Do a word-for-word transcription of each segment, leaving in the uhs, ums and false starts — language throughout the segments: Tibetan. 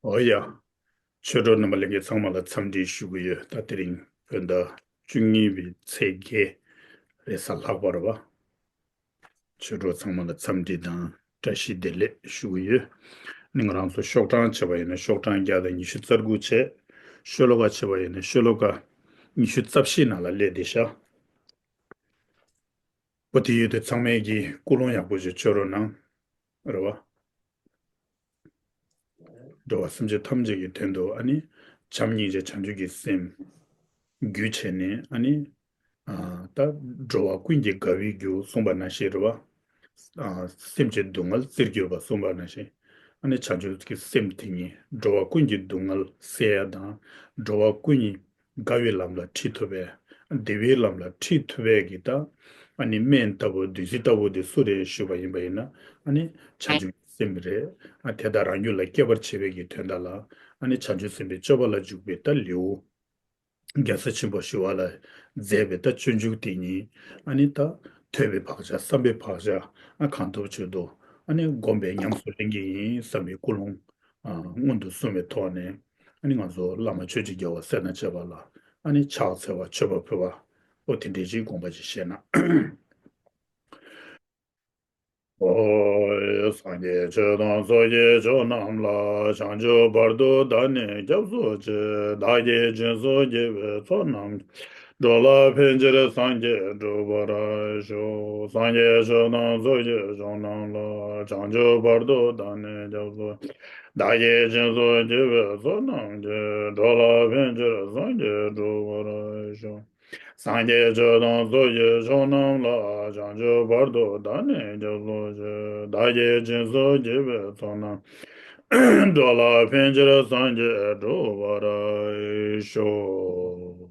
ཨོ་ཡ། ཆོས་གྲོགས་རྣམ་པ་ལྷན་རྒྱས་ཚང་མ་ལ་འཚམས་འདྲི་ཞུ་གི་ཡོད། ད་དེ་རིང་བོད་ཟླ་བཅུ་གཉིས་པའི་ཚེས་བརྒྱད་རེད་ས་ལྷག་པར་བ། ཆོས་གྲོགས་ཚང་མ་ལ་འཚམས་འདྲི་དང་བཀྲ་ཤིས་བདེ་ལེགས་ཞུ་གི་ཡོད། ནི་ང་རང་ཚོ་ཤོག་གྲངས་བྱས་པ་ཡིན་ན་ཤོག་གྲངས་བརྒྱ་དང་ཉི་ཤུ་རྩ་དགུ་བྱས། ཤོ་ལོ་ཀ་བྱས་པ་ཡིན་ན་ཤོ་ལོ་ཀ་ཉི་ཤུ་རྩ་བཞི་ནང་ལ་སླེབས་བསྡད་ཤག་འོ་དེ་ཡོད་དུས་ཚང་མས་ཀྱིས་ཀུན་སློང་ཡག་པོ་ཞིག་བཅོས་རོགས་གནང་། རེད་བ། འགྲོ་བ་སེམས་ཅན་ཐམས་ཅད་ཀྱི་དོན་དུ་ཨ་ནི་བྱམས་སྙིང་རྗེ་བྱང་ཆུབ་ཀྱི་སེམས་རྒྱུ་བྱས་ནས་ཨ་ནི་ཨ་ད་འགྲོ་བ་ཀུན་གྱི་དགའ་བའི་རྒྱུ་གསུངས་པ་ནང་བཞིན་རེད་བ། ཨ་སེམས་ཅན་སྡུག་བསྔལ་བཙིར་གྱུར་པ་གསུངས་པ་ནང་བཞིན་ཨ་ནི་བྱང་ཆུབ་ཀྱི་སེམས་དེ་ཉིད་འགྲོ་བ་ཀུན་གྱི་སྡུག་བསྔལ་སེལ་ཡ་དང་འགྲོ་བ་ཀུན་གྱི་དགའ་བའི་ལམ་ལ་ཁྲིད་ཐུབ་པའི་བདེ་བའི་ལམ་ལ་ཁྲིད་ཐུབ་པའི་གི་ད་ཨ་ནི་སྨན་ལྟ་བུ་བདུད་རྩི་ལྟ་བུ་དེ་སུ་རེད་ཞུས་པ་ཡིན་པ་ཡིན་ན་ཨ་ནི་བྱང་ཆུབ་ཀྱི་སེམས་རེད། ཨ་དེ་དག་རང་རྒྱུད་ལ་སྐྱེ་བར་བྱེད་པའི་གི་དོན་དག་ལ་ཨ་ནི་བྱང་ཆུབ་སེམས་དཔའི་སྤྱོད་པ་ལ་འཇུག་པའི་ད་ལེའུ་རྒྱལ་སྲས་ཆེན་པོ་ཞི་བ་ལྷས་མཛད་པའི་ད་སྤྱོད་འཇུག་དེ་ཉིད་ཨ་ནི་ད་ཐོས་པའི་བག་ཆགས་བསམ་པའི་བག་ཆགས་ཨ་གང་ཐུབ་བྱེད་དུ་ཨ་ནི་སྒོམ་པའི་ཉམས་སུ་ལེན་གྱི་ཡིན་བསམ་པའི་ཀུན་སློང་ཨ་སྔོན་དུ་སོང་བའི་ཐོག་ནས་ཨ་ནི་ང་ཚོ་བླ་མ་ཆོས་ཀྱི་རྒྱལ་བ་སད་ན་བཅས་པ་ལ་ཨ་ནི་ཕྱག་འཚལ་བ་མཆོད་པ་ཕུལ་བ་ཨོ་དེ་འདྲའི་ཅིག་དགོངས་པ་ཅིག་བཞེས་ན། ཨོ། སངས་རྒྱས་ཆོས་དང་ཚོགས་ཀྱི་མཆོག་རྣམས་ལ། བྱང་ཆུབ་བར་དུ་བདག་ནི་སྐྱབས་སུ་མཆི། བདག་གིས་སྦྱིན་སོགས་བགྱིས་པའི་ཚོགས་རྣམས་ཀྱིས། འགྲོ་ལ་ཕན་ཕྱིར་སངས་རྒྱས་འགྲུབ་པར་ཤོག་སངས་རྒྱས་ཆོས་དང་ཚོགས་ཀྱི་མཆོག་རྣམས་ལ། བྱང་ཆུབ་བར་དུ་བདག་ནི་སྐྱབས་སུ་མཆི། བདག་གིས་སྦྱིན་སོགས་བགྱིས་པའི་ཚོགས་རྣམས་ཀྱིས། འགྲོ་ལ་ཕན་ཕྱིར་སངས་རྒྱས་འགྲུབ་པར་ཤོག་སངས་རྒྱས་ཆོས་དང་ཚོགས་ཀྱི་མཆོག་རྣམས་ལ། བྱང་ཆུབ་བར་དུ་བདག་ནི་སྐྱབས་སུ་མཆི། བདག་གིས་སྦྱིན་སོགས་བགྱིས་པའི་ཚོགས་རྣམས། འགྲོ་ལ་ཕན་ཕྱིར་སངས་རྒྱས་འགྲུབ་པར་ཤོག་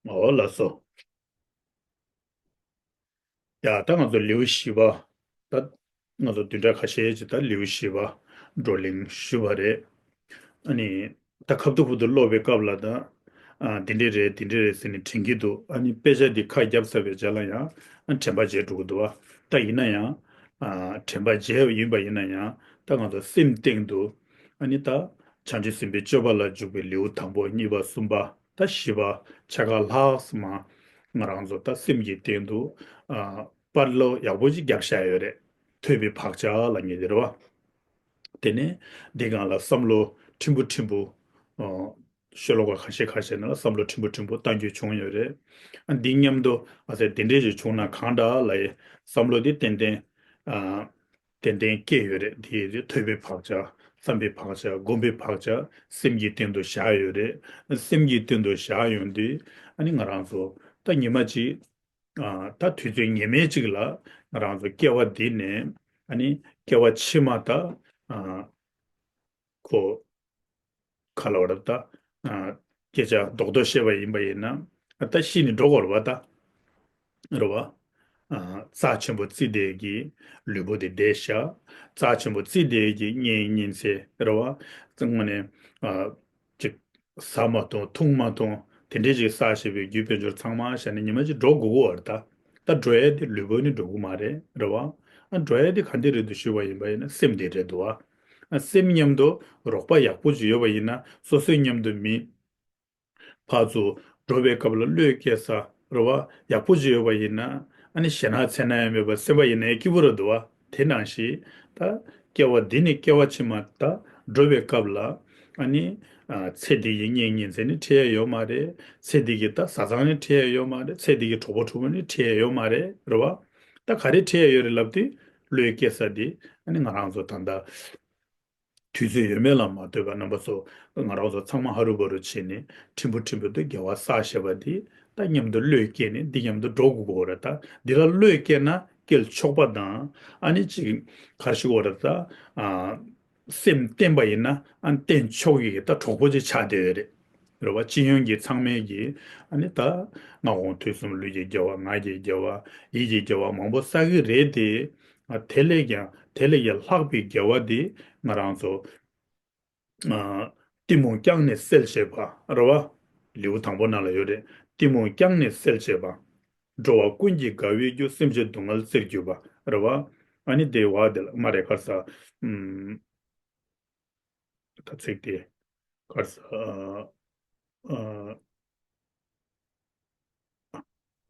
འོ་ལགས་སོ། ཡ་ད་ང་ཚོ་ལེའུ་བཞི་པ། ད་ང་ཚོ་བདུན་ཕྲག་ཁ་ཤས་ཅིག་ད་ལེའུ་བཞི་པ་བགྲོ་གླེང་ཞུས་པ་རེད། ཨ་ནི་ད་ཁ་བསྡུ་ཁུ་བསྡུ་ཀློག་པའི་སྐབས་ལ་ད་ཨ་འདི་འདྲས་རེད་འདི་འདྲས་རེད་ཟེར་ནས་དྲན་གྱི་འདུག་ཨ་ནི་དཔེ་ཆ་འདི་ཁ་བརྒྱབ་ཚར་བའི་རྗེས་ལ་ཡང་ཨ་དྲན་པ་བརྗེད་འགྲོ་གི་འདུག་བ། ད་ཡིན་ན་ཡང་ཨ་དྲན་པ་བརྗེད་ཡིན་པ་ཡིན་ན་ཡང་ད་ང་ཚོ་སེམས་སྟེང་དུ་ཨ་ནི་ད་བྱང་ཆུབ་སེམས་དཔའི་སྤྱོད་པ་ལ་འཇུག་པའི་ལེའུ་དང་པོ་གཉིས་པ་གསུམ་པ། ད་བཞི་པ་ཆ་ག་ལྷག་ཙམ་ང་རང་ཚོ་ད་སེམས་ཀྱི་སྟེང་དུ་ཨ་པར་བློ་ཡག་པོ་ཅིག་བརྒྱབ་བཞག་ཡོད་རེད། ཐོས་པའི་བག་ཆགས་ལབ་མཁན་དེ་རེད་བ། དེ་ནས་འདི་སྒང་ལ་བསམ་བློ་ཕྲན་བུ་ཕྲན་བུ་ཨ་ཤོ་ལོ་ཀ་ཁ་ཤས་ཁ་ཤས་ནང་ལ་བསམ་བློ་ཕྲན་བུ་ཕྲན་བུ་བཏང་རྒྱུ་བྱུང་ཡོད་རེད། ཨ་འདི་མཉམ་དུ་ཨ་ཙི་དེ་འདྲས་ཞིག་བྱུང་ན་གང་འདྲ་ལབ་ཡས་བསམ་བློ་དེ་ཏན་ཏན་ཨ། ཏན་ཏན་སྐྱེས་ཡོད་རེད། དེ་ཐོས་པའི་བག་ཆགས་བསམ་པའི་བག་ཆགས་སྒོམ་པའི་བག་ཆགས་སེམས་ཀྱི་སྟེང་དུ་བཞག་ཡོད་རེད། སེམས་ཀྱི་སྟེང་དུ་བཞག་ཡོང་དུས་ཨ་ནི་ང་རང་ཚོ་ད་ཉི་མ་གཅིག་ཨ་ད་དུས་ཚོད་ངེས་མེད་ཅིག་ལ་ང་རང་ཚོ་སྐྱེ་བ་འདི་ནས་ཨ་ནི་སྐྱེ་བ་ཕྱི་མ་ད་ཨ་ཁོ་ག་ལབ་རེད་ད། ཨ་སྐད་ཆ་རྡོག་རྡོག་བཤད་པ་ཡིན་པ་ཡིན་ན་ཨ་ད་ཤི་ནས་འགྲོ་དགོས་རེད་བ་ད། རེད་བ། ཨ་རྩ་ཆེན་པོ་བརྩིས་བསྡད་ཀྱི་ལུས་པོ་དེ་བསྡད་ཤག་རྩ་ཆེན་པོ་བརྩིས་བསྡད་ཀྱི་གཉེན་ཉེ་ཚན་རེད་བ། དངོས་གནས་ཨ་ཅིག་ཟ་མ་འཐུང་འཐུང་མ་འཐུང་དེ་འདྲས་ཅིག་བསགས་བཞག་པའི་རྒྱུ་དཔལ་འབྱོར་ཚང་མ་བཞག་ནས་ཉི་མ་གཅིག་འགྲོ་དགོས་ཀྱི་ཡོད་རེད་ད། ད་འགྲོ་ཡས་དེ་ལུས་པོ་ནི་འགྲོ་གི་མ་རེད་རེད་བ། ཨ་འགྲོ་ཡས་དེ་ག་འདྲས་རེད་འདུག་ཞུས་པ་ཡིན་པ་ཡིན་ན་སེམས་དེ་རེད་འདུག་བ། ཨ་སེམས་མཉམ་དུ་རོགས་པ་ཡག་པོ་ཅིག་ཡོད་པ་ཡིན་ན་སོ་སོའི་མཉམ་དུ་མི་ཕར་ཚུར་འགྲོ་བའི་སྐབས་ལ་བློས་སྐྱེལ་ས་རེད་བ་ཡག་པོ་ཅིག་ཡོད་པ་ཡིན་ན་ཨ་ནི་ཞེད་སྣང་འཚེར་སྣང་ཡང་མེད་པར་སེམས་པ་ཡིན་ན་ཡང་སྐྱིད་པོ་རེད་འདུག་བ། དེ་ནང་བཞིན་ད་སྐྱེ་བ་འདི་ནས་སྐྱེ་བ་ཕྱི་མ་ད་འགྲོ་བའི་སྐབས་ལ་ཨ་ནི་ཨ་ཚེ་འདི་ཡི་གཉེན་ཉེ་ཚན་ནི་འཕྲད་ཡ་ཡོད་མ་རེད། ཚེ་འདི་གི་ད་བཟའ་ཚང་ནི་འཕྲད་ཡ་ཡོད་མ་རེད། ཚེ་འདི་གི་གྲོགས་པོ་གྲོགས་མོ་ནི་འཕྲད་ཡ་ཡོད་མ་རེད་རེད་བ། ད་ག་རེ་འཕྲད་ཡ་ཡོད་རེད་ལབ་དུས་བློས་སྐྱེལ་ས་འདི་ཨ་ནི་ང་རང་ཚོ་ད་ལྟ་དུས་ཚོད་ཡོད་མེད་ལ་མ་ལྟོས་པར་རྣམ་པ་ཚོ་ང་རང་ཚོ་ཚང་མ་ཧ་རུ་བ་རུ་བྱས་ནས་ཕྲན་བུ་ཕྲན་བུ་དུ་དགེ་བ་བསགས་བཞག་པ་འདི་ད་མཉམ་དུ་བློས་སྐྱེལ་ནས་འདི་མཉམ་དུ་འགྲོ་དགོས་ཀྱི་ཡོད་རེད། ད་འདི་ལ་བློས་སྐྱེལ་ན་སྐྱེལ་ཆོག་པ་དང་ཨ་ནི་ཅིག་ག་རེ་ཞུ་དགོས་རེད་ད་ཨ་སེམས་བརྟན་པ་ཡིན་ན་ཨ་ནི་བརྟན་ཆོག་གི་ད་གྲོགས་པོ་ཅིག་ཆགས་བསྡད་ཡོད་རེད། རེད་བ། སྤྱི་ཡོངས་ཀྱི་ཚང་མས་ཀྱི་ཨ་ནི་ད་སྔ་དགོང་དུས་གསུམ་ལུས་ཀྱི་དགེ་བ་ངག་གི་དགེ་བ་ཡིད་ཀྱི་དགེ་བ་མང་པོ་བསགས་ཀྱི་རེད་དེ། ཨ་དེ་ལས་ཀྱང་དེ་ལས་ཀྱང་ལྷག་པའི་དགེ་བ་དེ་ང་རང་ཚོ་ཨ་གཏི་མུག་བསྐྱངས་ནས་སེལ་བྱེད་པ་རེད་བ། ལེའུ་དང་པོ་ནང་ལ་ཡོད་རེད། གཏི་མུག་བསྐྱངས་ནས་སེལ་བྱེད་པ། འགྲོ་བ་ཀུན་གྱི་དགའ་བའི་རྒྱུ། སེམས་ཅན་སྡུག་བསྔལ་བཙིར་གྱུར་པ་རེད་བ། ཨ་ནི་དེ་བ་དེ་ལ་མ་རེད་ག་རེ་ཟ། ཨམ། ད་ཚིག་དེ་ག་རེ་ཟ། ཨ། ཨ།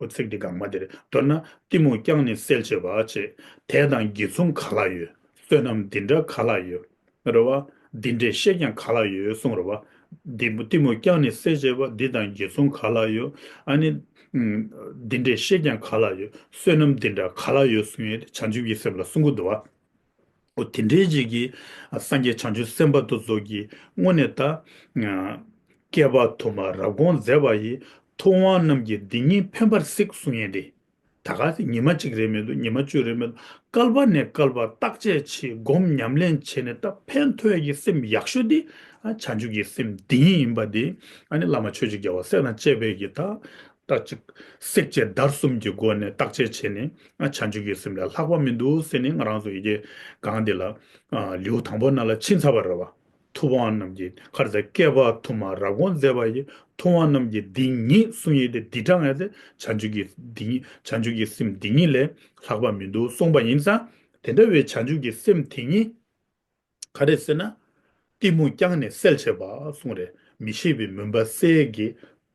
འོ་ཚིག་འདི་གང་མ་དེ་རེད། མདོར་ན་གཏི་མུག་ཀྱང་ནི་སེལ་བྱེད་པ་བྱས། དད་དང་དགེ་མཚུངས་ག་ལ་ཡོད། བསོད་ནམས་འདི་འདྲ་ག་ལ་ཡོད། རེད་བ། འདི་འདྲས་བཤད་ཀྱང་ག་ལ་ཡོད་གསུངས་རེད་བ། འདི་གཏི་མུག་ཀྱང་ནི་སེལ་བྱེད་པ། འདི་དང་དགེ་མཚུངས་ག་ལ་ཡོད། ཨ་ནི། ཨུམ། འདི་འདྲས་བཤད་ཀྱང་ག་ལ་ཡོད། བསོད་ནམས་འདི་འདྲ་ག་ལ་ཡོད་གསུངས་ཡོད་དེ་བྱང་ཆུབ་ཀྱི་སེམས་ལ་གསུང་གི་འདུག་བ། འོ་དེ་འདྲའི་ཅིག་གིས་སངས་རྒྱས་བྱང་ཆུབ་སེམས་དཔའ་དེ་ཚོ་གིས་དངོས་གནས་ད། བསྐལ་པ་དུ་མར་རབ་དགོངས་མཛད་པ་ཡི། ཐུབ་དབང་རྣམས་ཀྱིས་འདི་ཉིད་ཕན་པར་གཟིགས་གསུང་ཡས་དེ། ད་ག་སེ་ཉི་མ་གཅིག་རེད་མི་འདུག་ཉི་མ་བཅུ་རེད་མི་འདུག་བསྐལ་པ་ནས་བསྐལ་པ་བརྟག་དཔྱད་བྱེད་སྒོམ་ཉམས་ལེན་བྱས་ནས་ད་ཕན་ཐོགས་ཡས་ཀྱི་སེམས་ཡག་ཤོས་འདི་ཨ་བྱང་ཆུབ་ཀྱི་སེམས་འདི་ཉིད་ཡིན་པ་འདི་ཨ་ནི་བླ་མ་ཆོས་ཀྱི་རྒྱལ་བ་སྲས་དང་བཅས་པའི་གི་ད། ད་ཅིག་བསྲེག་བཅད་བརྡར་གསུམ་གྱི་སྒོ་ནས་བརྟག་དཔྱད་བྱས་ནས་ང་བྱང་ཆུབ་ཀྱི་སེམས་ལས་ལྷག་པ་མི་འདུག་ཟེར་ནས་ང་རང་ཚོ་ཡི་གེ་གང་དེ་ལ་ཨ་ལེའུ་དང་པོ་ནང་ལ་ཕྱིན་ཚར་བ་རེད་བ། ཐུབ་དབང་རྣམས་ཀྱིས་ག་རེ་ཟེར། བསྐལ་པ་དུ་མར་རབ་དགོངས་མཛད་པ་ཡི། ཐུབ་དབང་རྣམས་ཀྱིས་འདི་ཉིད་གསུང་ཡས་དེ་འདི་དྲང་ཡས་ཚེ་བྱང་ཆུབ་ཀྱི་འདི་ཉིད་བྱང་ཆུབ་ཀྱི་སེམས་འདི་ཉིད་ལས་ལྷག་པ་མི་འདུག་གསུངས་པ་ཡིན་ཙང་དེ་འདྲ་བའི་བྱང་ཆུབ་ཀྱི་སེམས་དེ་ཉིད། ག་རེ་ཟེར་ན། གཏི་མུག་ཀྱང་ནི་སེལ་བྱེད་པ་གསུངས་རེད། མི་ཤེས་པའི་མུན་པ་སེལ་གྱི་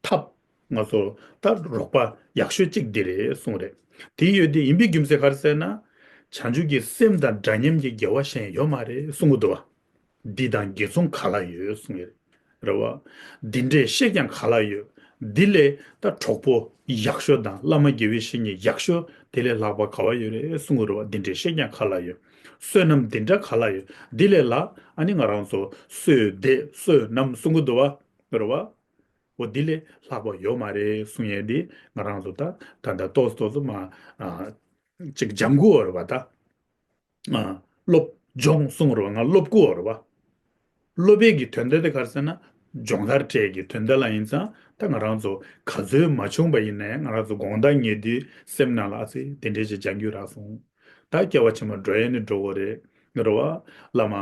ཐབས་ང་ཚོ་ད་རོགས་པ་ཡག་ཤོས་གཅིག་འདི་རེད་གསུངས་རེད། དེ་ཡོད་དེ་ཡིན་པའི་རྒྱུ་མཚན་ག་རེ་ཟེར་ན། བྱང་ཆུབ་ཀྱི་སེམས་དང་འདྲ་མཉམ་གྱི་དགེ་བ་གཞན་ཡོད་མ་རེད་གསུང་གི་འདུག་བ། འདི་དང་དགེ་མཚུངས་ག་ལ་ཡོད་གསུངས་ཡོད་རེད་བ། འདི་འདྲས་བཤད་ཀྱང་ག་ལ་ཡོད། འདི་ལས་ད་གྲོགས་པོ་ཡག་ཤོས་དང་བླ་མ་དགེ་བའི་བཤེས་གཉེན་ཡག་ཤོས་དེ་ལས་ལྷག་པ་ག་བ་ཡོད་རེད་གསུང་གི་རེད་བ། འདི་འདྲས་བཤད་ཀྱང་ག་ལ་ཡོད། བསོད་ནམས་འདི་འདྲ་ག་ལ་ཡོད། འདི་ལས་ལ་ཨ་ནི་ང་རང་ཚོ་བསོད་བདེ་བསོད་ནམས་གསུང་གི་འདུག་བ། རེད་བ། འོ་འདི་ལས་ལྷག་པ་ཡོད་མ་རེད་གསུང་ཡས་འདི་ང་རང་ཚོ་ད་ད་ད་ཏོག་ཙམ་ཏོག་ཙམ་མ་ཨ་ཅིག་སྦྱང་དགོས་རེད་བ་ད། ཨ། སློབ་སྦྱོང་གསུང་རོགས་ང་སློབ་དགོས་རེད་བ། སློབ་པའི་གི་དོན་དག་དེ་ག་རེ་ཟེར་ན། སྦྱོང་བརྡར་སྤྲད་ཀྱི་དོན་དག་ལ་ཡིན་ཙང་ད་ང་རང་ཚོ་ག་ཚོད་མ་བྱུང་པ་ཡིན་ནའི་ང་རང་ཚོ་དགོང་དག་ཉལ་དུས་སེམས་ནང་ལ་ཨ་ཙི་དེ་འདྲས་ཅིག་སྦྱང་རྒྱུ་རག་སོང་། ད་སྐྱེ་བ་ཕྱི་མ་འགྲོ་ཡས་ནི་འགྲོ་དགོས་རེད། རེད་བ། བླ་མ་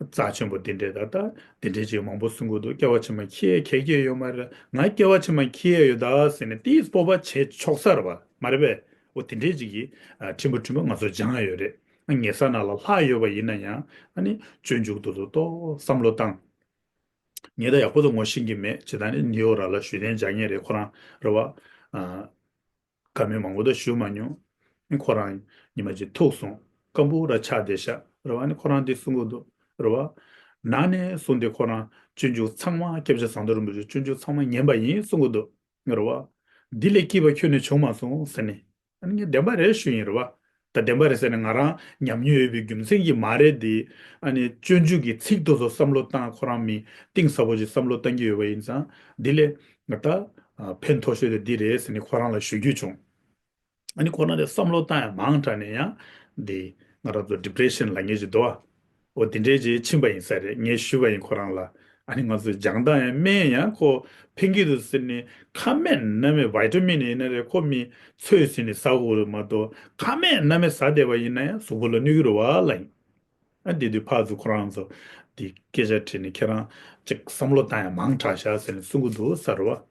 རྩ་ཆེན་པོ་དེ་འདྲས་ད་ད་དེ་འདྲས་ཅིག་མང་པོ་གསུང་གི་འདུག་སྐྱེ་བ་ཕྱི་མ་འཁྱེར་ཡས་ག་གེ་ཡོད་མ་རེད། ང་སྐྱེ་བ་ཕྱི་མ་འཁྱེར་ཡས་ཡོད་ད་ཟེར་ནས་དེའི་སྤོབས་པ་བྱས་ཆོག་ས་རེད་བ་མ་རེད་པས། འོ་དེ་འདྲས་ཅིག་གི་ཨ་ཕྲན་བུ་ཕྲན་བུ་ང་ཚོ་སྦྱང་ཡ་ཡོད་རེད། ཨ་ཉལ་ས་ནང་ལ་ལྷག་ཡོད་པ་ཡིན་ན་ཡང་ཨ་ནི་སྤྱོད་འཇུག་ཏུ་ཏོག་ཏོག་བསམ་བློ་བཏང་། ངས་ད་ཡག་པོ་ད་ངོ་ཤེས་ཀྱི་མེད་ཇི་ལྟར་ནི་ནིའུ་ཡོག་ར་ལ་ཞུ་རྟེན་སྦྱང་མཁན་རེད་ཁོ་རང་རེད་བ། ཨ་བཀའ་མོལ་མང་པོ་ད་ཞུ་མ་མྱོང་། ཨ་ཁོ་རང་ཉི་མ་གཅིག་ཐུག་སོང་སྐམ་པོ་ར་ཆགས་བསྡད་ཤག་རེད་བ། ཨ་ནི་ཁོ་རང་འདི་གསུང་གི་འདུག་རེད་བ། ན་ནས་བཟུང་སྟེ་ཁོ་རང་སྤྱོད་འཇུག་ཚང་མ་སྐྱབས་རྗེ་ཟམ་གདོང་རིན་པོ་ཆེའི་སྤྱོད་འཇུག་ཚང་མ་ཉན་པ་ཡིན་གསུང་གི་འདུག་རེད་བ། འདི་ལས་སྐྱིད་པ་ཁྱོན་ནས་བྱུང་མ་སོང་ཟེར་ནས། ཨ་ནི་ངས་བདེན་པ་རེད་ཞུ་ཡིན་རེད་བ། ད་བདེན་པ་རེད་ཟེར་ནས་ང་རང་ཉམས་མྱོང་ཡོད་པའི་རྒྱུ་མཚན་གྱིས་མ་རེད་དེ། ཨ་ནི་སྤྱོད་འཇུག་གི་ཚིག་དེ་ཚོ་བསམ་བློ་བཏང་ཁོ་རང་མི་གཏིང་ཟབ་པོ་ཞིག་བསམ་བློ་བཏང་གི་ཡོད་པ་ཡིན་ཙང་འདི་ལས་ང་ད་ཕན་ཐོགས་ཤོས་དེ་འདི་རེད་ཟེར་ནས་ཁོ་རང་ལ་ཞུ་རྒྱུ་བྱུང་། ཨ་ནི་ཁོ་རང་དེ་བསམ་བློ་བཏང་ཡང་མང་དྲགས་ནས་ཡང་འདི་ང་རང་ཚོ་ཌི་པི་རེ་ཤན་ལབ་མཁན་ཞིག་འདུག་བ། འོ་དེ་འདྲའི་ཅིག་ཕྱིན་པ་ཡིན་ས་རེད། ངས་ཞུས་པ་ཡིན་ཁོ་རང་ལ། ཨ་ནི་ང་ཚོ་སྦྱང་སྟངས་ཡང་སྨན་ཡང་ཁོ་ཕན་གྱི་འདུག་ཟེར་ནས་ཁ་སྨན་སྣ་སྨན་བི་ཊ་མིན་ཡིན་ན་རེད་ཁོ་མི་ཚོས་ཟིན་ནས་ཟ་དགོས་རེད་མ་གཏོགས་ཁ་སྨན་སྣ་སྨན་ཟ་བསྡད་པ་ཡིན་ན་ཡང་གཟུགས་པོ་ལ་གནོད་ཀྱི་རེད་བ་ལབ་ཡིན། ཨ་དེ་དུས་ཕར་ཚུར་ཁོ་རང་ཚོ་དེ་སྐད་ཆ་དྲིས་ནས་ཁྱེད་རང་ཅིག་བསམ་བློ་བཏང་ཡང་མང་དྲགས་ཤག་ཟེར་ནས་གསུང་གི་འདུག་ས་རེད་བ།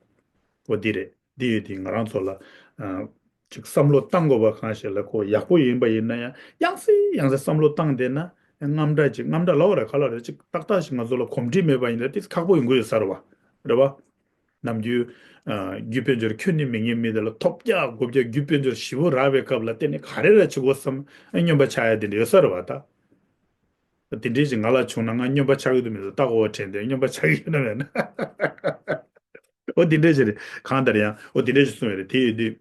འོ་འདི་རེད། འདི་ཡོད་དེ་ང་རང་ཚོ་ལ་ཨ་ཅིག་བསམ་བློ་བཏང་དགོས་པ་གང་ཞིག་ལ་ཁོ་ཡག་པོ་ཡིན་པ་ཡིན་ན་ཡང་ཡང་སེ་ཡང་སེ་བསམ་བློ་བཏང་བསྡད་ན་ཡང་རྔམ་སྐྲག་ཅིག་རྔམ་སྐྲག་ལབ་པ་རེད་ག་ལབ་རེད་ཅིག་ཏག་ཏག་ཞིག་ང་ཚོ་ལ་གོམས་འདྲིས་མེད་པ་ཡིན་ན་དེ་ཁག་པོ་ཡོང་གི་ཡོད་ས་རེད་བ། རེད་བ། ནམ་རྒྱུན་ཨ་རྒྱུ་དཔལ་འབྱོར་ཁྱོན་ནས་མེད་མཁན་མི་དེ་ལ་ཐོབ་རྒྱག་སྒོ་རྒྱག་རྒྱུ་དཔལ་འབྱོར་ཞེ་པོ་རག་པའི་སྐབས་ལ་བརྟེན་ནས་ག་རེ་ར་བྱེད་དགོས་བསམ་ཨ་སྨྱོན་པ་ཆགས་ཡ་དེ་འདྲ་ཡོད་ས་རེད་བ་ད། དེ་འདྲའི་ཞིག་ང་ལ་བྱུང་ན་ང་སྨྱོན་པ་ཆགས་ཀྱི་འདུག་མི་འདུག་ལྟ་དགོས་པ་དྲན་ཏེ་སྨྱོན་པ་ཆགས་ཀྱི་ཡོད་ན་མེད་ན། འོ་དེ་འདྲ་ཞིག་རེད། གང་ལྟར་ཡང་འོ་དེ་འདྲ་ཞིག་གསུངས་ཡོད་རེད། དེ་ཡོད་དུས།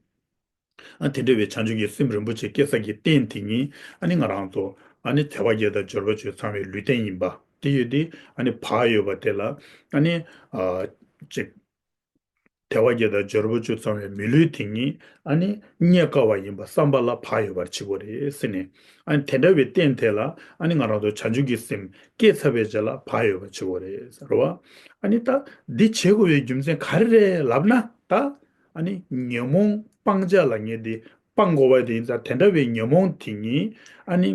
ཨ་དེ་འདྲ་བའི་བྱང་ཆུབ་ཀྱི་སེམས་རིན་པོ་ཆེ་སྐྱེ་ས་ཀྱི་རྟེན་དེ་ཉིད་ཨ་ནི་ང་རང་ཚོ་ཨ་ནི་དལ་བ་བརྒྱད་དང་འབྱོར་པ་བཅུ་ཚང་བའི་ལུས་རྟེན་ཡིན་པ་དེ་ཡོད་དུས་ཨ་ནི་བག་ཡོད་པ་དེ་ལ་ཨ་ནི་ཨ་ཅིག་དལ་བ་བརྒྱད་དང་འབྱོར་པ་བཅུ་ཚང་བའི་མི་ལུས་དེ་ཉིད་ཨ་ནི་རྙེད་དཀའ་བ་ཡིན་པ་བསམ་པ་ལ་བག་ཡོད་པར་བྱེད་དགོས་རེད་ཟེར་ནས། ཨ་ནི་དེ་འདྲ་བའི་རྟེན་དེ་ལ་ཨ་ནི་ང་རང་ཚོ་བྱང་ཆུབ་ཀྱི་སེམས་སྐྱེས་ཚར་བའི་རྗེས་ལ་བག་ཡོད་པར་བྱེད་དགོས་རེད་ཟེར་བ། ཨ་ནི་ད་འདི་བྱེད་དགོས་པའི་རྒྱུ་མཚན་ག་རེ་རེད་ལབ་ན་ད་ཨ་ནི་ཉོན་མོངས་སྤང་བྱ་ལབ་མཁན་དེ་སྤང་དགོས་པ་དེ་ཡིན་ཙང་དེ་འདྲ་བའི་ཉོན་མོངས་དེ་ཉིད་ཨ་ནི་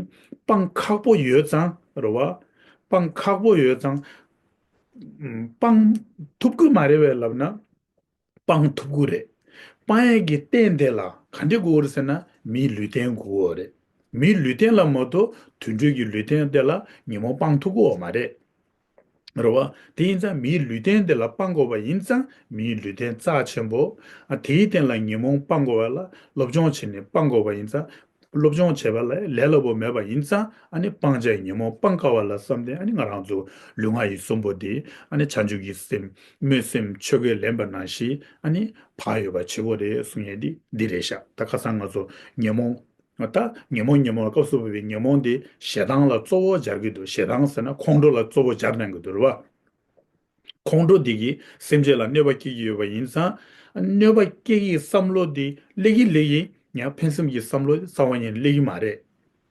སྤང་ཁག་པོ་ཡོད་ཙང་རེད་བ། སྤང་ཁག་པོ་ཡོད་ཙང་། སྤང་ཐུབ་ཀྱི་མ་རེད་པས་ལབ་ན། སྤང་ཐུབ་ཀྱི་རེད། སྤང་ཡས་ཀྱི་རྟེན་དེ་ལ་ག་འདྲ་དགོས་རེད་ཟེར་ན་མིའི་ལུས་རྟེན་དགོས་རེད། མིའི་ལུས་རྟེན་ལ་མ་གཏོགས་དུད་འགྲོའི་གི་ལུས་རྟེན་དེ་ལ་ཉོན་མོངས་སྤང་ཐུབ་ཀྱི་ཡོད་མ་རེད། རེད་བ། དེ་ཡིན་ཙང་མིའི་ལུས་རྟེན་དེ་ལ་སྤང་དགོས་པ་ཡིན་ཙང་མིའི་ལུས་རྟེན་རྩ་ཆེན་པོ། ཨ་དེའི་སྟེང་ལ་ཉོན་མོངས་སྤང་དགོས་པ་ལ་སློབ་སྦྱོང་བྱས་ནས་སྤང་དགོས་པ་ཡིན་ཙང་། སློབ་སྦྱོང་བྱས་པ་ལ་ལས་སླ་པོ་མེད་པ་ཡིན་ཙང་། ཨ་ནི་སྤང་བྱའི་ཉོན་མོངས་སྤང་དཀའ་བ་ལ་བསམ་སྟེ། ཨ་ནི་ང་རང་ཚོ་ལུས་ངག་ཡིད་གསུམ་པོ་དེ་ཨ་ནི་བྱང་ཆུབ་ཀྱི་སེམས་སྨོན་སེམས་ཆོ་གས་ལེན་པ་ནང་བཞིན་ཨ་ནི་བག་ཡོད་པ་བྱེད་དགོས་རེད་གསུང་ཡས་འདི་འདི་རེད་ཤག་ད་ཁ་སང་ང་ཚོ་ཉོན་མོངས། ད་ཉོན་མོངས་ཉོན་མོངས་ལ་སྐབས་སུ་བབ་པའི་ཉོན་མོངས་དེ་ཞེ་སྡང་ལ་གཙོ་བོ་སྦྱར་གྱི་འདུག་ཞེ་སྡང་ཟེར་ན་ཁོང་ཁྲོ་ལ་གཙོ་བོ་སྦྱར་གནང་གི་འདུག་རེད་བ། ཁོང་ཁྲོ་འདི་གིས་སེམས་ཅན་ལ་གནོད་པ་སྐྱེལ་གྱི་ཡོད་པ་ཡིན་ཙང་། གནོད་པ་སྐྱེལ་གྱི་བསམ་བློ་འདི་སླེབས་ཀྱི་སླེབས་ཀྱི། ཡང་ཕན་སེམས་ཀྱི་བསམ་བློ་རྩ་བ་ཉིད་ནས་སླེབས་ཀྱི་མ་རེད།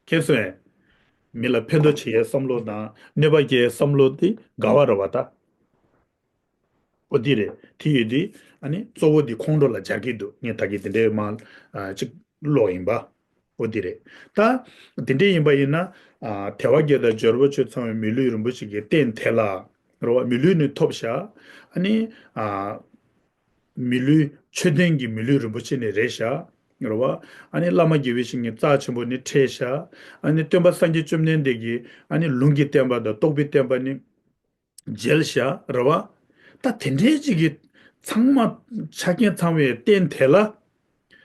མཁྱེན་སོང་ངས། མི་ལ་ཕན་ཐོགས་བྱེད་ཡའི་བསམ་བློ་དང་གནོད་པ་སྐྱེལ་ཡའི་བསམ་བློ་འདི་དགའ་བ་རེད་བ་ད། ཨོ་འདི་རེད། དེ་ཡོད་དུས་ཨ་ནི་གཙོ་བོ་འདི་ཁོང་ཁྲོ་ལ་སྦྱར་གྱི་འདུག་ངས་ད་གིན་དེ་འདྲའི་མ་ཨ་ཅིག་ཀློག་ཡིན་པ། ཨོ་འདི་རེད། ད་དེ་འདྲའི་ཡིན་པ་ཡིན་ན། ཨ་དལ་བ་བརྒྱད་དང་འབྱོར་པ་བཅུ་ཚང་བའི་མི་ལུས་རིན་པོ་ཆེ་གི་རྟེན་དེ་ལ། རེད་བ། མི་ལུས་ནི་ཐོབ་བཞག་ཨ་ནི་ཨ་མི་ལུས་མཆོད་རྟེན་གྱི་མི་ལུས་རིན་པོ་ཆེ་ནི་རེད་བཞག་རེད་བ། ཨ་ནི་བླ་མ་དགེ་བའི་བཤེས་གཉེན་རྩ་ཆེན་པོ་ནི་འཕྲད་བཞག་ཨ་ནི་སྟོན་པ་སངས་རྒྱས་བཅོམ་ལྡན་འདས་ཀྱི་ཨ་ནི་ལུང་གི་བསྟན་པ་དང་རྟོགས་པའི་བསྟན་པ་ནི་མཇལ་བཞག་རེད་བ། ད་དེ་འདྲའི་ཅིག་གི་ཚང་མ་ཆ་རྐྱེན་ཚང་བའི་རྟེན་དེ་ལ།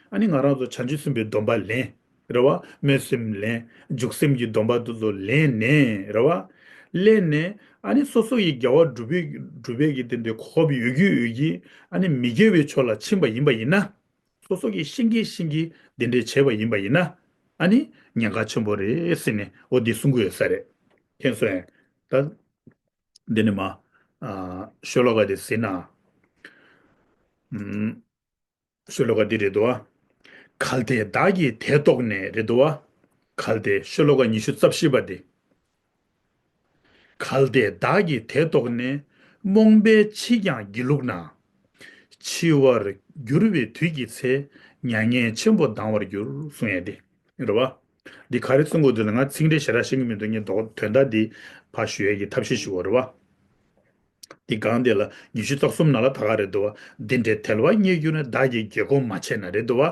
ཨ་ནི་ང་རང་ཚོ་བྱང་ཆུབ་སེམས་དཔའི་སྡོམ་པ་ལེན། རེད་བ། སྨོན་སེམས་ལེན། འཇུག་སེམས་ཀྱི་སྡོམ་པ་དེ་ཚོ་ལེན་ནས། རེད་བ། ལེན་ནས་ཨ་ནི་སོ་སོ་ཡི་དགེ་བ་སྒྲུབ་པའི་སྒྲུབ་པའི་གི་དེ་འདྲའི་གོ་སྐབས་ཡོད་ཀྱི་ཡོད་ཀྱི། ཨ་ནི་མི་དགེ་བའི་ཕྱོགས་ལ་ཕྱིན་པ་ཡིན་པ་ཡིན་ན། སོ་སོ་གི་ཤེས་ཀྱི་ཤེས་ཀྱི་དེ་འདྲའི་བྱས་པ་ཡིན་པ་ཡིན་ན། ཨ་ནི་ཉེན་ཁ་ཆེན་པོ་རེད་ཟེར་ནས་འོ་འདི་གསུང་གི་ཡོད་ས་རེད། མཁྱེན་སོང་ངས། ད་འདི་ནི་མ་ཨ་ཤོ་ལོ་ཀ་དེ་ཟིན་ན། ཨུམ། ཤོ་ལོ་ཀ་འདི་རེད་འདུག་བ། གལ་ཏེ་བདག་གིས་དེ་རྟོགས་ནས། རེད་འདུག་བ། གལ་ཏེ་ཤོ་ལོ་ཀ་ཉི་ཤུ་རྩ་བཞི་པ་འདི། གལ་ཏེ་བདག་གིས་དེ་རྟོགས་ནས། རྨོངས་པས་ཕྱིས་ཀྱང་སྒྱིད་ལུག་ན། འཆི་བར་འགྱུར་བའི་དུས་ཀྱི་ཚེ། མྱ་ངན་ཆེན་པོ་ལྡང་བར་འགྱུར་གསུང་ཡས་དེ་རེད་བ། འདི་ག་རེ་གསུང་དགོས་འདུག་ལ་ང་ཚིག་འགྲེལ་ཞེ་དྲག་ཤེས་ཀྱི་མི་འདུག་ངས་དོན་དག་འདི་ཕར་ཞུ་ཡས་ཀྱི་ཐབས་ཤེས་ཞུ་བ་རེད་བ། འདི་སྒང་དེ་ལ་ཉི་ཤུ་རྩ་གསུམ་ནང་ལ་ད་ག་རེ་འདུག་བ། འདི་འདྲའི་དལ་བ་རྙེད་གྱུར་ནས། བདག་གིས་དགེ་སྒོ་མ་བྱས་ན། རེད་འདུག་བ།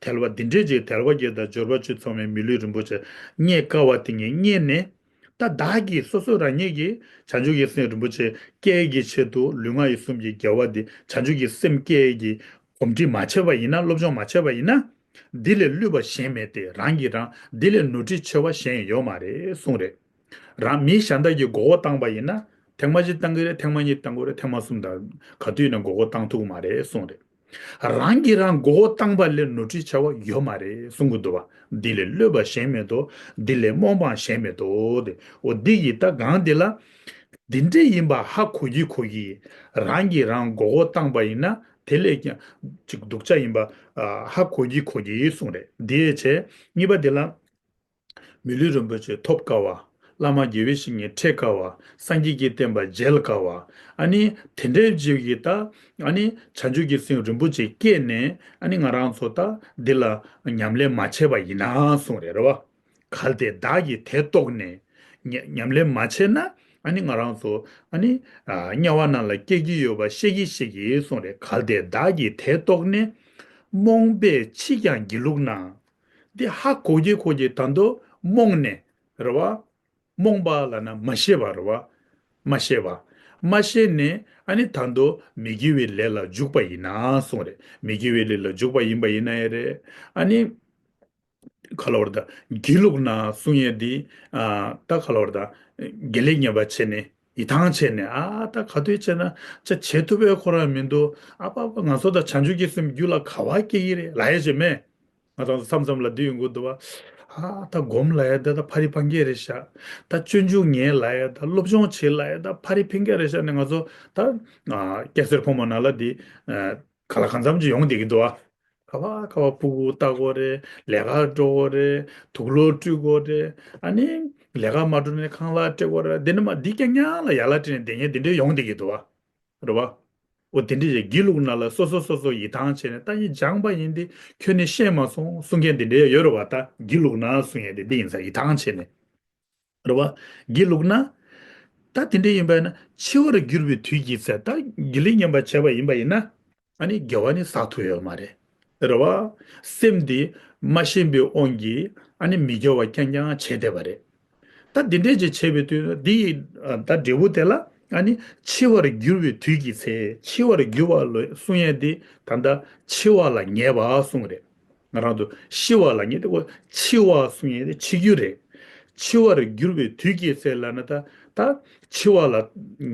དལ་བ་འདི་འདྲའི་ཅིག་དལ་བ་བརྒྱད་དང་འབྱོར་པ་བཅུ་ཚང་བའི་མི་ལུས་རིན་པོ་ཆེ་རྙེད་དཀའ་བ་དེ་ངས་རྙེད་ནས། ད་བདག་གིས་སོ་སོ་རང་ཉིད་ཀྱིས་བྱང་ཆུབ་ཀྱི་སེམས་རིན་པོ་ཆེ་སྐྱེ་གི་ཆེད་དུ་ལུས་ངག་ཡིད་གསུམ་གྱི་དགེ་བ་འདི་བྱང་ཆུབ་ཀྱི་སེམས་སྐྱེ་གི་གོམས་འདྲིས་མ་བྱས་པ་ཡིན་ན། སློབ་སྦྱོང་མ་བྱས་པ་ཡིན་ན། འདི་ལས་བསླུས་པ་གཞན་མེད་དེ། རང་གིས་རང་འདི་ལས་ནོར་འཁྲུལ་ཆེ་བ་གཞན་ཡོད་མ་རེད་གསུངས་རེད། རང་མི་གཞན་དག་གིས་མགོ་སྐོར་བཏང་པ་ཡིན་ན། ཐེངས་མ་གཅིག་བཏང་གི་རེད། ཐེངས་མ་གཉིས་བཏང་གི་རེད། ཐེངས་མ་གསུམ་དང་ག་དུས་ཡིན་ན་མགོ་སྐོར་བཏང་ཐུབ་ཀྱི་མ་རེད་གསུངས་རེད། རང་གིས་རང་མགོ་སྐོར་བཏང་པ་ལས་ནོར་འཁྲུལ་ཆེ་བ་ཡོད་མ་རེད་གསུང་གི་འདུག་བ། འདི་ལས་བསླུས་པ་གཞན་མེད་དོ། འདི་ལས་རྨོངས་པའང་གཞན་མེད་དོ། དེ་འོ་འདི་ཡི་ད་སྒང་འདི་ལ། འདི་འདྲ་ཡིན་པ་ཧ་གོ་གི་གོ་གི། རང་གིས་རང་མགོ་སྐོར་བཏང་པ་ཡིན་ན་དེ་ལས་ཀྱང་ཅིག་སྡུག་ཅག་ཡིན་པ་ཧ་གོ་གི་གོ་གི་གསུང་རེད། འདི་ཡི་ཆེད་གཉིས་པ་འདི་ལ། མི་ལུས་རིན་པོ་ཆེ་ཐོབ་དཀའ་བ། བླ་མ་དགེ་བའི་བཤེས་གཉེན་འཕྲད་དཀའ་བ། སངས་རྒྱས་ཀྱི་བསྟན་པ་མཇལ་དཀའ་བ། ཨ་ནི་དེ་འདྲའི་རྗེས་ཀྱི་ད་ཨ་ནི་བྱང་ཆུབ་ཀྱི་སེམས་རིན་པོ་ཆེ་སྐྱེས་ནས། ཨ་ནི་ང་རང་ཚོ་ད་འདི་ལ་ཉམས་ལེན་མ་བྱས་པ་ཡིན་ན་གསུངས་རེད། རེད་བ། གལ་ཏེ་བདག་གིས་དེ་རྟོགས་ནས། ཉ་ཉམས་ལེན་མ་བྱས་ན། ཨ་ནི་ང་རང་ཚོ་ཨ་ནི་ཨ་དམྱལ་བ་རྣམས་ལ་སྐྱེ་གི་ཡོད་པ་ཤེས་ཀྱི་ཤེས་ཀྱི་གསུངས་རེད། གལ་ཏེ་བདག་གིས་དེ་རྟོགས་ནས། རྨོངས་པས་ཕྱིས་ཀྱང་སྒྱིད་ལུག་ན། འདི་ཧ་གོ་གི་གོ་གི་ད་དུང་རྨོངས་ནས། རེད་བ། རྨོངས་པ་ལབ་ན་མ་ཤེས་པ་རེད་བ། མ་ཤེས་པ། མ་ཤེས་ནས་ཨ་ནི་ད་དུང་མི་དགེ་བའི་ལས་ལ་འཇུག་པ་ཡིན་ན་གསུངས་རེད། མི་དགེ་བའི་ལས་ལ་འཇུག་པ་ཡིན་པ་ཡིན་ན་ཡང་རེད། ཨ་ནི་ག་ལབ་རེད་ད། སྒྱིད་ལུག་ན་གསུང་ཡས་འདི། ཨ་ད་ག་ལབ་རེད་ད། དགེ་ལེགས་ཉམས་པ་བྱས་ནས་ཡིད་ཐང་ཆད་ནས། ཨ་ད་ག་དུས་བྱས་ན་ཅི་བྱེད་ཐུབ་པའི་ཁོ་རང་མི་འདུག་ཨ་པ་པ་ང་ཚོ་ད་བྱང་ཆུབ་ཀྱི་སེམས་རྒྱུད་ལ་ག་བ་སྐྱེ་གི་རེད་ལབ་ཡས་ཅིག་མེད། ང་ཚོ་མཚམས་མཚམས་ལ་འདི་ཡོང་གི་འདུག་བ། ཨ་ད་སྒོམ་ལབ་ཡ་ད་ད་ཕ་རི་ཕ་འགྱེད་རེད་ཤག་ད་སྤྱོད་འཇུག་ཉན་ལབ་ཡ་ད་སློབ་སྦྱོང་བྱེད་ལབ་ཡ་ད་ཕ་རི་ཕ་འགྱེད་རེད་ཤག་ནས་ང་ཚོ་ད་ཨ་སྐྱ་སེར་ཕོ་མོ་ནང་ལ་འདི་ཨ་ག་ལ་གང་འཚམ་ཅིག་ཡོང་བསྡད་ཀྱི་འདུག་བ། ག་བ་ག་བ་སྤུ་གུ་ལྟ་དགོས་རེད། ལས་ཀ་འགྲོ་དགོས་རེད། དུག་ལོག་བཀྲུ་དགོས་རེད། ཨ་ནི་ལས་ཀ་མ་འགྲོ་ནས་ཁང་གླ་སྤྲད་དགོས་རེད། འདི་ནི་མ་འདི་རྐྱང་རྐྱང་ལ་ཡ་ལ་སྤྲད་ནས་བསྡད་མཁན་འདི་འདྲས་ཡོང་བསྡད་ཀྱི་འདུག་བ། རེད་བ། འོ་དེ་འདྲ་ཞིག་སྒྱིད་ལུག་ན་ལ་སོ་སོ་སོ་སོ་ཡིད་ཐང་ཆད་ནས། ད་ཡིན་སྦྱངས་པ་ཡིན་ཏེ་ཁྱོན་ནས་ཤེས་མ་སོང་གསུང་མཁན་དེ་འདྲ་ཡོད་རེད་བ། ད་སྒྱིད་ལུག་ན་གསུང་ཡས་དེ་འདི་ཡིན་ས་ཡིད་ཐང་ཆད་ནས། རེད་བ། སྒྱིད་ལུག་ན། ད་དེ་འདྲ་ཡིན་པ་ཡིན་ན་འཆི་བར་གྱུར་པའི་དུས་ཀྱི་ཚེ། ད་དགེ་ལེགས་ཉམས་པ་བྱས་པ་ཡིན་པ་ཡིན་ན། ཨ་ནི་དགེ་བ་ནི་བསགས་ཐུབ་ཡོད་མ་རེད། རེད་བ། སེམས་འདི་མ་ཞེན་པའི་དབང་གིས་ ཨ་ནི་མི་དགེ་བ་རྐྱང་རྐྱང་བྱས་བསྡད་པ་རེད། ད་འདི་འདྲས་ཅིག་བྱས་པའི་དུས་འདི་ཡི་ད་འབྲས་བུ་དེ་ལ་ཨ་ནི་འཆི་བར་འགྱུར་བའི་དུས་ཀྱི་ཚེ། འཆི་བར་འགྱུར་བ་ལ་གསུང་ཡས་འདི་ད་ལྟ་འཆི་བ་ལ་ངེས་པ་གསུང་རེད། ང་རང་ཚོ་ཤི་བ་ལ་ངེས་ཏེ་ཁོ་འཆི་བ་གསུང་ཡས་དེ་འཆི་རྒྱུ་རེད། འཆི་བར་འགྱུར་བའི་དུས་ཀྱི་ཚེ་ལབ་ན་ད་ད་འཆི་བ་ལ་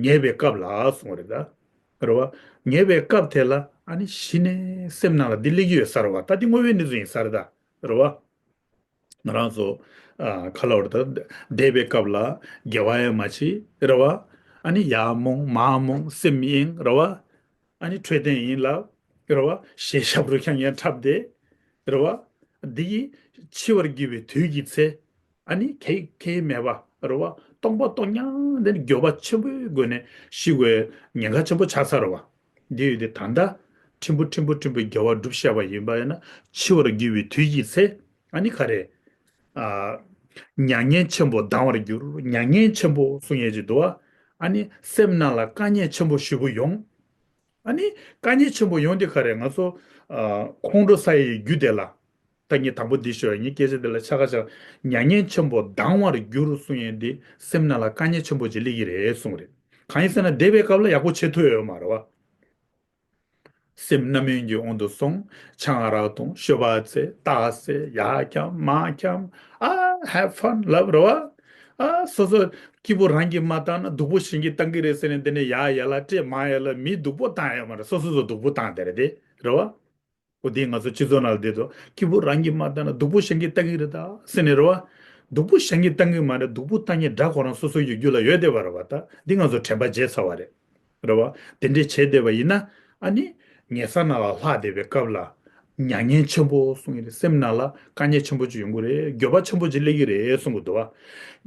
ངེས་པའི་སྐབས་ལ་གསུང་རེད་ད། རེད་བ། ངེས་པའི་སྐབས་དེ་ལ་ཨ་ནི་གཞི་ནས་སེམས་ནང་ལ་འདི་སླེབས་ཀྱི་ཡོད་ས་རེད་བ། ད་འདི་དངོས་ཡོད་གནས་ཚུལ་ཡིན་ས་རེད་ད། རེད་བ། ང་རང་ཚོ་ཨ་ག་ལབ་རེད་ད། འདས་པའི་སྐབས་ལ་དགེ་བ་ཡང་མ་བྱས། རེད་བ། ཨ་ནི་ཡར་རྨོངས་མར་རྨོངས་སེམས་གཡེང་། རེད་བ། ཨ་ནི་འཕྲོད་བསྟེན་ཡིན་ལབ། རེད་བ། ཞེ་ཞབས་བྲོ་རྐྱང་རྐྱང་འཁྲབ་བསྡད། རེད་བ། འདི་ཡིས་འཆི་བར་འགྱུར་བའི་དུས་ཀྱི་ཚེ། ཨ་ནི་ཁེ་ཁེ་མེད་པ། རེད་བ། སྟོང་པ་སྟོང་རྐྱང་དེ་ནི་འགྱོད་པ་ཆེན་པོའི་སྒོ་ནས་ཤི་དགོས་ཉེན་ཁ་ཆེན་པོ་ཆགས་ཚར་བ། འདི་ཡོད་དེ་ད་ལྟ་ཕྲན་བུ་ཕྲན་བུ་ཕྲན་བུ་དགེ་བ་སྒྲུབ་བཤད་པ་ཡིན་པ་ཡིན་ན་འཆི་བར་འགྱུར་བའི་དུས་ཀྱི་ཚེ། ཨ་ནི་ག་རེ། ཨ། མྱ་ངན་ཆེན་པོ་ལྡང་བར་འགྱུར། མྱ་ངན་ཆེན་པོ་གསུང་ཡས་ཅིག་འདུག་བ། ཨ་ནི་སེམས་ནང་ལ་དཀའ་ངལ་ཆེན་པོ་ཞེ་པོ་ཡོང་། ཨ་ནི་དཀའ་ངལ་ཆེན་པོ་ཡོང་དེ་ག་རེ་ང་ཚོ་ཨ་ཁོང་ཁྲོ་ཟ་ཡས་རྒྱུ་དེ་ལ། ད་ངས་དང་པོ་འདི་ཞུ་ཡ་ངའི་སྐད་ཆ་དེ་ལ་ཆ་ག་ཆ། མྱ་ངན་ཆེན་པོ་ལྡང་བར་འགྱུར་གསུང་ཡས་འདི་སེམས་ནང་ལ་དཀའ་ངལ་ཆེན་པོ་ཅིག་སླེབས་ཀྱི་རེད་གསུང་རེད། གང་ཡིན་ཟེར་ན་འདས་པའི་སྐབས་ལ་ཡག་པོ་བྱེད་ཐུབ་ཡོད་མ་རེད་བ། སེམས་རྣམ་གཡེང་གི་དབང་དུ་སོང་། ཆང་རག་འཐུང་། ཤོ་སྦག་འཚོལ། རྟགས་གསལ། ཡར་འཁྱམ་མར་འཁྱམ། ཨ། have fun ལབ་རེད་བ། ཨ། སོ་སོ་སྐྱིད་པོ་རང་གིས་མ་བཏང་ན་སྡུག་པོ་གཞན་གྱིས་བཏང་གི་རེད་ཟེར་ནས་འདི་ནས་ཡར་ཡར་ལ་སྤྲད་མར་ཡར་ལ་མིས་སྡུག་པོ་བཏང་ཡོད་མ་རེད། སོ་སོ་སོ་སྡུག་པོ་བཏང་བསྡད་རེད་དེ། རེད་བ། འོ་དེ་ང་ཚོ་སྤྱི་ཚོགས་ནང་ལ་བསྡད་དོ། སྐྱིད་པོ་རང་གིས་མ་བཏང་ན་སྡུག་པོ་གཞན་གྱིས་བཏང་གི་རེད་ད་ཟེར་ནས་རེད་བ། སྡུག་པོ་གཞན་གྱིས་བཏང་གི་མ་རེད། སྡུག་པོ་བཏང་མཁན་དགྲ་ཁོ་རང་སོ་སོ་ཡི་རྒྱུད་ལ་ཡོད་བསྡད་པ་རེད་བ། ད་འདི་ང་ཚོ་དྲན་པ་བརྗེད་ཚར་བ་རེད། རེད་བ། དེ་འདྲས་བྱས་བསྡད་པ་ཡིན་ན་ཨ་ནི་ཉལ་ས་ནང་ལ་ལྷག་བསྡད་པའི་སྐབས་ལ་མྱ་ངན་ཆེན་པོ་གསུང་གི་རེད། སེམས་ནང་ལ་དཀའ་ངལ་ཆེན་པོ་ཅིག་ཡོང་གི་རེད། འགྱོད་པ་ཆེན་པོ་ཅིག་སླེབས་ཀྱི་རེད་གསུང་གི་འདུག་བ།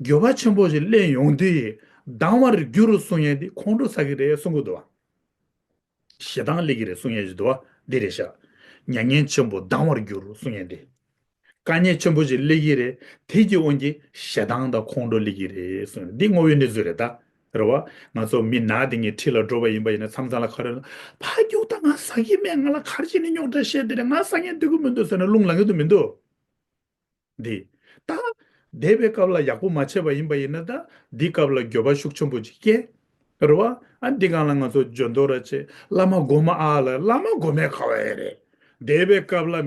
འགྱོད་པ་ཆེན་པོ་ཅིག་སླེབས་ཡོང་དུས་ལྡང་བར་འགྱུར་གསུང་ཡས་འདི་ཁོང་ཁྲོ་ཟ་གི་རེད་གསུང་གི་འདུག་བ། ཞེ་སྡང་སླེབས་ཀྱི་རེད་གསུང་ཡས་ཅིག་འདུག་བ། འདི་རེད་ཤག་མྱ་ངན་ཆེན་པོ་ལྡང་བར་འགྱུར་གསུང་ཡས་འདི། དཀའ་ངལ་ཆེན་པོ་ཅིག་སླེབས་ཀྱི་རེད། དེ་གི་དབང་གིས་ཞེ་སྡང་དང་ཁོང་ཁྲོ་སླེབས་ཀྱི་རེད་གསུངས། འདི་དངོས་ཡོད་གནས་ཚུལ་རེད་ད། རེད་བ། ང་ཚོ་མི་ན་དེ་ངའི་འཁྲིས་ལ་འགྲོ་བ་ཡིན་པ་ཡིན་ན་མཚམས་མཚམས་ལ་ག་རེ་ལབ་ན། ཕ་རྒྱུག་ད་ང་ཟ་གི་མེད། ང་ལ་ག་རེ་བྱས་ནས་རྙོག་དྲ་བཤད་དེ་རེད། ང་ཟ་ངན་འདོད་གི་མི་འདུག་ཟེར་ན་རླུང་ལངས་གི་འདུག་མི་འདུག་འདི། ད། འདས་པའི་སྐབས་ལ་ཡག་པོ་མ་བྱས་པ་ཡིན་པ་ཡིན་ན་ད། འདི་སྐབས་ལ་འགྱོད་པ་ཤུགས་ཆེན་པོ་ཅིག་སྐྱེ། རེད་བ། ཨ་འདི་སྒང་ལ་ང་ཚོ་འཇོན་མདོག་ར་བྱེད། བླ་མ་སྒོམ་ཨ་ལ། བླ་མ་སྒོམ་མེད་ག་བ་ཡ་རེད། འདས་པའི་སྐབས་ལ་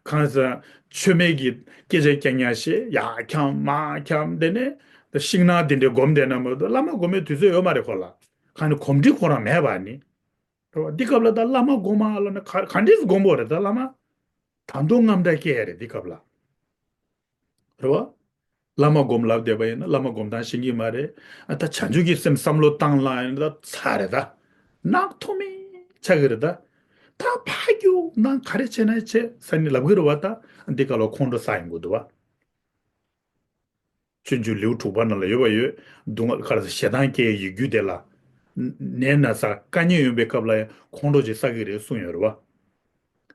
གང་ཟག་ཆོས་མེད་ཀྱི་སྐད་ཆ་རྐྱང་རྐྱང་བཤད། ཡར་འཁྱམ་མར་འཁྱམ་དེ་ནས་ཤིང་ནགས་དེ་འདྲའི་སྒོམ་བསྡད་ན་མ་གཏོགས་བླ་མ་སྒོམ་པའི་དུས་ཚོད་ཡོད་མ་རེད་ཁོ་ལ། གང་ནི་གོམས་འདྲིས་ཁོ་རང་མེད་པ་ནི། རེད་བ། འདི་སྐབས་ལ་ད་བླ་མ་སྒོམ་ཨ་ལ་ན་ག་ག་འདྲས་སྒོམ་པོ་རེད་ད་བླ་མ། ད་དུང་རྔམ་སྒྲ་སྐྱེ་ཡ་རེད་འདི་སྐབས་ལ། རེད་བ། བླ་མ་སྒོམ་ལབ་བསྡད་པ་ཡིན་ན་བླ་མ་སྒོམ་སྟངས་ཤེས་ཀྱི་མ་རེད། ཨ་ད་བྱང་ཆུབ་ཀྱི་སེམས་བསམ་བློ་བཏང་ལ་ཡིན་ན་ད་ཚར་རེད་ད། ནག་ཐོག་མེད་ཆགས་ཀྱི་རེད་ད། ད་ཕ་རྒྱུག་ན་ག་རེ་བྱས་ན་བྱས་ཟེར་ནས་ལབ་ཀྱི་རེད་བ། ད་འདི་སྐབས་ལ་ཁོང་ཁྲོ་ཟ་ཡོང་གི་འདུག་བ། སྤྱོད་འཇུག་ལེའུ་དྲུག་པ་ནང་ལ་ཡོད་པ་ཡོད། སྡུག་བསྔལ་ག་རེ་ཟེར་ཞེ་སྡང་སྐྱེ་ཡི་རྒྱུ་དེ་ལ། ནད་ན་ཚ་དཀའ་ངལ་ཡོང་པའི་སྐབས་ལ་ཡང་ཁོང་ཁྲོ་ཅིག་ཟ་གི་རེད་གསུངས་ཡོད་རེད་བ།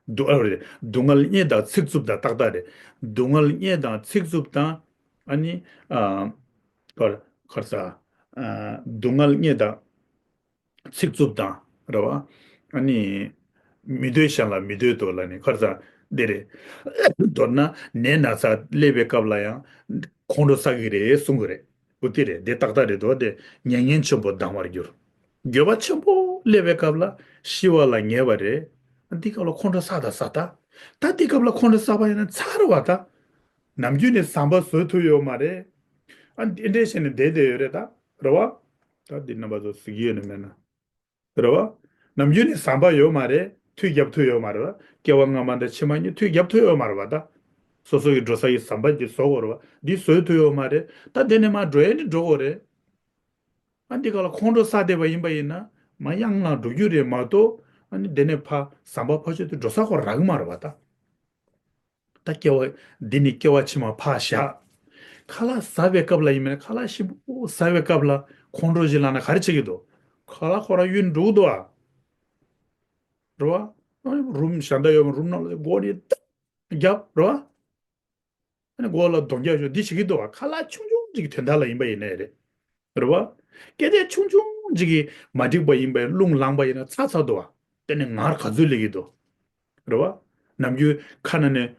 སྡུག་ཨ་རེད། སྡུག་བསྔལ་རྙེད་དང་ཚིག་རྩུབ་དང་ཏག་ཏག་རེད། སྡུག་བསྔལ་རྙེད་དང་ཚིག་རྩུབ་དང་། ཨ་ནི། ཨ། ག་རེ་ག་རེ་ཟེར། ཨ། སྡུག་བསྔལ་རྙེད་དང་། ཚིག་རྩུབ་དང་རེད་བ། ཨ་ནི། མི་འདོད་གཞན་ལ་མི་འདོད་དོ་ལ་ནི་ཁར་ཚང་འདི་རེད། མདོར་ན་ནད་ན་ཚ་སླེབས་པའི་སྐབས་ལ་ཡང་ཁོང་ཁྲོ་ཟ་གི་རེད་གསུང་གི་རེད། འོ་དེ་རེད། དེ་ཏག་ཏག་རེད་དོ། དེ་མྱ་ངན་ཆེན་པོ་ལྡང་བར་འགྱུར། འགྱོད་པ་ཆེན་པོ་སླེབས་པའི་སྐབས་ལ་ཤི་བ་ལ་ཉེ་བ་རེད། འདི་སྐབས་ལ་ཁོང་ཁྲོ་ཟ་ད་ཟ་ད། ད་འདི་སྐབས་ལ་ཁོང་ཁྲོ་ཟ་བ་ཡིན་ན་ཚར་བ་ད། ནམ་རྒྱུན་ནས་ཟམ་པ་བཟོ་ཐུབ་ཡོད་མ་རེད། ཨ་འདི་འདྲས་བྱས་ནས་བསྡད་བསྡད་ཡོད་རེད་ད། རེད་བ། ད་འདི་རྣམ་པ་ཚོ་གཟིགས་ཡོད་ནི་མེད་ན། རེད་བ། ནམ་རྒྱུན་ནས་ཟམ་པ་ཡོད་མ་རེད། མཐུད་རྒྱབ་ཐུབ་ཡོད་མ་རེད་བ། སྐྱེ་བ་སྔ་མ་དང་ཕྱི་མ་གཉིས་མཐུད་རྒྱབ་ཐུབ་ཡོད་མ་རེད་བ་ད། སོ་སོ་ཡི་འགྲོ་ས་ཡི་ཟམ་པ་འདི་བཟོ་དགོས་རེད་བ། འདི་བཟོ་ཐུབ་ཡོད་མ་རེད། ད་དེ་ནས་མར་འགྲོ་ཡས་ནི་འགྲོ་དགོས་རེད། ཨ་འདི་ག་ལ་ཁོང་ཁྲོ་ཟ་བསྡད་པ་ཡིན་པ་ཡིན་ན་མར་ཡང་ལ་འགྲོ་རྒྱུ་རེད་མ་གཏོགས། ཨ་ནི་དེ་ནས་ཕར་ཟམ་པ་ཕར་ཕྱོགས་དེ་འགྲོ་ས་ཁོ་རག་གི་མ་རེད་བ་ད། ད་སྐྱེ་བ། འདི་ནི་སྐྱེ་བ་ཕྱི་མ་ཕར་བཞག་ཁ་ལག་ཟ་བའི་སྐབས་ལ་ཡིན་མིན་ཁ་ལག་ཞིམ་པོ་ཟ་བའི་སྐབས་ལ་ཁོང་ཁྲོ་ཞིག་ལངས་ན་ག་རེ་བྱེད་ཀྱི་འདུག་ཁ་ལག་ཁོ་རང་གཡུག་འགྲོ་གི་འདུག་ཨ། རེད་བ། རུམ་གཞན་དག་ཡོད་པ་རུམ་ནང་ལ་སྒོ་ནས་རྒྱབ་རེད་བ། ཨ་ནི་སྒོ་ལ་གདོང་རྒྱག་ཞོག་འདི་བྱེད་ཀྱི་འདུག་བ། ཁ་ལག་ཆུང་ཆུང་ཅིག་གི་དོན་དག་ལ་ཡིན་པ་ཡིན་ནའི་རེད། རེད་བ། སྐད་ཆ་ཆུང་ཆུང་ཅིག་གིས་མ་འགྲིག་པ་ཡིན་པ་ཡིན་རླུང་ལངས་པ་ཡིན་ན་ཚ་ཚ་འདུག་བ། དེ་ནས་ངར་ག་ཚོད་སླེབས་ཀྱི་འདུག་རེད་བ། ནམ་རྒྱུན་ཁ་ནང་ནས་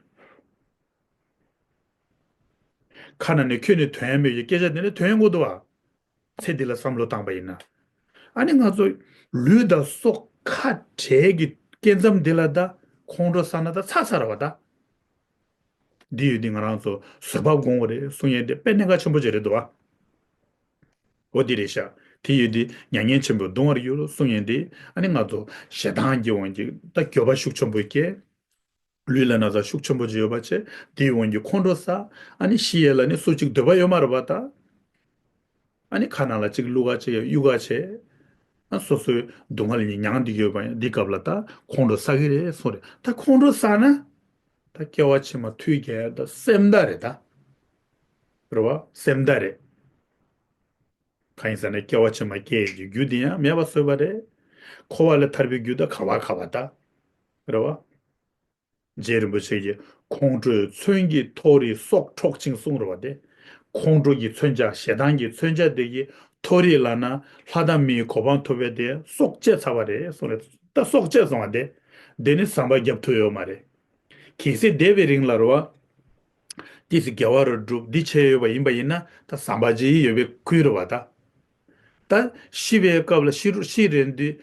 ཁ་ནང་ནས་ཁྱོན་ནས་ཐོན་ཡ་མེད་ཀྱི་སྐད་ཆ་དེ་ནས་ཐོན་ཡོང་གི་འདུག་བ། ཚེ་འདི་ལ་བསམ་བློ་བཏང་པ་ཡིན་ན། ཨ་ནི་ང་ཚོ་ལུས་དང་སྲོག་ཁ་བྲལ་གྱི་སྐྱེ་མཚམས་འདི་ལ་ད་ཁོང་ཁྲོ་ཟ་ན་ད་ཚར་ཚར་བ་ད། འདི་ཡོད་འདི་ང་རང་ཚོ་བཟོད་པ་སྒོམ་དགོས་རེད་གསུང་ཡས་འདི་དཔེ་གནད་འགག་ཆེན་པོ་ཅིག་རེད་འདུག་བ། འོ་འདི་རེད་ཤག་དེ་ཡོད་འདི་མྱ་ངན་ཆེན་པོས་གདུང་བར་འགྱུར་གསུང་ཡས་འདི། ཨ་ནི་ང་ཚོ་ཞེ་སྡང་གི་དབང་གིས་ད་འགྱོད་པ་ཤུགས་ཆེན་པོ་སྐྱེ། ལུས་ལ་ན་ཚ་ཤུགས་ཆེན་པོ་ཅིག་ཡོད་པ་བྱས། དེའི་དབང་གིས་ཁོང་ཁྲོ་ཟ། ཨ་ནི་ཤི་ཡས་ལ་ནི་སུ་གཅིག་འདོད་པ་ཡོད་མ་རེད་པ་ད། ཨ་ནི་ཁ་ནང་ལ་གཅིག་བླུག་ག་བྱས་གཡུག་ག་བྱས། ཨ་སོ་སོའི་སྡུག་བསྔལ་ནི་མྱངས་བསྡད་ཡོད་པ་ཡིན། འདི་སྐབས་ལ་ད་ཁོང་ཁྲོ་ཟ་གི་རེད་གསུངས་རེད། ད་ཁོང་ཁྲོ་ཟ་ན། ད་སྐྱེ་བ་ཕྱི་མ་མཐུ་རྐྱེན་ད་སེམས་དག་རེད་ད། རེད་བ། སེམས་དག་རེད། གང་ཡིན་ཟེར་ན་སྐྱེ་བ་ཕྱི་མ་སྐྱེ་ཡས་ཀྱི་རྒྱུ་དེ་ཡང་མེད་པ་བཟོས་པ་རེད། འཁོར་བ་ལས་ཐར་པའི་རྒྱུ་ད་ག་བ་ག་བ་ད། རེད་བ། རྗེ་རིན་པོ་ཆེ་གིས་ཁོང་ཁྲོས་མཚོན་གྱི་མཐོ་རིས་སྲོག་འཕྲོག་ཅིང་གསུངས་རེད་བ་སྟེ། ཁོང་ཁྲོ་གི་མཚོན་ཆ་ཞེ་སྡང་གི་མཚོན་ཆ་དེ་གིས་མཐོ་རིས་ལ་ན་ལྷ་དང་མིའི་གོ་འཕང་ཐོབ་པའི་དེ་སྲོག་བཅད་ཚར་བ་རེད་གསུངས་རེད། ད་སྲོག་བཅད་སོང་བ་དེ། དེ་ནི་ཟམ་པ་བརྒྱབ་ཐུབ་ཡོད་མ་རེད། གལ་སྲིད་འདས་པའི་རིང་ལ་རེད་བ། ཏི་སི་དགེ་བ་རུ་སྒྲུབ་འདི་བྱས་ཡོད་པ་ཡིན་པ་ཡིན་ན་ད་ཟམ་པ་ཅིག་ཡོད་པའི་ཁུལ་རེད་བ་ད། ད་ཤི་བའི་སྐབས་ལ་ཤི་རུ་ཤི་རན་དུས་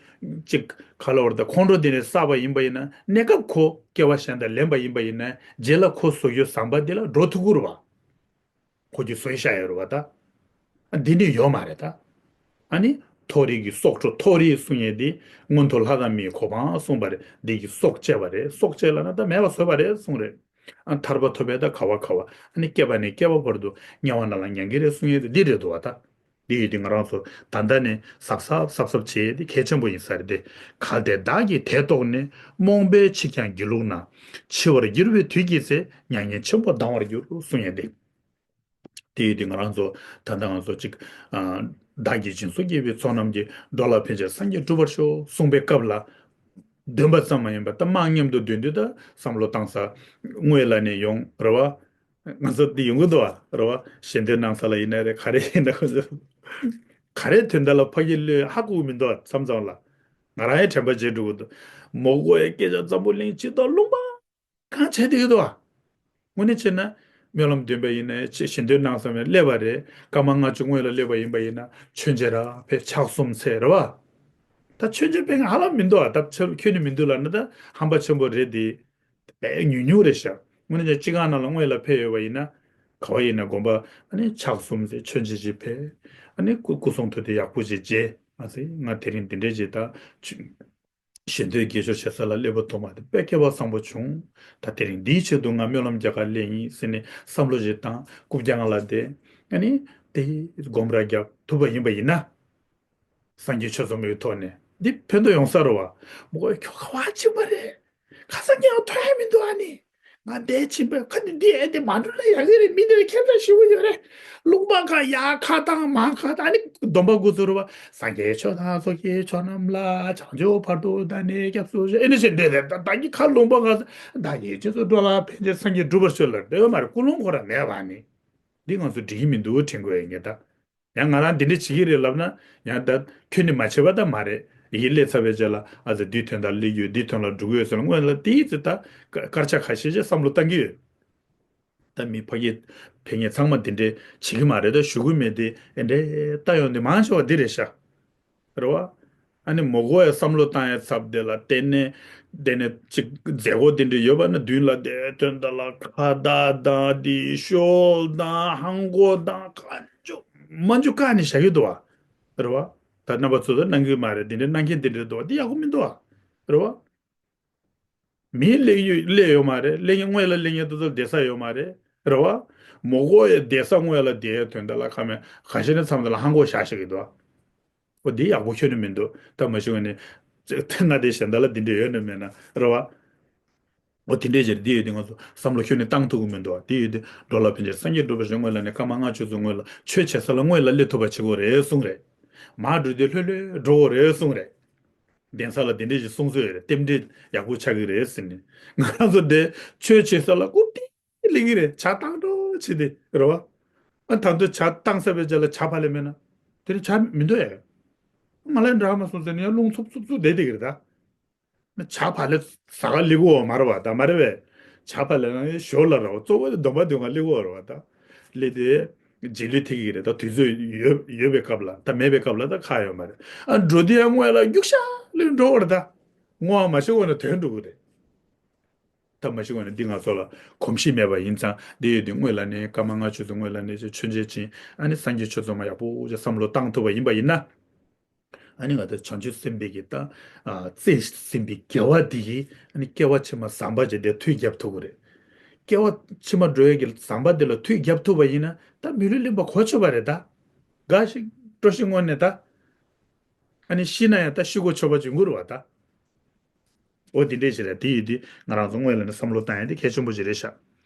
ཅིག་ག་ལ་བར་ད་ཁོང་ཁྲོ་འདི་ནས་བསགས་པ་ཡིན་པ་ཡིན་ན་གནས་སྐབས་ཁོ་སྐྱེ་བ་གཞན་དང་ལེན་པ་ཡིན་པ་ཡིན་ན་རྗེས་ལ་ཁོ་བཟོ་རྒྱུ་ཟམ་པ་འདི་ལ་འགྲོ་ཐུབ་ཀྱི་རེད་བ། ཁོ་གྱིས་བཟོས་བཞག་ཡོད་རེད་བ་ད། ཨ་འདི་ནི་ཡོད་མ་རེད་ད། ཨ་ནི་མཐོ་རིས་ཀྱི་སྲོག་འཕྲོག་མཐོ་རིས་གསུང་ཡས་འདི་སྔོན་དུ་ལྷ་དང་མིའི་གོ་འཕང་གསུངས་པ་རེད། འདི་གི་སྲོག་བཅད་པ་རེད། སྲོག་བཅད་ལ་ན་ད་མེད་པ་བཟོས་པ་རེད་གསུངས་རེད། ཨ་ཐར་པ་ཐོབ་པའི་ད་ག་བ་ག་བ་ཨ་ནི་སྐྱེ་བ་ནས་སྐྱེ་བ་བར་དུ་དམྱལ་བ་ནང་ལ་མྱང་གི་རེད་གསུང་ཡས་འདི་འདི་རེད་འདུག་བ་ད། འདི་ཡོད་དུས་ང་རང་ཚོ་ད་ལྟ་ནས་གཟབ་གཟབ་གཟབ་གཟབ་བྱེད་ཡས་འདི་གལ་ཆེན་པོ་ཡིན་ས་རེད་དེ། གལ་ཏེ་བདག་གིས་དེ་རྟོགས་ནས། རྨོངས་པས་འཆི་ཀྱང་སྒྱིད་ལུག་ན། འཆི་བར་འགྱུར་བའི་དུས་ཀྱི་ཚེ། མྱ་ངན་ཆེན་པོ་ལྡང་བར་འགྱུར་གསུང་ཡས་འདི། དེ་ཡོད་དུས་ང་རང་ཚོ་ད་ལྟ་ང་ཚོ་གཅིག་ཨ། བདག་གིས་སྦྱིན་སོགས་བགྱིས་པའི་ཚོགས་རྣམས་ཀྱིས། འགྲོ་ལ་ཕན་ཕྱིར་སངས་རྒྱས་འགྲུབ་པར་ཤོག་གསུངས་པའི་སྐབས་ལ། འདོན་པ་ཙམ་མ་ཡིན་པར་ད་དམངས་མཉམ་དུ་འདོན་དུས་ད་བསམ་བློ་བཏང་ས་དངོས་ལ་ནས་ཡོང་རེད་བ། ང་ཚོ་འདི་ཡོང་གི་འདུག་བ་རེད་བ། ཞལ་འདོན་གནང་ས་ལ་ཡིན་ན་རེད། ག་རེ་ཡིན་ན་ཁོ་ཚོ་ག་རེ་དོན་དག་ལ་ཕ་གི་བློས་ཧ་གོ་གི་མི་འདུག་བ། མཚམས་མཚམས་ལ་ང་རང་ཡང་དྲན་པ་བརྗེད་འགྲོ་གི་འདུག་མོ་གོ་ཡ་སྐད་ཆ་འཛམ་བུ་གླིང་སྤྱི་ལྟར་ལུང་པ། གང་བྱས་བསྡད་ཀྱི་འདུག་བ། དངོས་གནས་བྱས་ན། སྨོན་ལམ་འདོན་པ་ཡིན་ན་ཆེ་ཞལ་འདོན་གནང་ས་མེད་སླེབས་པ་རེད། སྐར་མ་ལྔ་བཅུ་སྔོན་ལ་སླེབས་པ་ཡིན་པ་ཡིན་ན་མཆོད་མཇལ་རག་ཕེབས་ཕྱག་གསུམ་འཚལ་རེད་བ། ད་མཆོད་མཇལ་ཕེབས་མཁན་ཧ་ལམ་མི་འདུག་བ། ད་ཁྱོད་ཁྱོད་ནི་མི་འདུག་ལབ་ན་ད་ཧམ་པ་ཆེན་པོ་རེད་དེ། དཔེ་ཉུང་ཉུང་རེད་ཤག་དངོས་གནས་ཅིག་སྤྱི་ཁང་ནང་ལ་སྔོན་ལ་ཕེབས་ཡོད་པ་ཡིན་ན། ག་བ་ཡིན་ན་དགོན་པ་ཨ་ནི་ཕྱག་གསུམ་འཚལ་མཆོད་མཇལ་ཅིག་ཕེབས། ཨ་ནི་སྐུ་སྐུ་གསུང་ཐུགས་དེ་ཡག་པོ་ཅིག་མཇལ་མ་ཟད་ང་དེ་རིང་འདི་འདྲས་ཅིག་ད་ཆུ། ཞལ་འདོན་དགེ་སྦྱོར་བྱེད་ས་ལ་སླེབས་པ་ཐོག་མ་དེ་དཔེ་སྐལ་བ་བཟང་པོ་བྱུང་། ད་དེ་རིང་འདིའི་ཆེད་དུ་ང་སྨོན་ལམ་རྒྱག་གར་སླེབས་ཡིན་ཟེར་ནས་བསམ་བློ་ཞིག་བཏང་རྐུབ་བཀྱག་ལ་བསྡད། ཨ་ནི་དེ་སྒོམ་ར་རྒྱག་ཐུབ་པ་ཡིན་པ་ཡིན་ན། སངས་རྒྱས་ཆོས་ཚོགས་མའི་ཐོག་ནས་འདི་ཕན་ཐོགས་ཡོང་ས་རེད་བ། མོ་གོ་ཁྱོད་ག་བ་ཕྱིན་པ་རེད། ཁ་སང་ཀྱང་ཐོན་ཡ་མི་འདུག་ཨ་ནི། ང་འདས་ཕྱིན་པའི་ཁ་ནས་འདི་ཨེ་དེ་མ་འགྲོ་ལ་ཡག་གི་རེད། མི་འདིར་ཁྱད་མཚར་ཞེ་པོ་ཡོད་རེད། ལུང་པ་ཁ་ཡར་ཁ་བཏང་མར་ཁ་བཏང་ཨ་ནི་སྡོམ་པ་འགོ་ཚུགས་རེད་བ། སངས་རྒྱས་ཆོས་དང་ཚོགས་ཀྱི་མཆོག་རྣམས་ལ། བྱང་ཆུབ་བར་དུ་བདག་ནི་སྐྱབས་སུ་མཆི། ཨེ་ནི་ཞེས་འདོད་དེ་ད་ད་གི་ཁ་ལུང་པ་ཁ་བདག་གིས་རྗེས་སུ་འགྲོ་ལ་ཕན་ཕྱིར་སངས་རྒྱས་འགྲུབ་པར་ཤོག་ལབ་འདོད་ཡོད་མ་རེད། ཀུན་སློང་ཁོ་རང་མེད་བ་ནི། འདི་ང་ཚོ་འགྲིག་གི་མི་འདུག་དྲན་དགོས་ཡ་ངེས་ད། ཡང་ང་རང་འདི་འདྲ་བྱེད་ཀྱི་རེད་ལབ་ན་ཡང་ད་ཁྱོད་ནི་མ་བྱེད་པ་ད་མ་རེད། ཡིན་སླེབས་ཚར་བའི་རྗེས་ལ་ཨ་ཙི་འདིའི་དོན་དག་སླེབས་ཡོད། འདིའི་དོན་ལ་འགྲོ་གི་ཡོད་ཟེར་ན་སྔོན་ལ་དེའི་ཚེ་ད་སྐར་ཆ་ཁ་ཤས་ཤིག་བསམ་བློ་བཏང་གི་ཡོད། ད་མི་ཕ་གི་ཕ་གི་ཚང་མ་འདི་འདྲ་བྱེད་ཀྱི་མ་རེད། ད་ཞུ་གི་མེད་དེ་ཨེ་འདྲ་ལྟ་ཡོང་དེ་མང་ཆེ་བ་འདི་རེད་ཤག་རེད་བ། ཨ་ནི་མོ་གོ་ཡ་བསམ་བློ་བཏང་ཡ་ཚབ་དེ་ལ་བརྟེན་ནས་བརྟེན་ནས་ཅིག་མཛད་སྒོ་དེ་འདྲ་ཡོད་པ་ན་མདུན་ལ་དེ་དོན་དག་ལ་ཁ་བརྡ་དང་དེ་ཤོལ་དང་ཧང་གོ་དང་གང་བྱུང་མང་བྱུང་བཀག་ནས་བཞག་གི་འདུག་བ། རེད་བ། ད་རྣམ་པ་ཚོ་ད་གནང་གི་མ་རེད། དེ་འདྲ་གནང་མཁན་དེ་འདྲ་འདུག་བ། དེ་ཡག་པོ་མི་འདུག་བ། རེད་བ། མི་སླེབས་ཡོད་སླེབས་ཡོད་མ་རེད། སླེབས་མཁན་སྔོན་ལ་སླེབས་མཁན་དེ་ཚོ་བསྡད་ས་ཡོད་མ་རེད། རེད་བ། མོ་གོ་ཡ་བསྡད་ས་སྔོན་ལ་བསྡད་ཡ་དོན་དག་ལ་ཁ་མེད་ག་ཤེད་ནས་མཚམས་དེ་ལ་ཧང་གོ་བཞག་བཞག་གི་འདུག་བ། འོ་འདི་ཡག་པོ་ཁྱོན་ནས་མི་འདུག་ད་མ་གཞི་ནས་ང་དེ་གཞན་དག་ལ་འདི་འདྲ་ཡོད་ནི་མེད་ན་རེད་བ། འོ་དེ་འདྲའི་ཕྱིར་འདི་ཡོད་དེ་ང་ཚོ་བསམ་བློ་ཁྱོན་ནས་བཏང་ཐུབ་ཀྱི་མི་འདུག་བ། འདི་ཡོད་དེ་འགྲོ་ལ་ཕན་ཕྱིར་སངས་རྒྱས་འགྲུབ་པར་ཤོག་སྔོན་ལ་ནི་སྐར་མ་ལྔ་བཅུ་ཙམ་སྔོན་ལ་ཆོས་བྱེད་ས་ལ་སྔོན་ལ་སླེབས་ཐུབ་པ་བྱེད་དགོས་རེད་གསུངས་རེད། མར་འགྲོ་དུས་ལྷོད་ལྷོད་འགྲོ་དགོས་རེད་གསུངས་རེད། གདན་ས་ལ་དེ་འདྲས་ཞིག་གསུང་སྲོལ་ཡོད་རེད། རྟེན་འབྲེལ་ཡག་པོ་ཆགས་ཀྱི་རེད་ཟེར་ནས། ང་རང་ཚོ་འདྲའི་ཆོས་བྱེད་ས་ལ་རྐུབ་སྟེགས་སླེབས་ཀྱི་རེད། ཇ་བཏང་འགྲོ་བྱེད་དེ་རེད་བ། ཨ་ད་དུང་ཇ་བཏང་ཚར་བའི་རྗེས་ལ་ཇ་ཕར་ལེན་མེད་ན། དེ་ནི་ཇ་མི་འདུག་ཨེ། ང་ལ་འདྲ་མ་སོང་ཟེར་ནས་ཡང་རླུང་འཚུབ་འཚུབ་འཚུབ་བསྡད་བསྡད་ཀྱི་རེད་ད། ཇ་ཕར་ལེན་ཟ་ག་སླེབས་ཀྱི་ཡོད་མ་རེད་བ། ད་མ་རེད་པས། ཇ་ཕར་ལེན་ན་ཞོར་ལ་རེད་བ། གཙོ་བོ་དེ་སྡོམ་པ་འདོན་ག་སླེབས་ཀྱི་ཡོད་རེད་བ་ད། སླེབས་ཏེ་རྗེས་ལུས་ཐེབས་ཀྱི་རེད། ད་དུས་ཚོད་ཡོད་ཡོད་པའི་སྐབས་ལ། ད་མེད་པའི་སྐབས་ལ་ད་ཁག་ཡོད་མ་རེད། ཨ་འགྲོ་དུས་ཡང་སྔོན་ལ་རྒྱུག་ཤར་ལེ་འགྲོ་བ་རེད། ད་སྔོན་མ་ཤོར་བ་ན་དོན་འགྲུབ་ཀྱི་རེད། ད་མ་ཤོར་བ་ན་འདི་ང་ཚོ་ལ་གོམས་གཤིས་མེད་པ་ཡིན་ཙང་། འདི་ཡོད་དུས་སྔོན་ལ་ནས་སྐར་མ་ལྔ་བཅུ་ཙམ་སྔོན་ལ་ནས་མཆོད་མཇལ་ཕྱིན། ཨ་ནི་སངས་རྒྱས་ཆོས་ཚོགས་མ་ཡག་པོ་ཅིག་བསམ་བློ་བཏང་ཐུབ་པ་ཡིན་པ་ཡིན་ན། ཨ་ནི་ང་ཚོ་བྱང་ཆུབ་སེམས་དཔའི་གི་ད་ཨ་བརྩེས་ཟིན་པའི་དགེ་བ་འདི་ཡིས་ཨ་ནི་སྐྱེ་བ་ཕྱི་མ་བཟང་པོ་ཅིག་དེ་མཐུ་རྒྱབ་ཐུབ་ཀྱི་རེད། སྐྱེ་བ་ཕྱི་མ་འགྲོ་ཡས་ཀྱི་བཟང་པོ་དེ་ལ་མཐུ་རྒྱབ་ཐུབ་པ་ཡིན་ན། ད་མི་ལུས་ལེན་པ་གོ་ཆོད་པ་རེད། ད་འགའ་ཞིག་འགྲོ་ཞིག་སྔོན་ནས་ད་ཨ་ནི་ཤི་ན་ཡང་ད་ཤི་གོ་ཆོད་པ་ཅིག་ཡོང་གི་རེད་བ། ད་འོ་དེ་འདྲས་ཞིག་རེད། དེ་ཡིན་དུས་ང་རང་ཚོ་སྔོན་ལ་ནས་བསམ་བློ་བཏང་ཡས་དེ་གལ་ཆེན་པོ་ཞིག་རེད་ཤག་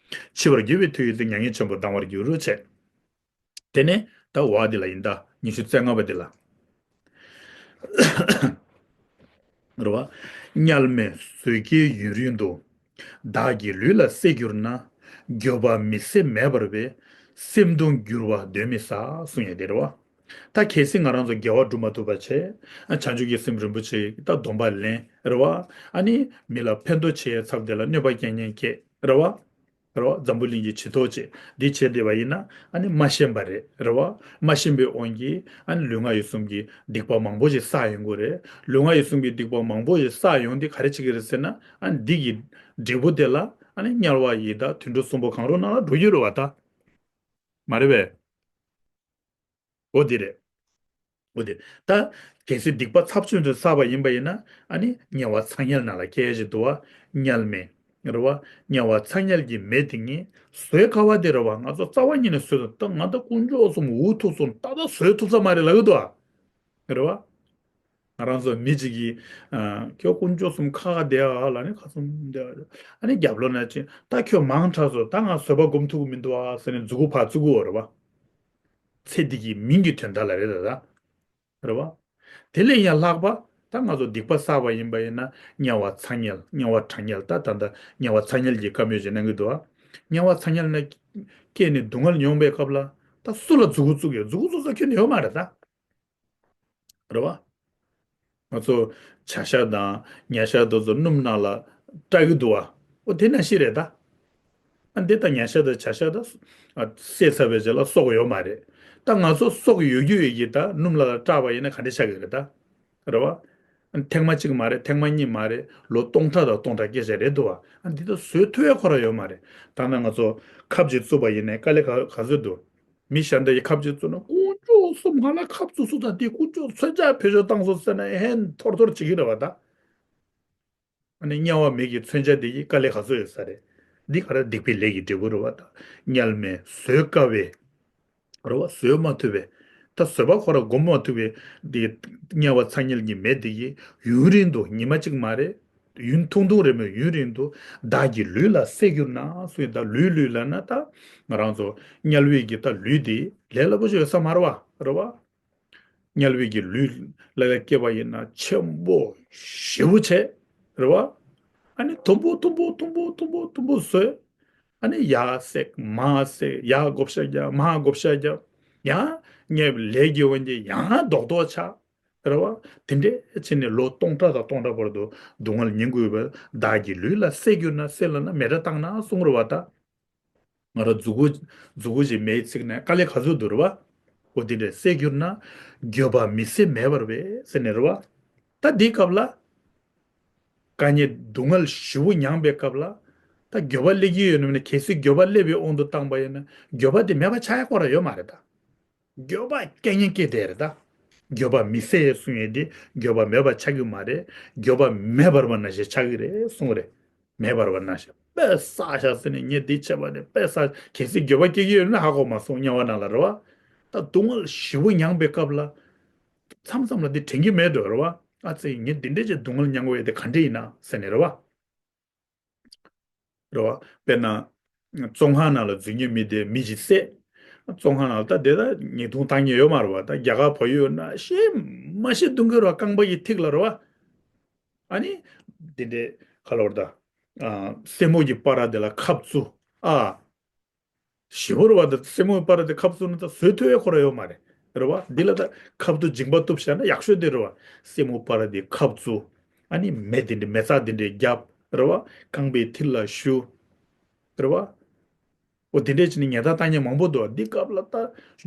འཆི་བར་འགྱུར་བའི་མཐུ་ཡོད་དེ། མྱ་ངན་ཆེན་པོ་ལྡང་བར་འགྱུར་རོ་བྱས། དེ་ནས་ད་འོག་འདི་ལ་ཡིན། ད་ཉི་ཤུ་རྩ་ལྔ་པ་འདི་ལ། རེད་བ། དམྱལ་མེ་བཟོད་དཀའི་ཡུན་རིང་དུ། བདག་གི་ལུས་ལ་སྲེག་གྱུར་ན། འགྱོད་པ་མི་བཟད་མེད་པར་འབད། སེམས་གདུང་འགྱུར་བ་གདོན་མི་ཟ། གསུང་ཡས་དེ་རེད་བ། ད་གལ་སྲིད་ང་རང་ཚོ་དགེ་བ་སྒྲུབ་མ་ཐུབ་པ་བྱས། ཨ་བྱང་ཆུབ་ཀྱི་སེམས་རིན་པོ་ཆེ་ད་སྡོམ་པ་ལེན། རེད་བ། ཨ་ནི་མི་ལ་ཕན་ཐོགས་བྱེད་ཡས་ཚབ་དེ་ལ་གནོད་པ་རྐྱང་རྐྱང་བསྐྱལ། རེད་བ། རེད་བ། འཛམ་བུ་གླིང་གི་བྱི་དོར་བྱེད་འདི་བྱེད་བསྡད་པ་ཡིན་ན། ཨ་ནི་མ་ཤེས་པ་རེད། རེད་བ། མ་ཤེས་པའི་དབང་གིས་ཨ་ནི་ལུས་ངག་ཡིད་གསུམ་གྱི་སྡིག་པ་མང་པོ་ཞིག་བསགས་ཡོང་གི་རེད། ལུས་ངག་ཡིད་གསུམ་གྱི་སྡིག་པ་མང་པོ་ཞིག་བསགས་ཡོང་དུས་ག་རེ་བྱེད་ཀྱི་རེད་ཟེར་ན། ཨ་ནི་འདི་གི་འབྲས་བུ་དེ་ལ་ཨ་ནི་དམྱལ་བ་ཡི་དྭགས་དུད་འགྲོ་གསུམ་པོ་གང་རུང་ནང་ལ་འགྲོ་རྒྱུ་རེད་བ། ད་མ་རེད་པས། འོ་དེ་རེད། འོ་དེ། ད་གལ་སྲིད་སྡིག་པ་ཚབས་ཆེན་དུ་བསགས་པ་ཡིན་པ་ཡིན་ན། ཨ་ནི་དམྱལ་བ་ཚ་དམྱལ་ནང་ལ་སྐྱེ་ཡས་ཞིག་འདུག་བ། དམྱལ་མེ། རེད་བ། དམྱལ་བ་ཚ་དམྱལ་གྱི་མེ་དེ་ངས་བཟོད་དཀའ་བ་དེ་རེད་བ། ང་ཚོ་རྩ་བ་ཉིད་ནས་བཟོད་ཐུབ། ད་ང་ད་དཀོན་མཆོག་གསུམ་འུ་ཐུག་སོང་། ད་ད་བཟོད་ཐུབ་ས་མ་རེད་ལབ་ཀྱི་འདུག་བ། རེད་བ། ང་རང་ཚོ་མི་གཅིག་གིས་ཨ་ཁྱོད་དཀོན་མཆོག་གསུམ་ཁ་ཁ་བསྡད་ཨ་ལབ་ནས། ཁ་གསུམ་བསྡད་ཨ། ཨ་ནི་རྒྱབ་ལོགས་ནས་ཅི། ད་ཁྱོད་མང་དྲགས་སོང་། ད་ང་བཟོད་པ་སྒོམ་ཐུབ་ཀྱི་མི་འདུག་ཨ་ཟེར་ནས་མཛུ་གུ་ཕར་བཙུགས་ཀྱི་ཡོད་རེད་བ། ཚེ་འདི་གི་མིང་གི་དོན་དག་ལ་རེད་ད། ད་རེད་བ། དེ་ལས་ཡང་ལྷག་པ། ད་ང་ཚོ་སྡིག་པ་བསགས་པ་ཡིན་པ་ཡིན་ན། དམྱལ་བ་ཚ་དམྱལ། དམྱལ་བ་གྲང་དམྱལ། ད་ད་ད་དམྱལ་བ་ཚ་དམྱལ་གྱི་བཀའ་མོལ་ཅིག་གནང་གི་འདུག་ཨ། དམྱལ་བ་ཚ་དམྱལ་ན་སྐྱེས་ནས་སྡུག་བསྔལ་མྱོང་པའི་སྐབས་ལ། ད་སུ་ལ་མཛུ་གུ་བཙུགས་ཡོད། མཛུ་གུ་བཙུགས་ས་ཁྱོན་ནས་ཡོད་མ་རེད་ད། རེད་བ། ང་ཚོ་བྱ་ཤ་དང་ཉ་ཤ་དེ་ཚོ་སྣུམ་ནང་ལ་བཀྲ་གི་འདུག་བ། འོ་དེ་ནང་བཞིན་རེད་ད། ཨ་འདི་ད་ཉ་ཤ་དང་བྱ་ཤ་ད་ཨ་བསད་ཚར་བའི་རྗེས་ལ་སྲོག་ཡོད་མ་རེད། ད་ང་ཚོ་སྲོག་ཡོད་རྒྱུ་ཡོད་ཀྱི་ད་སྣུམ་ལ་ལ་བཀྲ་བ་ཡིན་ན་ག་འདྲ་ཆགས་ཀྱི་རེད་ད། རེད་བ། ཨ་ཐེངས་མ་གཅིག་མ་རེད། ཐེངས་མ་གཉིས་མ་རེད། ལོ་སྟོང་ཕྲག་དང་སྟོང་ཕྲག་སྐྱེ་བྱ་རེད་འདུག་བ། ཨ་འདི་ད་བཟོད་ཐུབ་ཡ་ཁོ་རང་ཡོད་མ་རེད། ད་ནང་ང་ཚོ་ཁབ་ཅིག་བཙུགས་པ་ཡིན་ནའི་དཀའ་ལས་ག་ག་ཚོད་འདུག་མི་གཞན་དག་གིས་ཁབ་ཅིག་བཙུགས་ན། དཀོན་མཆོག་གསུམ་ང་ལ་ཁབ་བཙུགས་སོང་། ད་འདི་དཀོན་མཆོག་མཚོན་ཆ་བེད་སྤྱོད་བཏང་སོང་ཟེར་ན་ཧན་ཐོར་ཐོར་བྱེད་ཀྱི་རེད་བ་ད། ཨ་ནི་དམྱལ་བ་མེ་གི་མཚོན་ཆ་འདི་ཡི་དཀའ་ལས་ག་ཚོད་ཡོད་ས་རེད། འདི་ག་རེ་སྡིག་པའི་ལས་ཀྱི་འབྲས་བུ་རེད་བ་ད། དམྱལ་མེ་བཟོད་དཀའ་བའི། རེད་བ། བཟོད་མ་ཐུབ་པའི། ད་བཟོད་པ་ཁོ་ར་སྒོམ་མ་ཐུབ་པའི་འདི་དམྱལ་བ་ཚ་དམྱལ་གྱི་མེ་འདི་ཡི་ཡུན་རིང་དུ་ཉི་མ་གཅིག་མ་རེད། ཡུན་ཐུང་ཐུང་རེད་མོད། ཡུན་རིང་དུ་བདག་གི་ལུས་ལ་སྲེག་གྱུར་ན་གསུངས་ཡོད། ད་ལུས་ལུས་ལབ་ན་ད་ང་རང་ཚོ་དམྱལ་བའི་གི་ད་ལུས་འདི་ལས་སླ་པོ་ཞིག་ཡོད་ས་མ་རེད་བ། རེད་བ། དམྱལ་བའི་གི་ལུས་ལ་ལ་སྐྱེས་པ་ཡིན་ན་ཆེན་པོ་ཞེ་པོ་བྱས། རེད་བ། ཨ་ནི་དུམ་བུ་དུམ་བུ་དུམ་བུ་དུམ་བུ་དུམ་བུ་བཟོས། ཨ་ནི་ཡར་བསྲེག་མར་བསྲེག་ཡར་བགོ་བཤའ་རྒྱབ། མར་བགོ་བཤའ་རྒྱབ། ཡང་ངས་ལས་ཀྱི་དབང་གིས་ཡང་རྡོག་རྡོག་ཆགས། རེད་བ། དེ་འདྲས་བྱས་ནས་ལོ་སྟོང་ཕྲག་དང་སྟོང་ཕྲག་བར་དུ་སྡུག་བསྔལ་མྱོང་དགོས་པས། བདག་གི་ལུས་ལ་སྲེག་གྱུར་ན། སྲེག་ལབ་ན་མེ་སྲེག་བཏང་ན་གསུངས་རེད་བ་ད། ང་རང་མཛུ་གུ་མཛུ་གུ་ཞིག་མེ་ཡིས་ཚིག་ནས་དཀའ་ལས་ག་ཚོད་འདུག་རེད་བ། འོ་དེ་འདྲས་སྲེག་གྱུར་ན། འགྱོད་པ་མི་བཟད་མེད་པར་འབད་ཟེར་ནས་རེད་བ། ད་འདིའི་སྐབས་ལ། དཀའ་ངལ་སྡུག་བསྔལ་ཞེ་པོ་མྱངས་པའི་སྐབས་ལ། ད་འགྱོད་པ་སླེབས་ཀྱི་ཡོད་ནམ་ན། གལ་སྲིད་འགྱོད་པ་སླེབས་པའི་དབང་དུ་བཏང་པ་ཡིན་ན། འགྱོད་པ་དེ་མེད་པ་ཆགས་ཡ་ཁོ་རང་ཡོད་མ་རེད་ད། འགྱོད་པ་རྐྱང་རྐྱང་སྐྱེས་བསྡད་རེད་ད། འགྱོད་པ་མི་བཟད་གསུང་ཡས་དེ་འགྱོད་པ་མེད་པ་ཆགས་ཀྱི་མ་རེད། འགྱོད་པ་མེད་པར་བ་ནང་བཞིན་ཆགས་ཀྱི་རེད་གསུང་གི་རེད། མེད་པར་བ་ནང་བཞིན་དཔེ་བསགས་ཤག་ཟེར་ནས་ངས་འདི་བྱས་པ་རེད། དཔེ་བསགས། གལ་སྲིད་འགྱོད་པ་སྐྱེ་གི་ཡོད་ན་ཧ་གོ་མ་སོང་། དམྱལ་བ་ནང་ལ་རེད་བ། ད་སྡུག་བསྔལ་ཞེ་པོ་མྱངས་པའི་སྐབས་ལ། མཚམས་མཚམས་ལ་འདི་དྲན་གྱི་མེད་འགྲོ་རེད་བ། ཨ་ཙི། ངས་འདི་འདྲས་ཀྱི་སྡུག་བསྔལ་མྱངས་དགོས་ཡས་དེ་ག་འདྲས་ཡིན་ན་ཟེར་ནས་རེད་བ། རེད་བ། དཔེར་ན། བཙོན་ཁང་ནང་ལ་འཛུལ་མཁན་མི་དེ་མི་ཞིག་བསད། བཙོན་ཁང་ནང་ལ་ད་དེ་ད་ཉེས་རྡུང་བཏང་མཁན་ཡོད་མ་རེད་བ། ད་རྒྱ་གར་བལ་ཡུལ་ན་ཤི་མ་ཤི་རྡུང་གི་རེད་བ། རྐང་པ་གི་ཐིག་ལ་རེད་བ། ཨ་ནི། དེ་འདྲའི་ཁ་ལོར་ད། ཨ། སེན་མོ་གི་པར་དེ་ལ་ཁབ་བཙུགས། ཨ། ཞེ་པོ་རེད་བ། ད་སེན་མོ་གི་པར་དེ་ཁབ་བཙུགས་ན་ད་བཟོད་ཐུབ་ཡ་ཁོ་ར་ཡོད་མ་རེད། རེད་བ། འདི་ལ་ད་ཁབ་ཏུ་འཇིང་པ་གཏུབས་བཞག་ན་ཡག་ཤོས་དེ་རེད་བ། སེན་མོ་པར་དེ་ཁབ་བཙུགས། ཨ་ནི་མེ་དེ་འདྲའི་མེ་བཙའ་དེ་འདྲའི་བརྒྱབ། རེད་བ། རྐང་པའི་མཐིལ་ལ་གཞུ། རེད་བ། འོ་དེ་འདྲས་བྱས་ནས་ཉེས་རྡུང་བཏང་མཁན་མང་པོ་འདུག་འདི་སྐབས་ལ་ད་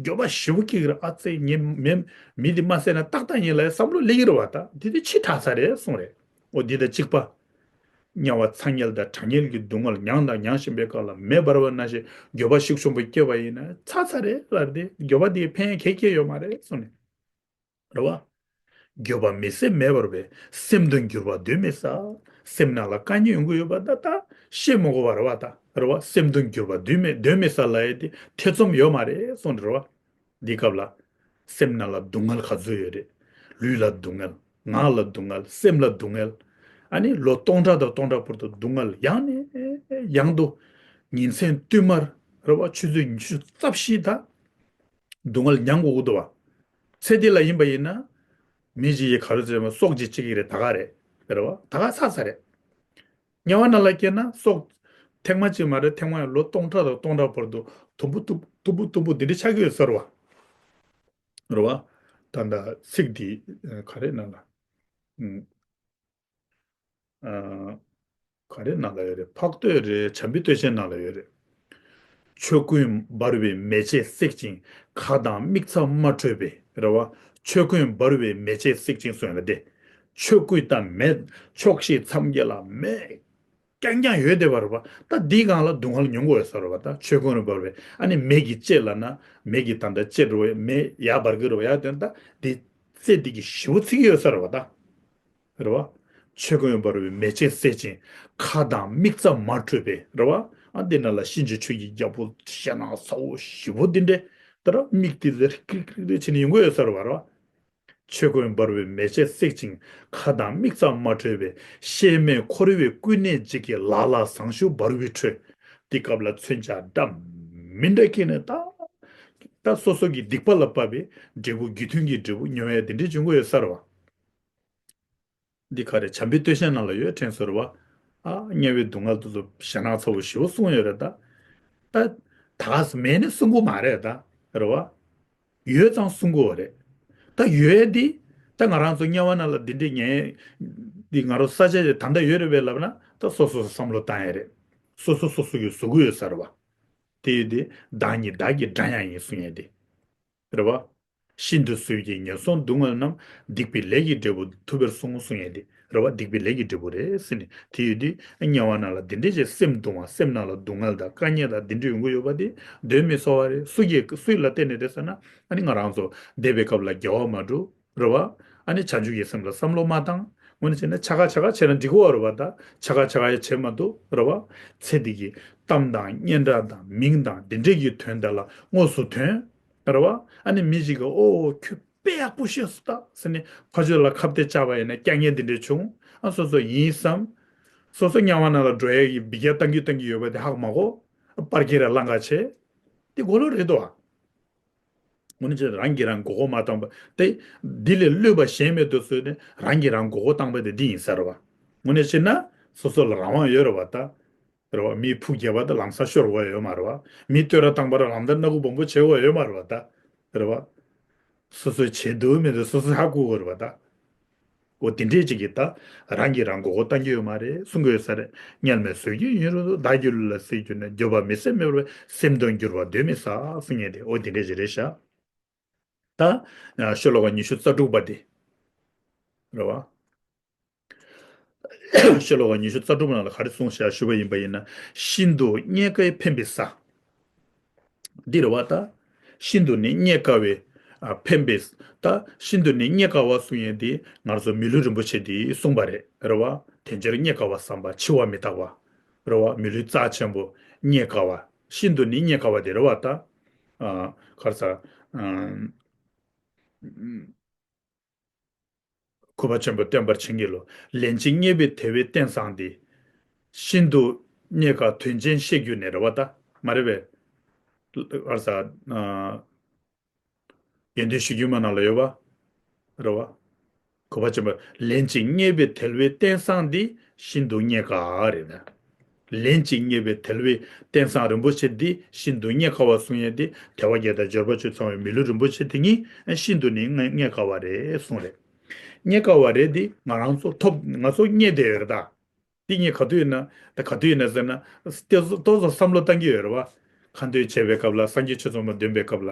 འགྱོད་པ་ཞེ་པོ་སྐྱེ་གི་རེད། ཨ་ཙི་ངས་མི་མི་འདི་མ་བསད་ན་ཏག་ཏག་ཡིན་ལབ་བསམ་བློ་སླེབས་ཀྱི་རེད་བ། ད་དེ་དུས་ཕྱི་དྲགས་ཚར་རེད་གསུངས་རེད། འོ་འདི་དང་གཅིག་པ། དམྱལ་བ་ཚ་དམྱལ་དང་གྲང་དམྱལ་གྱི་སྡུག་བསྔལ་མྱངས་དང་མྱང་བཞིན་པའི་སྐབས་ལ་མེ་འབར་བ་ནང་བཞིན་འགྱོད་པ་ཤུགས་ཆེན་པོ་སྐྱེས་པ་ཡིན་ན་ཚར་ཚར་རེད་ལབ་སྟེ། འགྱོད་པ་འདིས་ཕན་གེ་སྐྱེ་ཡོད་མ་རེད་གསུངས་ནས། རེད་བ། འགྱོད་པ་མི་སེམས་མེད་པར་བས། སེམས་དོན་འགྱུར་བ་གདོད་མི་ཟ། སེམས་ནང་ལ་དཀའ་ངལ་ཡོང་གི་ཡོད་པ་ད་ད་བཤད་མི་དགོས་པ་རེད་བ་ད། རེད་བ། སེམས་དོན་འགྱུར་བ་གདོད་མི་གདོད་མི་ཟ་ལབ་ཡས་དེ་ཐེ་ཚོམ་ཡོད་མ་རེད་གསུངས་ཏེ་རེད་བ། འདི་སྐབས་ལ། སེམས་ནང་ལ་སྡུག་བསྔལ་ག་ཚོད་ཡོད་རེད། ལུས་ལ་སྡུག་བསྔལ། ངག་ལ་སྡུག་བསྔལ། སེམས་ལ་སྡུག་བསྔལ། ཨ་ནི་ལོ་སྟོང་ཕྲག་དང་སྟོང་ཕྲག་བར་དུ་སྡུག་བསྔལ་ཡང་ནས་ཡང་དུ། ཉིན་མཚན་བསྟུད་མར་རེད་བ། ཆུ་ཚོད་ཉི་ཤུ་རྩ་བཞི་དང་སྡུག་བསྔལ་མྱང་དགོས་ཀྱི་འདུག་བ། ཚེ་འདི་ལ་ཡིན་པ་ཡིན་ན། མི་ཞིག་གིས་ག་རེ་ཟེར་བ། སྲོག་ཅིག་བཅད་ཀྱི་རེད། ད་ག་རེད། རེད་བ། ད་ག་ཚར་ཚར་རེད། དམྱལ་བ་ནང་ལ་སྐྱེས་ན་སྲོག་ཐེངས་མ་གཅིག་མ་རེད། ཐེངས་མ་ལོ་སྟོང་ཕྲག་དང་སྟོང་ཕྲག་བར་དུ་དུམ་བུ་དུམ་དུམ་བུ་དུམ་བུ་འདི་འདྲ་ཆགས་ཀྱི་ཡོད་ས་རེད་བ། རེད་བ། ད་ལྟ་ཚིག་འདི་ག་རེ་ནང་ལ། ཨ། ག་རེ་ནང་ལ་ཡོད་རེད། འཕགས་བསྟོད་རེད། བྱམས་པའི་བསྟོད་ཆེན་ནང་ལ་ཡོད་རེད། ཆོས་གོས་འབར་བའི་མེ་ལྕེ་བསྲེག་ཅིང་། ཁ་དང་མིག་རྩ་མ་འཕྲོད་པས། རེད་བ། ཆོས་གོས་འབར་བའི་མེ་ལྕེ་བསྲེག་ཅིང་གསུངས་ཡོད་ལ་དེ། ཆོས་གོས་དང་མེ་ཕྱོགས་བཞི་མཚམས་བརྒྱད་ལ་མེ་རྐྱང་རྐྱང་ཡོད་བསྡད་པ་རེད་བ། ད་འདིའི་སྒང་ལ་སྡུག་བསྔལ་མྱོང་དགོས་ཡོད་ས་རེད་བ། ད་ཆོས་གོས་འབར་བའི་ཨ་ནི་མེ་གི་ལྕེ་ལབ་ན་མེ་གི་ད་ལྟ་ལྕེ་འགྲོ་བའི་མེ་ཡར་འབར་གི་རེད་བ། ཡར་དོན་ད་འདི་རྩེ་འདི་གི་ཞེ་པོ་ཚིག་གི་ཡོད་ས་རེད་བ་ད། རེད་བ། ཆོས་གོས་འབར་བའི་མེ་ལྕེ་བསྲེག་ཅིང་། ཁ་དང་མིག་རྩ་མ་འཕྲོད་པས། རེད་བ། ཨ་འདི་ནང་ལ་གཤིན་རྗེ་ཆོས་ཀྱི་རྒྱལ་པོ་ཞེད་སྣང་ཚ་བོ་ཞེ་པོ་འདི་འདྲས་ད་ར་མིག་འདི་ཟེར་ཀྲིག་ཀྲིག་ཀྲིག་བྱས་ནས་ཡོང་གི་ཡོད་ས་རེད་བ། རེད་བ། ཆོས་གོས་འབར་བའི་མེ་ལྕེ་བསྲེག་ཅིང་། ཁ་དང་མིག་རྩ་མ་འཕྲོད་པས། གཤེད་མས་འཁོར་བའི་ཀུན་ནས་འཇིགས་ཀྱི། ལ་ལ་ཟངས་གཞུག་འབར་བའི་ཁྲོད། འདི་སྐབས་ལ་མཚོན་ཆ་འདྲ་མི་འདྲ་སྐྱེས་ནས་ད། ད་སོ་སོ་གི་སྡིག་པ་ལ་དཔག་པའི་འབྲས་བུ་རྒྱུ་མཐུན་གྱི་འབྲས་བུ་མྱོང་ཡས་དེ་འདྲས་བྱུང་གི་ཡོད་ས་རེད་བ། འདི་ག་རེ་བྱམས་པའི་བསྟོད་བཤད་ནང་ལ་ཡོད་དྲན་སོང་རེད་བ། ཨ་དམྱལ་བའི་སྡུག་བསྔལ་དེ་ཚོ་ཞེད་སྣང་ཚ་བོ་ཞེ་པོ་གསུངས་ཡོད་རེད་ད། ད་ད་ག་ས་མེད་ནས་གསུང་གི་མ་རེད་ད། རེད་བ། ཡོད་ཙང་གསུང་དགོས་པ་རེད། ད་ཡོད་དེ། ད་ང་རང་ཚོ་དམྱལ་བ་ནང་ལ་འདི་འདྲའི་ངན་འདི་ང་རང་ས་ཆ་དེ་ད་ལྟ་ཡོད་རེད་པས་ལབ་ན་ད་སོ་སོ་སོ་བསམ་བློ་བཏང་ཡས་རེད། སོ་སོ་སོ་སོ་གི་བཟོ་གི་ཡོད་ས་རེད་བ། དེ་ཡོད་དེ། བདག་ཉིད་བདག་གི་དགྲ་ཡང་ཡིན་གསུང་ཡས་དེ། རེད་བ། ཤིན་ཏུ་གཟོད་ཀྱི་ངན་སོང་སྡུག་བསྔལ་རྣམས། སྡིག་པའི་ལས་ཀྱི་འབྲས་བུ་ཐུབ་པར་གསུངས་གསུང་ཡས་དེ། རེད་བ། སྡིག་པའི་ལས་ཀྱི་འབྲས་བུ་རེད་ཟེར་ནས་དེ་ཡོད་དུས་དམྱལ་བ་ནང་ལ་འདི་འདྲས་ཀྱི་སེམས་གདུང་བ། སེམས་ནང་ལ་སྡུག་བསྔལ་དང་དཀའ་ངལ་དང་འདི་འདྲས་ཡོང་གི་ཡོད་པ་དེ་གདོན་མི་ཟ་བ་རེད། སུ་གིས་སུ་ལ་བརྟེན་ནས་རེད་ཟེར་ན། ཨ་ནི་ང་རང་ཚོ་འདས་པའི་སྐབས་ལ་དགེ་བ་མ་བསྒྲུབས། རེད་བ། ཨ་ནི་བྱང་ཆུབ་ཀྱི་སེམས་ལ་བསམ་བློ་མ་བཏང་། དངོས་གནས་བྱས་ན་ཆ་ག་ཆ་ག་བྱས་ན་འགྲིག་གི་ཡོད་རེད་བ་ད། ཆ་ག་ཆ་ག་ཡང་བྱས་མ་འདུག་རེད་བ། ཚེ་འདི་གི་གཏམ་དང་སྙན་གྲགས་དང་མིང་དང་འདི་འདྲས་ཀྱི་དོན་དེ་ལ་དངོས་སུ་དོན། རེད་བ། ཨ་ནི་མི་ཞིག་གིས་ཨོ་ཁྱོད་དཔེ་ཡག་པོ་ཤེས་སོང་ད་ཟེར་ནས་ཕར་ཕྱོགས་ལ་ཁ་གཏད་བཅག་པ་ཡིན་ན་སྐྱག་ཉལ་འདི་འདྲས་བྱུང་། ཨ་སོ་སོ་ཡིན་བསམ། སོ་སོ་དམྱལ་བ་ནང་ལ་འགྲོ་ཡས་ཀྱི་འབུད་རྒྱག་བཏང་གི་བཏང་གི་ཡོད་པ་དེ་ཧ་གོ་མ་གོ། པར་སྐྱེལ་ར་ལང་ཀ་བྱས། དེ་གོ་ལོ་རེད་དོ། དངོས་གནས་བྱས་རང་གིས་རང་མགོ་སྐོར་མ་བཏང་པ་དེ། འདི་ལས་བསླུས་པ་གཞན་མེད་དུ་བཟོས་ནས་རང་གིས་རང་མགོ་སྐོར་བཏང་པ་དེ་འདི་ཡིན་ས་རེད་བ། དངོས་གནས་བྱས་ན་སོ་སོ་ལ་རང་དབང་ཡོད་རེད་བ་ད། རེད་བ། མིའི་ཕུགས་རྒྱབ་པ་དང་ལམ་སང་ཤོར་དགོས་ཡོད་མ་རེད་བ། མིའི་བསྟོད་ར་བཏང་པ་ར་ལམ་བདའ་སྣ་ཁུག་སྦོམ་པོ་བྱེད་དགོས་ཡོད་མ་རེད་བ་ད། རེད་བ། སོ་སོས་བྱེད་འདུག་མི་འདུག་སོ་སོས་ཧ་གོ་དགོས་རེད་བ་ད། འོ་དེ་འདྲས་ཅིག་གིས་ད་རང་གིས་རང་མགོ་སྐོར་བཏང་གི་ཡོད་མ་རེད་གསུང་གི་ཡོད་ས་རེད། དམྱལ་མེ་བཟོད་ཀྱི་ཡུན་རིང་དུ། བདག་གི་ལུས་ལ་བསྲེགས་གྱུར་ནས། འགྱོད་པ་མི་སེམས་མེད་པར་བས། སེམས་དོན་འགྱུར་བ་གདོད་མི་ཟ་གསུང་མཁན་དེ་འོ་དེ་འདྲས་ཅིག་རེད་ཤག་ད་ཤོ་ལོ་ཀ་ཉི་ཤུ་རྩ་དྲུག་པ་དེ་རེད་བ། ཤོ་ལོ་ཀ་ཉི་ཤུ་རྩ་དྲུག་པ་ནང་ལ་ག་རེ་གསུངས་བཞག་ཞུས་པ་ཡིན་པ་ཡིན་ན། ཤིན་ཏུ་རྙེད་དཀའི་འཕེན་པའི་ས། འདི་རེད་བ་ད། ཤིན་ཏུ་ནི་རྙེད་དཀའ་བའི། ཨ། འཕེན་པའི། ད་ཤིན་ཏུ་ནི་རྙེད་དཀའ་བ་གསུང་ཡས་འདི་ང་ཚོ་མི་ལུས་རིན་པོ་ཆེ་འདིས་གསུངས་པ་རེད། རེད་བ། དལ་འབྱོར་རྙེད་དཀའ་བ་བསམ་པ། འཆི་བ་མི་རྟག་པ། རེད་བ། མི་ལུས་རྩ་ཆེན་པོ་རྙེད་དཀའ་བ། ཤིན་ཏུ་ནི་རྙེད་དཀའ་བ་དེ་རེད་བ་ད། ཨ། ག་རེ་ཟ། ཨ། གུས་པ་ཆེན་པོས་བསྟན་པར་བྱིན་གྱིས་རློབས། ལན་གཅིག་རྙེད་པའི་དལ་བའི་རྟེན་བཟང་འདི། ཤིན་ཏུ་རྙེད་དཀའ་དོན་ཆེན་ཤེས་གྱུར་ནས། རེད་བ་ད། མ་རེད་པས། ཨར་ས། ཨ། དགེ་འདུན་ཞུ་རྒྱུན་མ་ནང་ལ་ཡོད་པ། རེད་བ། གུས་པ་ཆེན་པོས་ལན་གཅིག་རྙེད་པའི་དལ་བའི་རྟེན་བཟང་འདི་ཤིན་ཏུ་རྙེད་དཀའ་རེད་ན། ལན་གཅིག་རྙེད་པའི་དལ་བའི་རྟེན་བཟང་རིན་པོ་ཆེ་འདི་ཤིན་ཏུ་རྙེད་དཀའ་བ་གསུང་ཡས་འདི་དལ་བ་བརྒྱད་དང་འབྱོར་པ་བཅུ་ཚང་བའི་མི་ལུས་རིན་པོ་ཆེ་དེ་ཉིད་ཤིན་ཏུ་ནི་རྙེད་དཀའ་བ་རེད་གསུངས་རེད། རྙེད་དཀའ་བ་རེད་འདི་ང་རང་ཚོ་ཐོབ་ང་ཚོ་རྙེད་བསྡད་ཡོད་རེད་ད། འདི་ངས་ག་དུས་ཡིན་ན་ད་ག་དུས་ཡིན་ན་ཟེར་ན་ཏོག་ཙམ་ཏོག་ཙམ་བསམ་བློ་བཏང་གི་ཡོད་རེད་བ། ཁ་འདོན་བྱེད་པའི་སྐབས་ལ། སངས་རྒྱས་ཆོས་ཚོགས་མ་འདོན་པའི་སྐབས་ལ།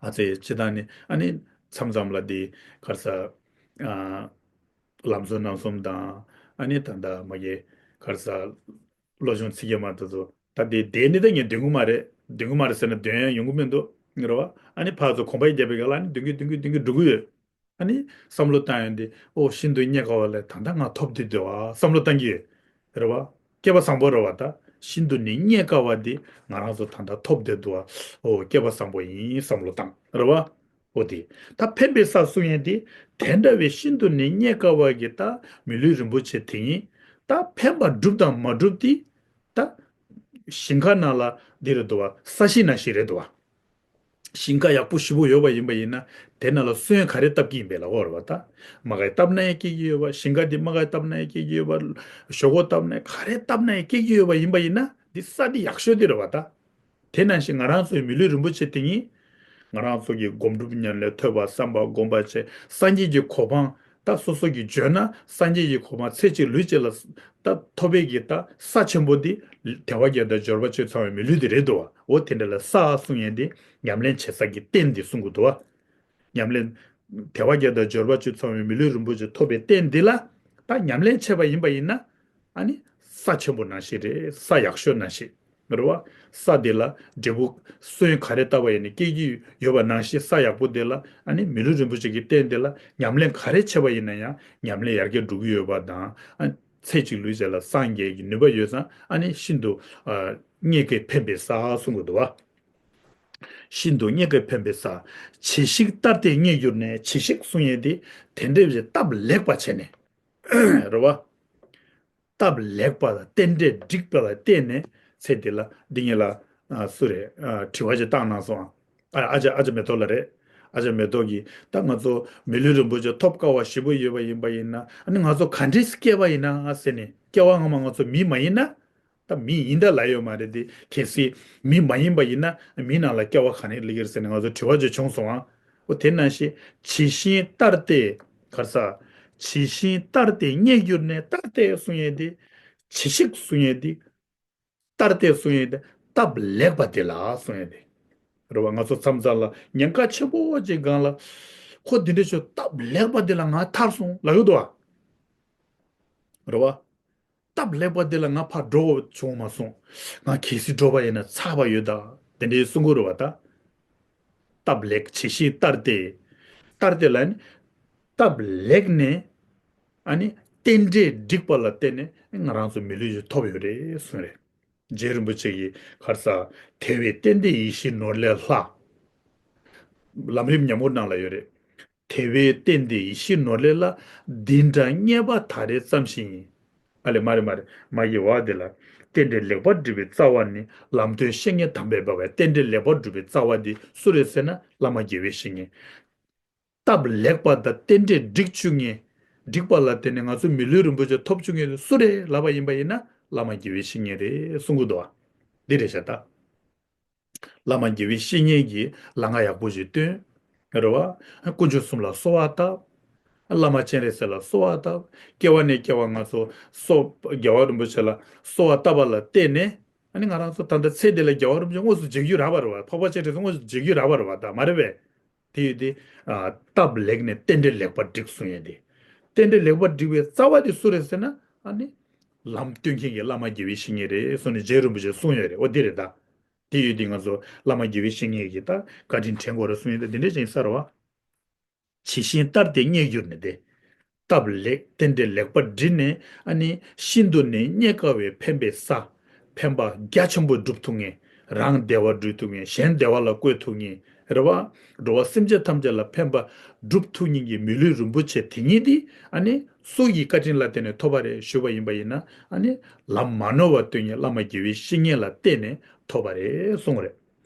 ཨ་ཙི་སྤྱིར་བཏང་ནི་ཨ་ནི་མཚམས་མཚམས་ལ་དེ་ག་རེ་ཟ། ཨ། ལམ་གཙོ་རྣམ་གསུམ་དང་། ཨ་ནི་ད་ལྟ་མ་གི་ག་རེ་ཟ། བློ་སྦྱོང་ཚིག་བརྒྱད་མ་དེ་ཚོ། ད་དེ་དེ་ནི་ད་ངས་འདོན་གི་མ་རེད། འདོན་གི་མ་རེད་ཟེར་ན་འདོན་ཡ་ཡོང་གི་མི་འདུག་རེད་བ། ཨ་ནི་ཕར་ཚུར་གོམ་པ་རྒྱབ་པའི་སྐབས་ལ་ཨ་ནི་འདོན་གི་འདོན་གི་འདོན་གི་འགྲོ་གི་ཡོད། ཨ་ནི་བསམ་བློ་བཏང་ཡོང་དུས། ཨོ་ཤིན་ཏུ་རྙེད་དཀའ་བ་ལས་ད་ལྟ་ང་ཐོབ་བསྡད་འདུག་ཨ་བསམ་བློ་བཏང་གི་ཡོད། རེད་བ། སྐལ་པ་བཟང་པོ་རེད་བ། ད་ཤིན་ཏུ་ནས་རྙེད་དཀའ་བ་འདི་ང་རང་ཚོ་ད་ལྟ་ཐོབ་བསྡད་འདུག་ཨ། ཨོ་སྐལ་པ་བཟང་པོ་ཡིན་བསམ་བློ་བཏང་། རེད་བ། ཨོ་དེ། ད་ཕན་པའི་ས་གསུང་ཡས་དེ། དེ་འདྲ་བའི་ཤིན་ཏུ་ནས་རྙེད་དཀའ་བ་གི་ད་མི་ལུས་རིན་པོ་ཆེ་དེ་ཉིད་ད་ཕན་པ་སྒྲུབ་དང་མ་སྒྲུབ་དེ། ད་ཞིང་ཁ་ནང་ལ་འདི་རེད་འདུག་བ། ས་གཞི་ནང་བཞིན་རེད་འདུག་བ། ཞིང་ཁ་ཡག་པོ་ཞེ་པོ་ཡོད་པ་ཡིན་པ་ཡིན་ན། དེ་ནང་ལ་སོན་ག་རེ་བཏབ་ཀྱི་ཡིན་པས་ལ། འོ་རེད་བ། ད་མ་གི་བཏབ་ན་ཡང་སྐྱེ་གི་ཡོད་པ། ཞིང་ཁ་འདི་མ་གི་བཏབ་ན་ཡང་སྐྱེ་གི་ཡོད་པ། ཞོག་ཁོག་བཏབ་ན་ག་རེ་བཏབ་ན་ཡང་སྐྱེ་གི་ཡོད་པ་ཡིན་པ་ཡིན་ན། འདི་ས་འདི་ཡག་ཤོས་འདི་རེད་བ། ད་དེ་ནང་བཞིན་ང་རང་ཚོའི་མི་ལུས་རིན་པོ་ཆེ་དེ་ཉིད། ང་རང་ཚོ་གི་སྒོམ་སྒྲུབ་ཉམས་ལེན། ཐོས་པ་བསམ་པ་སྒོམ་པ་བྱས། སངས་རྒྱས་ཀྱི་གོ་འཕང་། ད་སོ་སོ་གི་བརྗོད་ན་སངས་རྒྱས་ཀྱི་གོ་འཕང་ཚེ་གཅིག་ལུས་གཅིག་ལ་ད་ཐོབ་པའི་གི་ད་ས་ཆེན་པོ་འདི་དལ་བ་བརྒྱད་དང་འབྱོར་པ་བཅུ་ཚང་བའི་མི་ལུས་འདི་རེད་འདུག་བ། འོ་དེ་འདྲ་ལ་ས་གསུང་ཡས་འདི་ཉམས་ལེན་བྱེད་ས་གི་རྟེན་འདི་གསུང་གི་འདུག་བ། ཉམས་ལེན། དལ་བ་བརྒྱད་དང་འབྱོར་པ་བཅུ་ཚང་བའི་མི་ལུས་རིན་པོ་ཆེ་ཐོབ་པའི་རྟེན་འདི་ལ་ད་ཉམས་ལེན་བྱས་པ་ཡིན་པ་ཡིན་ན། ཨ་ནི་ས་ཆེན་པོ་ནང་བཞིན་རེད། ས་ཡག་ཤོས་ནང་བཞིན་རེད་བ། ས་དེ་ལ་འབྲས་བུ་སོན་ག་རེ་བཏབ་པ་ཡིན་ན་སྐྱེ་གི་ཡོད་པ་ནང་བཞིན། ས་ཡག་པོ་དེ་ལ་ཨ་ནི་མི་ལུས་རིན་པོ་ཆེ་གི་རྟེན་དེ་ལ་ཉམས་ལེན་ག་རེ་བྱས་པ་ཡིན་ན་ཡང་ཉམས་ལེན་ཡར་རྒྱས་འགྲོ་གི་ཡོད་པ་དང་། ཨ་ཚེ་གཅིག་ལུས་གཅིག་ལ་སངས་རྒྱས་ཀྱི་ནུས་པ་ཡོད་ཙང་ཨ་ནི་ཤིན་ཏུ་ཨ་རྙེད་དཀའི་ཕན་པའི་ས་གསུང་གི་འདུག་བ། ཤིན་ཏུ་རྙེད་དཀའི་ཕན་པའི་ས། ཇི་ཞིག་བལྟར་ཏེ་རྙེད་གྱུར་ནས། ཇི་ཞིག་གསུང་ཡས་དེ། དེ་འདྲ་བའི་སྟབས་ལེགས་པ་བྱས་ནས། རེད་བ། སྟབས་ལེགས་པ་དང་རྟེན་འབྲེལ་འགྲིག་པ་ལ་བརྟེན་ནས་ཚེ་འདི་ལ་འདི་ཉིད་ལ། ཨ་སུ་རེད། ཨ་དྲི་བ་ཅིག་བཏང་གནང་སོང་། ཨ་ཨ་ཅག་ཨ་ཅག་མེ་ཏོག་ལགས་རེད། ཨ་ཅག་མེ་ཏོག་གིས་ད་ང་ཚོ་མི་ལུས་རིན་པོ་ཆེ་ཐོབ་དཀའ་བ་ཞེ་པོ་ཡོད་པ་ཡིན་པ་ཡིན་ན། ཨ་ནི་ང་ཚོ་ག་འདྲས་སེ་སྐྱེས་པ་ཡིན་ན་ཟེར་ནས། སྐྱེ་བ་སྔ་མ་ང་ཚོ་མི་མ་ཡིན་ན། ད་མི་ཡིན་ད་ལབ་ཡོད་མ་རེད་དེ། གལ་སྲིད་མི་མ་ཡིན་པ་ཡིན་ན་མི་ནང་ལ་སྐྱེ་བ་ག་ནས་སླེབས་ཀྱི་རེད་ཟེར་ནས་ང་ཚོ་དྲི་བ་ཅིག་བྱུང་སོང་ཨ། འོ་དེ་ནང་བཞིན་ཇི་ཞིག་བལྟར་ཏེ། ག་རེ་ཟ། ཇི་ཞིག་བལྟར་ཏེ་རྙེད་གྱུར་ནས། བལྟར་ཏེ་གསུང་ཡས་དེ། ཇི་ཞིག་གསུང་ཡས་དེ། བལྟར་ཏེ་གསུང་ཡས་དེ་སྟབས་ལེགས་པ་དེ་ལ་གསུང་ཡས་དེ། རེད་བ། ང་ཚོ་མཚམས་མཚམས་ལ་ཉེན་ཁ་ཆེན་པོ་ཅིག་སྒང་ལ། ཁོ་འདི་འདྲ་བྱུང་། སྟབས་ལེགས་པ་དེ་ལ་ང་ཐར་སོང་ལབ་ཡོད་དོ། རེད་བ། སྟབས་ལེགས་པ་འདི་ལ་ང་ཕར་འགྲོ་དགོས་བྱུང་མ་སོང་། ང་གལ་སྲིད་འགྲོ་བ་ཡིན་ན་ཚར་བ་ཡོད་ད། དེ་འདྲའི་གསུང་གི་རེད་བ་ད། སྟབས་ལེགས། ཇི་ཞིག་བལྟར་ཏེ། བལྟར་ཏེ་ལ་ནི། སྟབས་ལེགས་ནས། ཨ་ནི་རྟེན་འབྲེལ་འགྲིག་པ་ལ་བརྟེན་ནས་ང་རང་ཚོ་མི་ལུས་ཤིག་ཐོབ་ཡོད་རེད་གསུངས་རེད། རྗེ་རིན་པོ་ཆེ་གིས་ག་རེ་ཟ། དལ་བའི་རྟེན་འབྲེལ་ཡིད་བཞིན་ནོར་ལས་ལྷག། ལམ་རིམ་ཉམས་མགུར་ནང་ལ་ཡོད་རེད། དལ་བའི་རྟེན་འབྲེལ་ཡིད་བཞིན་ནོར་ལས་ལྷག། འདི་འདྲ་རྙེད་པ་ད་རེས་ཙམ་ཞིག་ཡིན། ཨ་ལས་མ་རེད་མ་རེད། མ་གི་བ་དེ་ལ། རྟེན་འབྲེལ་ལེགས་པར་འགྲིག་པའི་རྩ་བ་ནི། ལམ་སྟོན་བཤེས་གཉེན་དམ་པས་འབད་པ། རྟེན་འབྲེལ་ལེགས་པར་འགྲིག་པའི་རྩ་བ་དེ་སུ་རེད་ཟེར་ན་བླ་མ་དགེ་བའི་བཤེས་གཉེན། སྟབས་ལེགས་པ་དང་རྟེན་འབྲེལ་འགྲིག་བཅུག་མཁན། འགྲིག་པ་ལ་བརྟེན་ནས་ང་ཚོ་མི་ལུས་རིན་པོ་ཆེ་ཐོབ་བཅུག་མཁན་དེ་སུ་རེད་ལབ་པ་ཡིན་པ་ཡིན་ན་བླ་མ་དགེ་བའི་བཤེས་གཉེན་རེད་གསུང་གི་འདུག་བ། འདི་རེད་ཤག་ད། བླ་མ་དགེ་བའི་བཤེས་གཉེན་གྱིས་ལམ་ཁ་ཡག་པོ་ཞིག་སྟོན། རེད་བ། དཀོན་མཆོག་གསུམ་ལ་གསོལ་བ་བཏབ། བླ་མ་སྤྱན་རས་གཟིགས་ལ་གསོལ་བ་བཏབ། སྐྱེ་བ་ནས་སྐྱེ་བ་ང་ཚོ་གསོ། རྒྱལ་བ་རིན་པོ་ཆེ་ལ་གསོལ་བ་བཏབ་པ་ལ་བརྟེན་ནས། ཨ་ནི་ང་རང་ཚོ་ད་ལྟ་ཚེ་འདི་ལ་རྒྱལ་བ་རིན་པོ་ཆེ་དངོས་སུ་མཇལ་རྒྱུ་རག་པ་རེད་བ། འཕགས་པ་སྤྱན་རས་གཟིགས་དངོས་སུ་མཇལ་རྒྱུ་རག་པ་རེད་བ། ད་མ་རེད་པས། དེ་ཡོད་དེ། ཨ་སྟབས་ལེགས་ནས་རྟེན་འབྲེལ་ལེགས་པར་འགྲིག་གསུང་ཡས་དེ། རྟེན་འབྲེལ་ལེགས་པར་འགྲིག་པའི་རྩ་བ་དེ་སུ་རེད་ཟེར་ན། ཨ་ནི་ལམ་སྟོན་མཁན་གྱི་བླ་མ་དགེ་བའི་བཤེས་གཉེན་རེད་གསུངས་ནས་རྗེ་རིན་པོ་ཆེས་གསུངས་ཡོད་རེད། འོ་འདི་རེད་ད། དེ་ཡོད་དེ་ང་ཚོ་བླ་མ་དགེ་བའི་བཤེས་གཉེན་གྱིས་ད་བཀའ་དྲིན་དྲན་དགོས་རེད་གསུངས་ཡོད་དེ། འདི་འདྲས་ཅིག་ཡིན་ས་རེད་བ། ཇི་བཞིན་བལྟར་ཏེ་རྙེད་གྱུར་ནས་ཏེ། སྟབས་ལེགས་རྟེན་འབྲེལ་ལེགས་པར་འགྲིག་ནས། ཨ་ནི་ཤིན་ཏུ་ནས་རྙེད་དཀའ་བའི་ཕན་པའི་ས། ཕན་པ་རྒྱ་ཆེན་པོ་སྒྲུབ་ཐུབ་མཁན། རང་བདེ་བ་སྒྲུབ་ཐུབ་མཁན། གཞན་བདེ་བ་ལ་བཀོད་ཐུབ་མཁན། རེད་བ། འགྲོ་བ་སེམས་ཅན་ཐམས་ཅད་ལ་ཕན་པ་སྒྲུབ་ཐུབ་མཁན་གྱི་མི་ལུས་རིན་པོ་ཆེ་དེ་ཉིད་དེ། ཨ་ནི་སུ་ཡི་བཀའ་དྲིན་ལ་བརྟེན་ནས་ཐོབ་པ་རེད་ཞུས་པ་ཡིན་པ་ཡིན་ན། ཨ་ནི་ལམ་མ་ནོར་བ་སྟོན་མཁན་བླ་མ་དགེ་བའི་བཤེས་གཉེན་ལ་བརྟེན་ནས་ཐོབ་པ་རེད་གསུངས་རེད།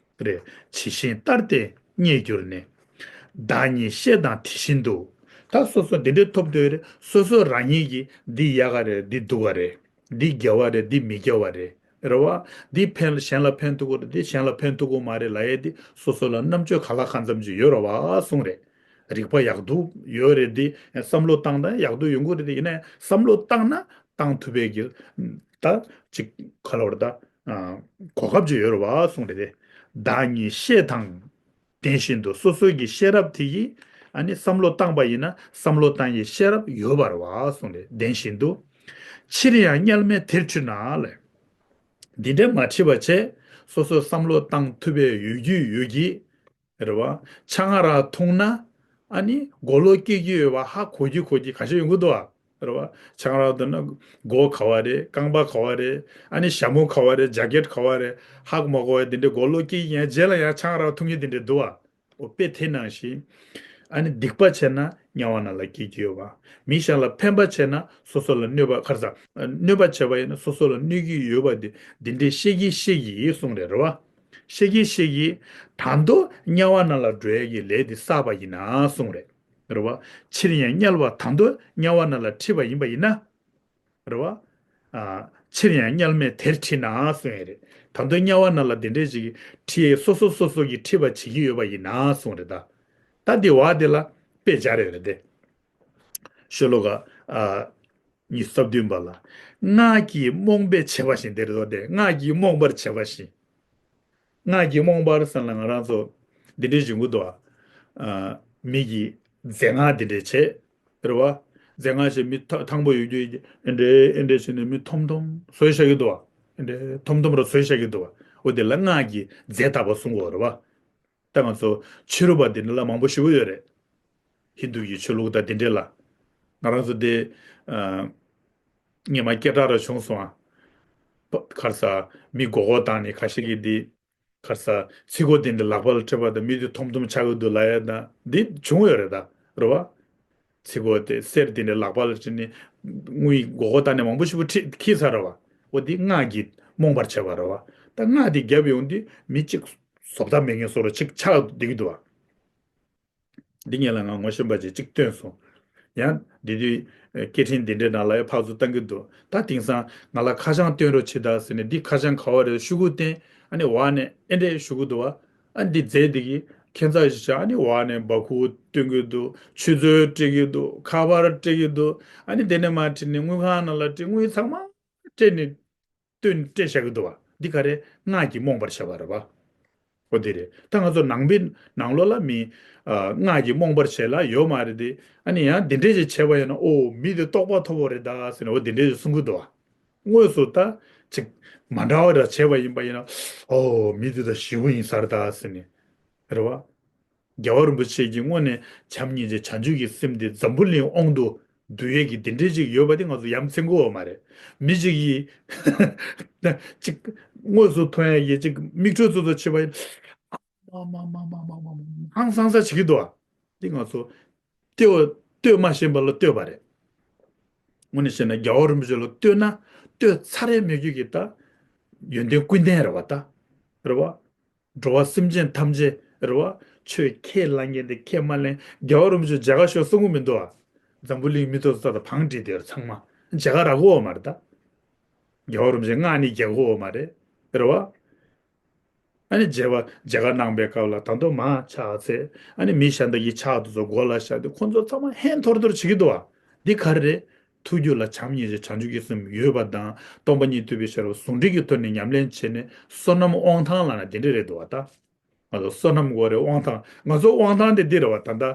རེད། ཇི་བཞིན་བལྟར་ཏེ་རྙེད་གྱུར་ནས། བདག་ཉིད་ཤེས་དང་དེ་བཞིན་དུ། ད་སོ་སོ་འདི་འདྲའི་ཐོབ་འདོད་རེད། སོ་སོ་རང་ཉིད་ཀྱིས་འདི་ཡག་ག་རེད། འདི་སྡུག་ག་རེད། འདི་དགེ་བ་རེད། འདི་མི་དགེ་བ་རེད། རེད་བ། འདི་ཕན་གཞན་ལ་ཕན་ཐོགས་ཀྱི་རེད། འདི་གཞན་ལ་ཕན་ཐོགས་ཀྱི་མ་རེད་ལབ་ཡས་འདི་སོ་སོ་ལ་རྣམ་དཔྱོད་གང་ལ་གང་འཚམ་ཅིག་ཡོད་རེད་བ་གསུངས་རེད། རིག་པ་ཡག་སྡུག་ཡོད་རེད། འདི་བསམ་བློ་བཏང་ན་ཡག་སྡུག་ཡོང་གི་རེད། འདི་ཡིན་ན་བསམ་བློ་བཏང་ན་བཏང་ཐུབ་པའི་གི་ད་ཅིག་ག་ལབ་རེད་ད། གོ་སྐབས་ཅིག་ཡོད་རེད་བ་གསུངས་རེད་དེ། བདག་ཉིད་ཤེས་དང་ལྡན་བཞིན་དུ། སོ་སོ་གི་ཤེས་རབ་དེ་ཡིས་ཨ་ནི་བསམ་བློ་བཏང་པ་ཡིན་ན་བསམ་བློ་བཏང་ཡའི་ཤེས་རབ་ཡོད་པ་རེད་བ་གསུངས་རེད། ལྡན་བཞིན་དུ། ཕྱིར་ཡང་དམྱལ་མེ་དེར་ཁྲིད་ན་ལས། འདི་འདྲས་མ་ཁྲིད་པ་བྱས། སོ་སོ་བསམ་བློ་བཏང་ཐུབ་པའི་ཡོད་རྒྱུ་ཡོད་ཀྱི། རེད་བ། ཆང་རག་འཐུང་ན་ཨ་ནི་མགོ་ལོག་སྐྱེ་གི་ཡོད་པ་ཧ་གོ་གི་གོ་གི་ཁ་ཤས་ཡོང་གི་འདུག་བ། རེད་བ། ཆང་རག་འཐུང་ན་མགོ་ག་བ་རེད། རྐང་པ་ག་བ་རེད། ཨ་ནི་ཞྭ་མོ་ག་བ་རེད། ཇ་ཀེཊ་ག་བ་རེད། ཧ་གོ་མ་གོ་བ་དེ་འདྲའི་མགོ་ལོག་སྐྱེ་གི་ཡང་རྗེས་ལ་ཡང་ཆང་རག་འཐུང་གི་དེ་འདྲའི་འདུག་བ། འོ་དཔེ་དེ་ནང་བཞིན། ཨ་ནི་སྡིག་པ་བྱས་ན་དམྱལ་བ་ནང་ལ་སྐྱེ་གི་ཡོད་པ། མི་གཞན་ལ་ཕན་པ་བྱས་ན་སོ་སོ་ལ་གནོད་པ་ཁར་ས། གནོད་པ་བྱས་པ་ཡིན་ན་སོ་སོ་ལ་གནོད་ཀྱི་ཡོད་པ་དེ་འདི་འདྲའི་ཤེས་ཀྱི་ཤེས་ཀྱི་གསུངས་རེད་རེད་བ། ཤེས་ཀྱི་ཤེས་ཀྱི། ད་དུང་དམྱལ་བ་ནང་ལ་འགྲོ་ཡས་ཀྱི་ལས་དེ་བསགས་པ་ཡིན་ན་གསུངས་རེད། རེད་བ། ཕྱིར་ཡང་དམྱལ་བ་ད་དུང་དམྱལ་བ་ནང་ལ་ཁྲིད་པ་ཡིན་པ་ཡིན་ན། རེད་བ། ཨ། ཕྱིར་ཡང་དམྱལ་མེ་དེར་ཁྲིད་ན་གསུངས་ཡས་རེད། ད་དུང་དམྱལ་བ་ནང་ལ་དེ་འདྲས་ཅིག་ཁྲིད་སོ་སོ་སོ་སོ་གི་ཁྲིད་པ་བྱེད་ཀྱི་ཡོད་པ་ཡིན་ན་གསུངས་རེད་ད། ད་འདི་བ་དེ་ལ་དཔེ་སྦྱར་ཡོད་རེད་དེ། ཤོ་ལོ་ཀ་ཨ། ཉི་ཤུ་རྩ་བདུན་པ་ལ། སྔགས་ཀྱིས་རྨོངས་པར་བྱས་པ་བཞིན། དེ་རེད་དོ་དེ། སྔགས་ཀྱིས་རྨོངས་པར་བྱས་པ་བཞིན། སྔགས་ཀྱིས་རྨོངས་པར་ཟེར་ན་ང་རང་ཚོ་འདི་འདྲའི་བཞིན་གུ་དོ། ཨ། མི་གིས་རྫས་སྔགས་འདི་འདྲའི་བྱས། རེད་བ། རྫས་སྔགས་བྱས་མི་ཐ་ཐང་པོ་ཡོད་རྒྱུ་ཨེ་འདྲའི་ཨེ་འདྲའི་བྱས་ནས་མི་ཐོམ་ཐོམ་བཟོས་བཞག་གི་འདུག་བ། ཨེ་འདྲའི་ཐོམ་ཐོམ་ར་བཟོས་བཞག་གི་འདུག་བ། འོ་དེ་ལ་སྔགས་ཀྱིས་རྫས་བཏབ་པ་གསུང་གི་ཡོད་རེད་བ། ད་ང་ཚོ་ཕྱི་རོལ་པ་འདི་འདྲ་ལ་མང་པོ་ཞེ་པོ་ཡོད་རེད། ཧིན་དུ་གི་ཆོས་ལུགས་དང་འདི་འདྲ་ལ། ང་རང་ཚོ་འདི། ཨ། ཉི་མ་སྐད་གྲགས་ར་བྱུང་སོང་ཨ། པ་ཁར་ས། མི་མགོ་སྐོར་བཏང་ནས་ཁ་ཤས་ཀྱིས་འདི། ཁར་ས། ཚིག་གོ་འདི་འདྲ་ལག་པ་ལ་སྤྲད་པ་དང་མི་འདི་ཐོམ་ཐོམ་ཆགས་ཀྱི་འདུག་ལབ་ཡ་དང་འདི་བྱུང་ཡོད་རེད་ད། རེད་བ། ཚིག་གོ་དེ་གསེར་འདི་འདྲ་ལག་པ་ལ་སྤྲད་ནས། དངུལ་མགོ་སྐོར་བཏང་ནས་མང་པོ་ཞེ་པོ་ཁྲིད་ཁྱེར་ཚར་རེད་བ། འོ་འདི་སྔགས་ཀྱིས་རྨོངས་པར་བྱས་པ་རེད་བ། ད་སྔགས་འདི་བརྒྱབ་ཡོང་དུས་མི་གཅིག་བཟོ་ལྟ་མེད་མཁན་བཟོ་འདྲ་གཅིག་ཆགས་བསྡད་ཀྱི་འདུག་བ། འདི་ངས་ལ་ང་ངོ་ཤེས་པ་ཅིག་གཅིག་བཏོན་སོང་། ཡང་འདི་དུས་སྐད་འཕྲིན་འདི་འདྲའི་ནང་ལ་ཡང་ཕར་ཚུར་བཏང་གི་འདུག་ད་དེང་སང་ང་ལ་ཁ་བྱང་བཏོན་རོགས་བྱེད་དང་ཟེར་ནས། འདི་ཁ་བྱང་ག་བ་རེད་ཤོག་གུ་བསྟན། ཨ་ནི་འོག་ནས་ཨེ་འདྲས་ཤོག་གུ་འདུག་བ། ཨ་འདི་རྫས་འདི་གི་ཁྱད་མཚར་ཞིག་བྱ། ཨ་ནི་འོག་ནས་སྦ་ཁུག་བཏོན་གི་འདུག་ཆུ་ཚོད་སྤྲད་ཀྱི་འདུག་ཁ་པར་སྤྲད་ཀྱི་འདུག་ཨ་ནི་དེ་ནས་མར་བྲིས་ནས་དངུལ་ཁང་ནང་ལ་སྤྲད། དངུལ་ཚང་མ་སྤྲད་ནས། བཏོན་སྤྲད་བཞག་གི་འདུག་བ། འདི་ག་རེ་སྔགས་ཀྱིས་རྨོངས་པར་བྱས་པ་རེད་བ། འོ་དེ་རེད། ད་ང་ཚོ་ནང་པའི་ནང་ལོགས་ལ་མི། ཨ། སྔགས་ཀྱིས་རྨོངས་པར་བྱས་ལ་ཡོད་མ་རེད་དེ། ཨ་ནི་ཡང་འདི་འདྲས་ཅིག་བྱས་པ་ཡིན་ན། ཨོ། མི་དེ་རྟོགས་པ་མཐོ་པོ་རེད་ད་ཟེར་ནས། འོ་དེ་འདྲས་ཅིག་གསུང་གི་འདུག་བ། དངོས་སུ་ད་ཅིག་མ་འདྲ་བ་འདྲ་བྱས་པ་ཡིན་པ་ཡིན་ན། ཨོ། མི་དེ་ད་ཞེ་པོ་ཡིན་ས་རེད་ད་ཟེར་ནས། རེད་བ། རྒྱལ་བ་རིན་པོ་ཆེ་གིས་དངོས་ནས་བྱམས་སྙིང་རྗེ་བྱང་ཆུབ་ཀྱི་སེམས་དེ་འཛམ་བུ་གླིང་དབང་དུ་བསྡུ་ཡས་ཀྱི་དེ་འདྲའི་ཅིག་ཡོད་པ་དེ་ང་ཚོ་ཡ་མཚན་གོ་བ་མ་རེད། མི་ཅིག་གིས་ཅིག་དངོས་སུ་མཐོང་ཡས་ཀྱི་ཅིག་མིག་འཕྲུལ་ཙོག་ཙོག་བྱེད་པ་ཡིན། མ་མ་མ་མ་ཧང་སང་ས་བྱེད་ཀྱི་འདུག་བ། དེ་ང་ཚོ་ལྟོས་ལྟོས་མ་ཤེས་པ་ལ་ལྟོས་པ་རེད། དངོས་གནས་བཤད་ན་རྒྱལ་བ་རིན་པོ་ཆེ་ལ་ལྟོས་ན་ལྟོས་ཚར་རེ་མེད་རྒྱུ་གི་ད་ཡོན་ཏན་ཀུན་ལྡན་རེད་བ་ད། རེད་བ། འགྲོ་བ་སེམས་ཅན་ཐམས་ཅད་རེད་བ། ཆོས་ཁས་བླངས་མཁན་དེ་ཁས་མ་ལེན། རྒྱལ་བ་རིན་པོ་ཆེ་མཇལ་ཁ་ཤོག་གསུང་གི་མི་འདུག་ཨ། འཛམ་བུ་གླིང་མི་ཐོག་ས་དང་བང་བསྒྲིགས་དེར་ཚང་མ་མཇལ་ཁ་རག་གོ་བ་མ་རེད་ད། རྒྱལ་བ་རིན་པོ་ཆེ་སྔགས་ནི་རྒྱག་གོ་བ་མ་རེད། རེད་བ། ཨ་ནི་མཇལ་བ་མཇལ་ཁ་གནང་པའི་སྐབས་ལ་ད་དུང་མར་ཕྱག་འཚལ། ཨ་ནི་མི་གཞན་དག་གི་ཕྱག་དེ་ཚོ་མགོ་ལ་བཞག་སྟེ་ཁོང་ཚོ་ཚང་མ་ཧན་ཐོར་ཐོར་བྱེད་ཀྱི་འདུག་ཨ། འདི་ག་རེ་རེད། ཐུགས་རྒྱུད་ལ་བྱམས་སྙིང་རྗེ་བྱང་ཆུབ་ཀྱི་སེམས་ཡོད་པ་དང་། སྟོང་པ་ཉིད་རྟོགས་པའི་ཤེས་རབ་ཟུང་འབྲེལ་གྱི་ཐོག་ནས་ཉམས་ལེན་བྱས་ནས་བསོད་ནམས་དབང་ཐང་ལབ་ན་དེ་འདྲ་རེད་འདུག་བ་ད། ང་ཚོ་བསོད་ནམས་དགོས་རེད། དབང་ཐང་། ང་ཚོ་དབང་ཐང་དེ་འདི་རེད་བ། ད་ལྟ་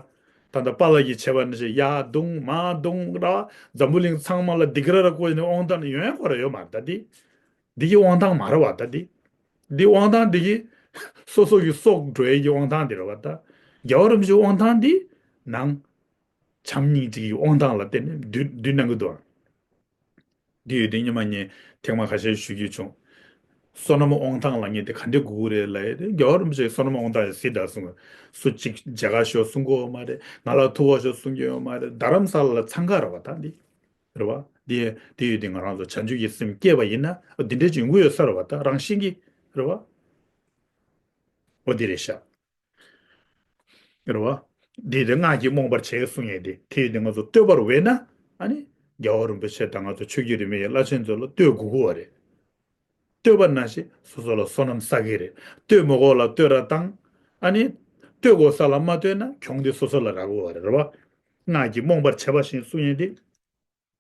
ད་ལྟ་པཱ་ལགས་ཀྱིས་བྱས་པ་ནང་བཞིན་ཡར་རྡུང་མར་རྡུང་ར། འཛམ་བུ་གླིང་ཚང་མ་ལ་སྡིགས་ར་ར་བསྐུལ་ནས་དབང་ཐང་ཡོང་ཡ་ཁོ་ར་ཡོད་མ་རེད་ད་འདི། འདི་གི་དབང་ཐང་མ་རེད་བ་ད་འདི། འདི་དབང་ཐང་འདི་གི་སོ་སོ་གི་སྲོག་འགྲོ་ཡས་ཀྱི་དབང་ཐང་འདི་རེད་བ་ད། རྒྱལ་བ་རིན་པོ་ཆེའི་དབང་ཐང་འདི་ནང་། བྱམས་སྙིང་རྗེ་གི་དབང་ཐང་ལ་བརྟེན་ནས་འདུས་འདུས་གནང་གི་འདུག་ཨ། འདི་ཡོད་དེ་སྔོན་མ་ངས་ཐེངས་མ་ཁ་ཤས་ཞུ་རྒྱུ་བྱུང་། བསོད་ནམས་དབང་ཐང་ལབ་མཁན་དེ་ག་འདྲ་དགོས་ཀྱི་རེད་ལབ་ཡས་དེ། རྒྱལ་བ་རིན་པོ་ཆེས་བསོད་ནམས་དབང་ཐང་ཡང་གཟིགས་དང་གསུངས། སུ་གཅིག་མཇལ་ཁ་ཤོག་གསུང་གི་ཡོད་མ་རེད། ང་ལ་ཐུག་ག་ཤོག་གསུང་གི་ཡོད་མ་རེད། རྡ་རམ་ས་ལ་ལ་འཚང་ཁ་རེད་བ་ད་འདི། རེད་བ། འདི་དེ་ཡོད་དེ་ང་རང་ཚོ་བྱང་ཆུབ་ཀྱི་སེམས་སྐྱེས་པ་ཡིན་ན་འདི་འདྲའི་འབྱུང་གི་ཡོད་ས་རེད་བ་ད་རང་བཞིན་གྱིས། རེད་བ། འོ་འདི་རེད་ཤག་རེད་བ། འདི་དེ་སྔགས་ཀྱིས་རྨོངས་པར་བྱས་གསུང་ཡས་དེ། དེ་ཡོད་དེ་ང་ཚོ་བསྟོད་པར་འོས་ན། ཨ་ནི་རྒྱལ་བ་རིན་པོ་ཆེ་དང་ང་ཚོ་ཆོས་རྒྱུད་རིས་མེད་ཀྱི་བླ་ཆེན་ཚོ་ལ་བསྟོད་དགོས་ཀྱི་ཡོད་རེད། བསྟོད་པ་ནང་བཞིན་སོ་སོ་ལ་བསོད་ནམས་བསགས་ཀྱི་རེད། བསྟོད་མི་དགོས་ལ་བསྟོད་ར་བཏང་། ཨ་ནི་བསྟོད་དགོས་ས་ལ་མ་བསྟོད་ན་གྱོང་དེ་སོ་སོ་ལ་རག་གི་ཡོད་རེད། རེད་བ། སྔགས་ཀྱིས་རྨོངས་པར་བྱས་པ་བཞིན་གསུང་ཡས་དེ།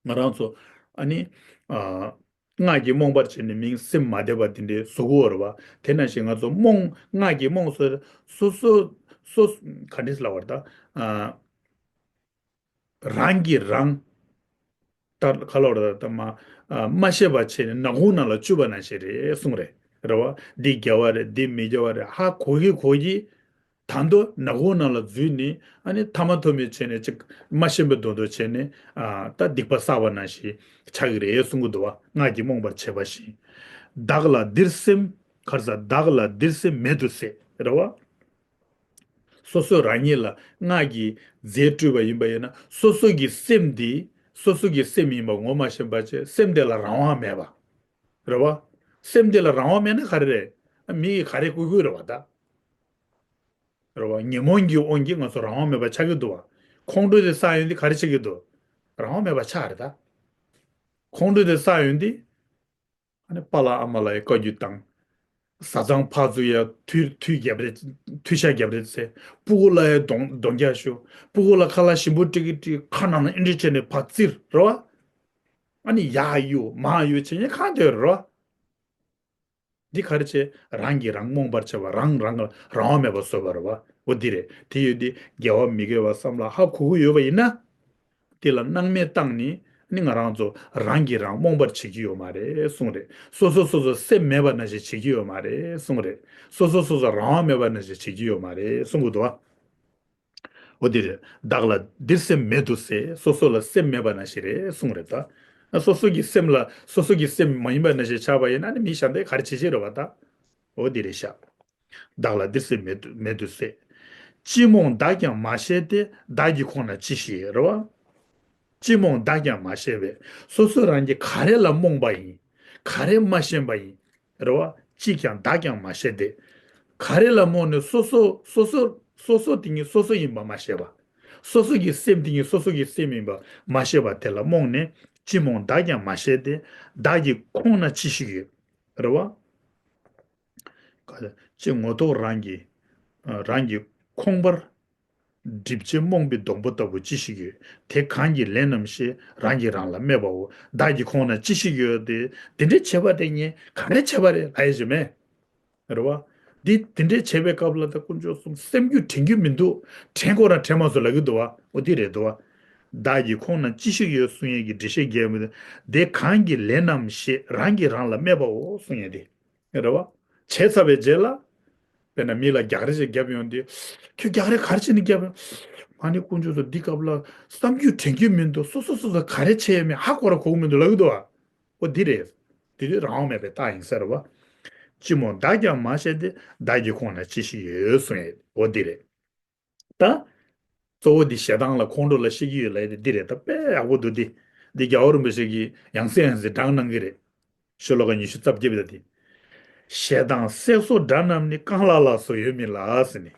ང་རང་ཚོ་ཨ་ནི། ཨ། སྔགས་ཀྱིས་རྨོངས་པར་བྱས་ནས་མིང་སེམས་མ་བདེ་བ་དེ་འདྲའི་བཟོ་གི་ཡོད་རེད་བ། དེ་ནང་བཞིན་ང་ཚོ་རྨོངས་སྔགས་ཀྱིས་རྨོངས་སོ་སོ་སོ་སོ་ག་འདྲ་ལབ་པ་རེད་ད། ཨ། རང་གིས་རང་། ད་ག་ལབ་རེད་ད་མ། ཨ། མ་ཤེས་པ་བྱས་ནས་ནག་ཁུང་ནང་ལ་བཅུག་པ་ནང་བཞིན་རེད་གསུངས་རེད། རེད་བ། འདི་དགེ་བ་རེད། འདི་མི་དགེ་བ་རེད། ཧ་གོ་གི་གོ་གི། ད་དུང་ནག་ཁུང་ནང་ལ་འཛུལ་ནས་ཨ་ནི་ཐ་མ་ཐོ་མེད་བྱས་ནས་ཅིག་མ་ཤེས་པའི་མདོག་མདོག་བྱས་ནས། ཨ། ད་སྡིག་པ་བསགས་པ་ནང་བཞིན་ཆགས་ཀྱི་རེད་གསུང་གི་འདུག་བ། སྔགས་ཀྱིས་རྨོངས་པར་བྱས་པ་བཞིན། བདག་ལ་འདིར་སེམས། ག་རེ་ཟ། བདག་ལ་འདིར་སེམས་མེད་དུ་ཟད། རེད་བ། སོ་སོ་རང་ཉིད་ལ་སྔགས་ཀྱི་རྫས་སྤྲུལ་པ་ཡིན་པ་ཡིན་ན། སོ་སོ་གི་སེམས་འདི་སོ་སོ་གི་སེམས་ཡིན་པ་ངོ་མ་ཤེས་པ་བྱས། སེམས་དེ་ལ་རང་དབང་མེད་པ། རེད་བ། སེམས་དེ་ལ་རང་དབང་མེད་ན་ག་རེ་རེད། མི་ཡིས་ག་རེ་བཀོལ་དགོས་རེད་བ་ད། རེད་བ། ཉོན་མོངས་ཀྱི་དབང་གིས་ང་ཚོ་རང་དབང་མེད་པ་ཆགས་ཀྱི་འདུག་བ། ཁོང་ཁྲོ་དེ་བསགས་ཡོང་དུས་ག་རེ་བྱེད་ཀྱི་འདུག་རང་དབང་མེད་པ་ཆགས་རེད་ད། ཁོང་ཁྲོ་དེ་བསགས་ཡོང་དུས། ཨ་ནི་པཱ་ལགས་ཨ་མ་ལགས་ཡ་བཀའ་བཀྱོན་བཏང་། བཟའ་ཚང་ཕར་ཚུར་ཡ་མཐུ་མཐུ་རྒྱབ་རེས། མཐུ་ཤ་རྒྱབ་རེས་བྱས། སྤུ་གུ་ལ་ཡ་གདོང་གདོང་རྒྱག་ཞུ། སྤུ་གུ་ལ་ཁ་ལག་ཞིམ་པོ་སྤྲད་ཀྱི་སྤྲད། ཁ་ནང་ལ་ཨེ་འདྲ་བྱས་ནས་ཕར་བཙིར་རེད་བ། ཨ་ནི་ཡར་གཡུག་མར་གཡུག་བྱས་ནས་གང་དེ་རེད་བ། འདི་ག་རེ་བྱས། རང་གིས་རང་རྨོངས་པར་བྱས་པ། རང་རང་ལ་རང་དབང་མེད་པ་བཟོས་པ་རེད་བ། འོ་འདི་རེད། དེ་ཡོད་དུས་དགེ་བ་མི་དགེ་བ་བསམ་བློ་ཧ་གོ་གི་ཡོད་པ་ཡིན་ན། དེ་ལ་སྣང་མེད་བཏང་ནས་ནི་ང་རང་ཚོ་རང་གིས་རང་རྨོངས་པར་བྱེད་ཀྱི་ཡོད་མ་རེད་གསུངས་རེད། སོ་སོ་སོ་སོ་སེམས་མེད་པ་ནང་བཞིན་བྱེད་ཀྱི་ཡོད་མ་རེད་གསུངས་རེད། སོ་སོ་སོ་སོ་རང་དབང་མེད་པ་ནང་བཞིན་བྱེད་ཀྱི་ཡོད་མ་རེད་གསུང་གི་འདུག་བ། འོ་འདི་རེད། བདག་ལ་འདིར་སེམས་མེད་དུ་ཟད། སོ་སོ་ལ་སེམས་མེད་པ་ནང་བཞིན་རེད་གསུངས་རེད་ད། སོ་སོ་གི་སེམས་ལ་སོ་སོ་གི་སེམས་མ་ཡིན་པ་ནང་བཞིན་ཆགས་པ་ཡིན་ན་ནི་མི་གཞན་དེ་ག་རེ་བྱེད་ཀྱི་རེད་བ་ད། འོ་འདི་རེད་ཤག་བདག་ལ་འདིར་སེམས་མེད་དུ་མེད་དུ་ཟད། ཅི་རྨོངས་བདག་ཀྱང་མ་ཤེས་ཏེ། བདག་གི་ཁོང་ན་ཅི་ཞིག་ཡོད། རེད་བ། ཅི་རྨོངས་བདག་ཀྱང་མ་ཤེས་པས། སོ་སོ་རང་གིས་ག་རེ་ལ་རྨོངས་པ་ཡིན། ག་རེ་མ་ཤེས་པ་ཡིན། རེད་བ། ཅི་ཀྱང་བདག་ཀྱང་མ་ཤེས་ཏེ། ག་རེ་ལ་རྨོངས་ནས་སོ་སོ་སོ་སོ་སོ་སོ་དེ་ཉིད་སོ་སོ་ཡིན་པ་མ་ཤེས་པ། སོ་སོ་གི་སེམས་དེ་ཉིད་སོ་སོ་གི་སེམས་ཡིན་པ་མ་ཤེས་པ་དེ་ལ་རྨོངས་ནས། ཅི་རྨོངས་བདག་ཀྱང་མ་ཤེས་ཏེ། བདག་གི་ཁོང་ན་ཅི་ཞིག་ཡོད། རེད་བ། ཅེས་ངོ་ཐོག་རང་གི་རང་གི་ཁོང་པར་སྒྲིབ་བྱེད་རྨོངས་པའི་སྡོང་པོ་ལྟ་བུ་ཅི་ཞིག་ཡོད། དེ་གང་གིས་ལན་ནམ་ཞེས་རང་གིས་རང་ལ་སྨྲས་པའོ། བདག་གི་ཁོང་ན་ཅི་ཞིག་ཡོད་དེ། དེ་འདྲའི་བྱེད་པ་དེ་ངས་ག་རེ་བྱས་པ་རེད་ལབ་ཡ་ཞིག་མེད། རེད་བ། འདི་དེ་འདྲའི་བྱེད་པའི་སྐབས་ལ་ད་དཀོན་མཆོག་གསུམ་སེམས་རྒྱུད་དྲན་རྒྱུ་མི་འདུག་དྲན་ཁོ་རང་དྲན་མ་སོང་ལབ་ཀྱི་འདུག་བ། འོ་དེ་རེད་འདུག་བ། བདག་གི་ཁོང་ན་ཅི་ཞིག་ཡོད་གསུང་ཡས་ཀྱི་འགྲེལ་བཤད་རྒྱག་མི་འདུག་དེ་གང་གིས་ལན་ནམ་ཞེས་རང་གིས་རང་ལ་སྨྲས་པའོ་གསུང་ཡས་དེ། རེད་བ། བྱས་ཚར་བའི་རྗེས་ལ། དཔེར་ན་མི་ལ་རྒྱག་རེས་ཅིག་བརྒྱབ་ཡོང་དུས། ཁྱོད་རྒྱག་རེས་ག་རེ་བྱས་ནས་བརྒྱབ་ཡོང་། མ་ནི་དཀོན་མཆོག་གསུམ་འདི་སྐབས་ལ་བསམ་རྒྱུ་དྲན་རྒྱུ་མི་འདུག་སོ་སོ་སོ་སོ་ག་རེ་བྱས་ཡོད་མེད་ཧ་གོ་ར་གོ་གི་མི་འདུག་ལབ་ཀྱི་འདུག་བ། འོ་འདི་རེད། དེ་དུས་རང་དབང་མེད་པའི་རྟགས་ཡིན་ཟེར་བ། ཅི་རྨོངས་བདག་ཀྱང་མ་ཤེས་ཏེ། བདག་གི་ཁོང་ན་ཅི་ཞིག་ཡོད་གསུང་ཡས། འོ་འདི་རེད། ད། གཙོ་བོ་འདི་ཞེ་སྡང་ལ་ཁོང་ཁྲོ་ལ་བཤད་ཀྱི་ཡོད་ལབ་ཡས་དེ་འདི་རེད། ད་དཔེ་ཡག་པོ་འདུག་འདི། འདི་རྒྱལ་བ་རིན་པོ་ཆེ་གིས་ཡང་སེ་ཡང་སེ་བགྲངས་གནང་གི་རེད། ཤོ་ལོ་ཀ་ཉི་ཤུ་རྩ་བརྒྱད་པ་དེ། ཞེ་སྡང་བསད་སོགས་དགྲ་རྣམས་ནི། རྐང་ལག་ལ་སོགས་ཡོད་མིན་ལ་ཟེར་ནས།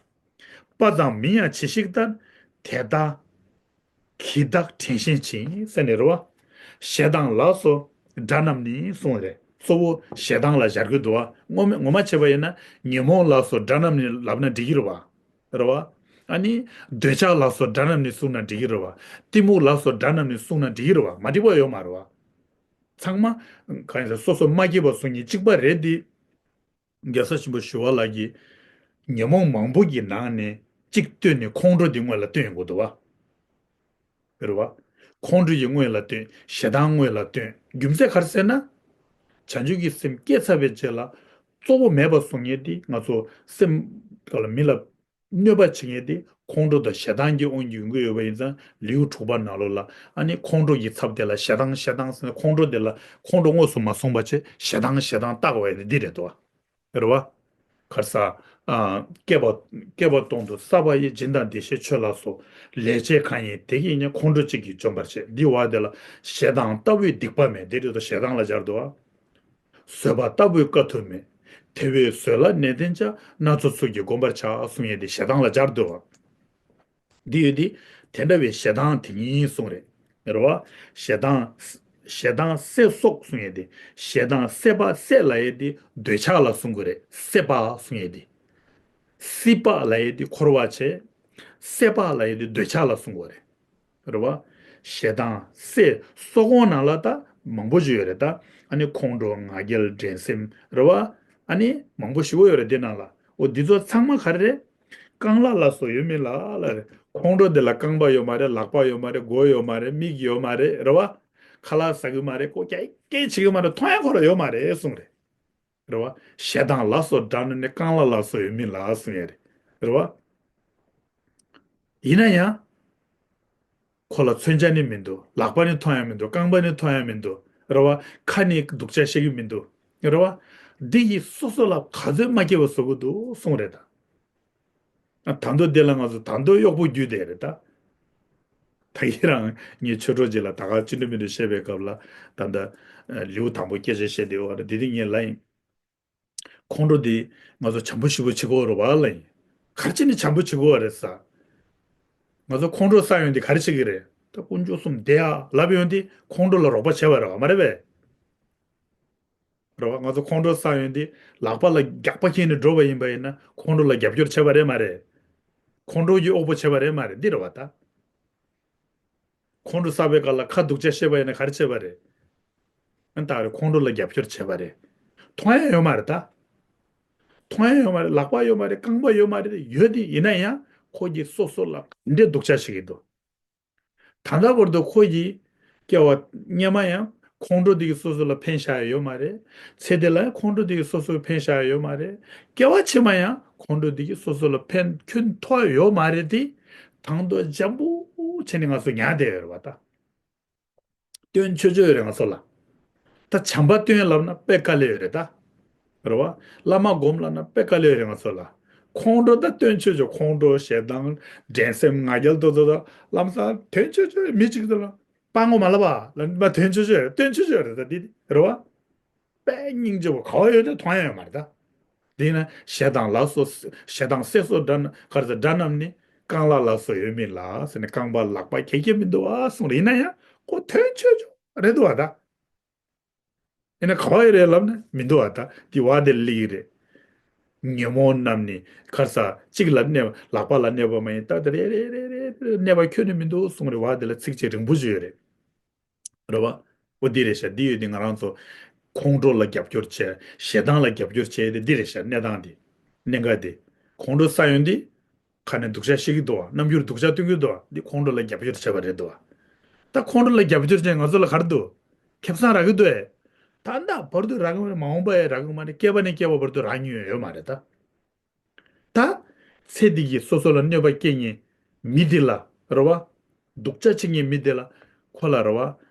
དཔའ་མཛངས་མིན་ཡང་ཇི་ཞིག་ལྟར། དེ་དག་གིས་བདག་དྲན་ཤེས་བྱིན་ཟེར་ནས་རེད་བ། ཞེ་སྡང་ལ་སོགས་དགྲ་རྣམས་ནི་གསུངས་རེད། གཙོ་བོ་ཞེ་སྡང་ལ་སྦྱར་གྱི་འདུག་བ། ངོ་མ་ངོ་མ་བྱས་པ་ཡིན་ན་ཉོན་མོངས་ལ་སོགས་དགྲ་རྣམས་ནི་ལབ་ན་འགྲིག་གི་རེད་བ། རེད་བ། ཨ་ནི། འདོད་ཆགས་ལ་སོགས་དགྲ་རྣམས་ནི་གསུངས་ན་འགྲིག་གི་རེད་བ། གཏི་མུག་ལ་སོགས་དགྲ་རྣམས་ནི་གསུངས་ན་འགྲིག་གི་རེད་བ། མ་འགྲིག་པ་ཡོད་མ་རེད་བ། ཚང་མ། གང་ཡིན་ཟེར་སོ་སོ་མ་སྐྱིད་པ་བཟོ་མཁན་གཅིག་པ་རེད་དེ། རྒྱལ་སྲས་ཆེན་པོ་ཞི་བ་ལྷ་གིས། ཉོན་མོངས་མང་པོ་གི་ནང་ནས་གཅིག་བཏོན་ནས་ཁོང་ཁྲོ་འདི་སྔོན་ལ་བཏོན་ཡོང་གི་འདུག་བ། རེད་བ། ཁོང་ཁྲོ་ཡི་སྔོན་ལ་བཏོན། ཞེ་སྡང་སྔོན་ལ་བཏོན། རྒྱུ་མཚན་ག་རེ་ཟེར་ན། བྱང་ཆུབ་ཀྱི་སེམས་སྐྱེས་ཚར་བའི་རྗེས་ལ། གཙོ་བོ་མེད་པ་བཟོ་མཁན་དེ་ང་ཚོ་སེམས་ལ་མི་ལ། གནོད་པ་བྱེད་མཁན་དེ་ཁོང་ཁྲོ་དང་ཞེ་སྡང་གི་དབང་གིས་ཡོང་གི་ཡོད་པ་ཡིན་ཙང་ལེའུ་དྲུག་པ་ནང་ལོགས་ལ་ཨ་ནི་ཁོང་ཁྲོ་གི་ཚབ་དེ་ལ་ཞེ་སྡང་ཞེ་སྡང་ཟེར་ནས་ཁོང་ཁྲོ་དེ་ལ་ཁོང་ཁྲོ་དངོས་སུ་མ་སོང་བ་བྱས་ཞེ་སྡང་ཞེ་སྡང་བཏགས་པ་ཡིན་ན་འདི་རེད་དོ། རེད་བ། ག་རེ་ཟ། ཨ། བསྐལ་པ་བསྐལ་པ་སྟོང་དུ་བསགས་པ་ཡི། སྦྱིན་དང་བདེ་གཤེགས་མཆོད་ལ་སོགས། ལེགས་སྤྱད་གང་ཡིན་དེ་ཀུན་ཉོན། ཁོང་ཁྲོ་གཅིག་གིས་འཇོམས་པར་བྱེད། འདི་བ་དེ་ལ་ཞེ་སྡང་ལྟ་བུའི་སྡིག་པ་མེད་འདི་རེད་དོ། ཞེ་སྡང་ལ་སྦྱར་དོ། བཟོད་པ་ལྟ་བུའི་དཀའ་ཐུབ་མེད། དེ་བས་བཟོད་ལ་ནན་ཏན་བྱ། སྣ་ཚོགས་ཚུལ་གྱིས་བསྒོམ་པར་བྱ། གསུང་ཡས་དེ་ཞེ་སྡང་ལ་སྦྱར་དོ། འདི་ཡོད་དེ། དེ་འདྲ་བའི་ཞེ་སྡང་དེ་ཉིད་གསུངས་རེད། རེད་བ། ཞེ་སྡང་། ཞེ་སྡང་བསད་སོགས་གསུང་ཡས་དེ། ཞེ་སྡང་བསད་པ་བསད་ལབ་ཡས་དེ་འདོད་ཆགས་ལ་གསུང་གི་རེད། བསད་པ་གསུང་ཡས་དེ། སྲིད་པ་ལབ་ཡས་དེ་འཁོར་བ་བྱས། བསད་པ་ལབ་ཡས་དེ་འདོད་ཆགས་ལ་གསུང་གི་རེད། རེད་བ། ཞེ་སྡང་བསད་སོགས་གོང་ནང་ལ་ད་ མང་པོ་ཞིག་ཡོད་རེད་ད། ཨ་ནི་ཁོང་ཁྲོ་ང་རྒྱལ་འགྲན་སེམས་རེད་བ། ཨ་ནི་མང་པོ་ཞིག་ཡོད་རེད་དེ་ནང་ལ། འོ་འདི་ཚོ་ཚང་མ་ག་རེ་རེད། རྐང་ལག་ལ་སོགས་ཡོད་མིན་ལ་ལ་རེད། ཁོང་ཁྲོ་དེ་ལ་རྐང་པ་ཡོད་མ་རེད། ལག་པ་ཡོད་མ་རེད། མགོ་ཡོད་མ་རེད། མིག་ཡོད་མ་རེད། རེད་བ། ཁ་ལག་ཟ་གི་མ་རེད། ཁོ་སྐད་སྐད་བྱེད་གི་མ་རེད། མཐོང་ཡ་ཁོ་ར་ཡོད་མ་རེད་གསུངས་རེད། རེད་བ། ཞེ་སྡང་ལ་སོགས་དགྲ་ནི་རྐང་ལག་ལ་སོགས་ཡོད་མིན་ལ་གསུངས་ཡ་རེད། རེད་བ། ཡིན་ན་ཡང་། ཁོ་ལ་མཚོན་ཆ་ནི་མི་འདུག་ལག་པ་ནི་མཐོང་ཡ་མི་འདུག་རྐང་པ་ནི་མཐོང་ཡ་མི་འདུག་རེད་བ། ཁ་ནི་སྡུག་ཅག་བཤད་གི་མི་འདུག་རེད་བ། འདི་ཡིས་སོ་སོ་ལ་ག་ཚོད་མ་སྐྱིད་པ་བཟོ་གི་འདུག་གསུངས་རེད་ད། ད་དུང་དེ་ལ་ང་ཚོ་ད་དུང་གཡོག་པོ་རྒྱུད་དེ་རེད་ད། ད་ཡིན་རང་ངས་ཆོས་གྲོགས་ཅིག་ལ་ད་ག་ཅི་འདྲ་མི་འདྲ་བཤད་པའི་སྐབས་ལ། ད་ལྟ་ལེའུ་དང་པོ་སྐད་ཆ་བཤད་བསྡད་ཡོད་རེད། དེ་དེ་ངས་ལབ་ཡིན། ཁོང་ཁྲོ་དེ་ང་ཚོ་བྱམས་པོ་ཞེ་པོ་བྱེད་དགོས་རེད་བ་ལབ་ཡིན། ག་རེ་བྱས་ནས་བྱམས་པོ་བྱེད་དགོས་རེད་ཟེར། ང་ཚོ་ཁོང་ཁྲོ་ཟ་ཡོང་དུས་ག་རེ་བྱེད་ཀྱི་རེད། ད་དཀོན་མཆོག་གསུམ་བདེ་ཡ་ལབ་ཡོང་དུས་ཁོང་ཁྲོ་ལ་རོགས་པ་བྱས་པ་རེད་བ། མ་རེད་པས། རེད་བ། ང་ཚོ་ཁོང་ཁྲོ་ཟ་ཡོང་དུས་ལག་པ་ལ་རྒྱག་པ་འཁྱེར་ནས་འགྲོ་བ་ཡིན་པ་ཡིན་ན་ཁོང་ཁྲོ་ལ་རྒྱབ་སྐྱོར་བྱས་པ་རེད་མ་རེད། ཁོང་ཁྲོ་གི་དབུ་འཕང་བྱས་པ་རེད་མ་རེད། འདི་རེད་བ་ད། ཁོང་ཁྲོ་ཟ་བའི་སྐབས་ལ་ཁ་སྡུག་ཅག་བཤད་པ་ཡིན་ན་ག་རེ་བྱས་པ་རེད། ཨ་ད་རེ་ཁོང་ཁྲོ་ལ་རྒྱབ་སྐྱོར་བྱས་པ་རེད། མཐོང་ཡ་ཡོད་མ་རེད་ད། མཐོང་ཡ་ཡོད་མ་རེད། ལག་པ་ཡོད་མ་རེད། རྐང་པ་ཡོད་མ་རེད། ཡོད་དེ་ཡིན་ན་ཡང་ཁོ་གིས་སོ་སོ་ལ་འདྲེ་སྡུག་ཅག་བྱེད་ཀྱི་འདུག་ད་ལྟ་བར་དུ་ཁོ་གིས་སྐྱེ་བ་སྔོན་མ་ཡང་ཁོང་ཁྲོ་དེ་གིས་སོ་སོ་ལ་ཕན་བཞག་ཡ་ཡོད་མ་རེད། ཚེ་འདི་ལ་ཡང་ཁོང་ཁྲོ་དེ་གིས་སོ་སོ་ལ་ཕན་བཞག་ཡ་ཡོད་མ་རེད། སྐྱེ་བ་ཕྱི་མ་ཡང་ཁོང་ཁྲོ་དེ་གིས་སོ་སོ་ལ་ཕན་ཁྱོན་ཐོགས་ཡ་ཡོད་མ་རེད་དེ། དང་དུ་འཇམ་པོ་བྱས་ནས་ང་ཚོ་ཉར་བསྡད་ཡོད་རེད་བ་ད། སྟོན་ཆོག་ཆོག་ཡོད་རེད་ང་ཚོ་ལ། ད་བྱམས་པ་སྟོན་ལབ་ན་དཔེ་དཀའ་ལས་ཡོད་རེད་ད། རེད་བ། བླ་མ་སྒོམ་ལབ་ན་དཔེ་དཀའ་ལས་ཡོད་རེད་ང་ཚོ་ལ། ཁོང་ཁྲོ་ད་སྟོན་ཆོག་ཆོག་ཁོང་ཁྲོ་ཞེ་སྡང་འགྲན་སེམས་ང་རྒྱལ་དོ་དོ་དོ་ལམ་སང་སྟོན་ཆོག་ཆོག་མི་གཅིག་ཚོ་ལ་སྤང་ངོ་མ་ལབ་པ་ལ་མ་སྟོན་ཆོག་ཆོག་ཡོད་རེད། སྟོན་ཆོག་ཆོག་ཡོད་རེད་ད་འདི་རེད་བ། དཔེ་སྙིང་རྗེ་པོ་ག་བ་ཡོད་དེ་མཐོང་ཡ་ཡོད་མ་རེད་ད། དེས་ན་ཞེ་སྡང་ལ་སོགས། ཞེ་སྡང་སེལ་སོགས་དགྲ་ན་ག་རེ་ཟེར་དགྲ་རྣམས་ནི་རྐང་ལག་ལ་སོགས་ཡོད་མིན་ལ་ཟེར་ནས་རྐང་པ་ལག་པ་གལ་གལ་མི་འདུག་ཨ་གསུངས་རེད། ཡིན་ན་ཡང་ཁོ་དོན་ཆོད་ཆོད་རེད་འདུག་ཨ་ད། ཡིན་ན་ག་བ་ཡོད་རེད་ལབ་ན་མི་འདུག་ཨ་ད། དེ་བ་དེ་ལིག་རེད། ཉོན་མོངས་རྣམས་ནི་ག་རེ་ཟ་གཅིག་ལ་གནས་པ་ལག་པ་ལ་གནས་པ་མ་ཡིན་ད་དེ་རེད་རེད་རེད་རེད་གནས་པ་ཁྱོན་ནས་མི་འདུག་གསུངས་རེད། བ་དེ་ལ་ཚིགས་བཅད་རིང་པོ་ཞིག་ཡོད་རེད། རེད་བ། འོ་འདི་རེད་ཤག་འདི་ཡོད་དེ་ང་རང་ཚོ་ཁོང་ཁྲོ་ལ་རྒྱབ་སྐྱོར་བྱས། ཞེ་སྡང་ལ་རྒྱབ་སྐྱོར་བྱས་ཏེ་འདི་རེད་ཤག་གནས་སྟངས་འདི། གནད་འགག་འདི། ཁོང་ཁྲོ་ཟ་ཡོང་དུས་ཁ་ནས་སྡུག་ཅག་བཤད་ཀྱི་འདུག་བ། རྣམ་འགྱུར་སྡུག་ཅག་སྟོན་གྱི་འདུག་བ། འདི་ཁོང་ཁྲོ་ལ་རྒྱབ་སྐྱོར་བྱས་པ་རེད་འདུག་བ། ད་ཁོང་ཁྲོ་ལ་རྒྱབ་སྐྱོར་བྱས་ང་ཚོ་ལ་ག་རེ་འདུག་ཁེ་བཟང་རག་གི་འདུག་ཨེ། ད་ལྟ་བར་དུ་རག་གི་མ་རེད། མ་འོངས་པ་ཡང་རག་གི་མ་རེད། སྐྱེས་པ་ནས་སྐྱེས་པ་བར་དུ་རག་མྱོང་ཡོད་མ་རེད་ད། ད། ཚེ་འདི་གིས་སོ་སོ་ལ་གནོད་པ་སྐྱེལ་མཁན་མི་འདི་ལ་རེད་བ། སྡུག་ཅག་བྱེད་མཁན་མི་འདི་ལ་ཁོ་ལ་རེད་བ།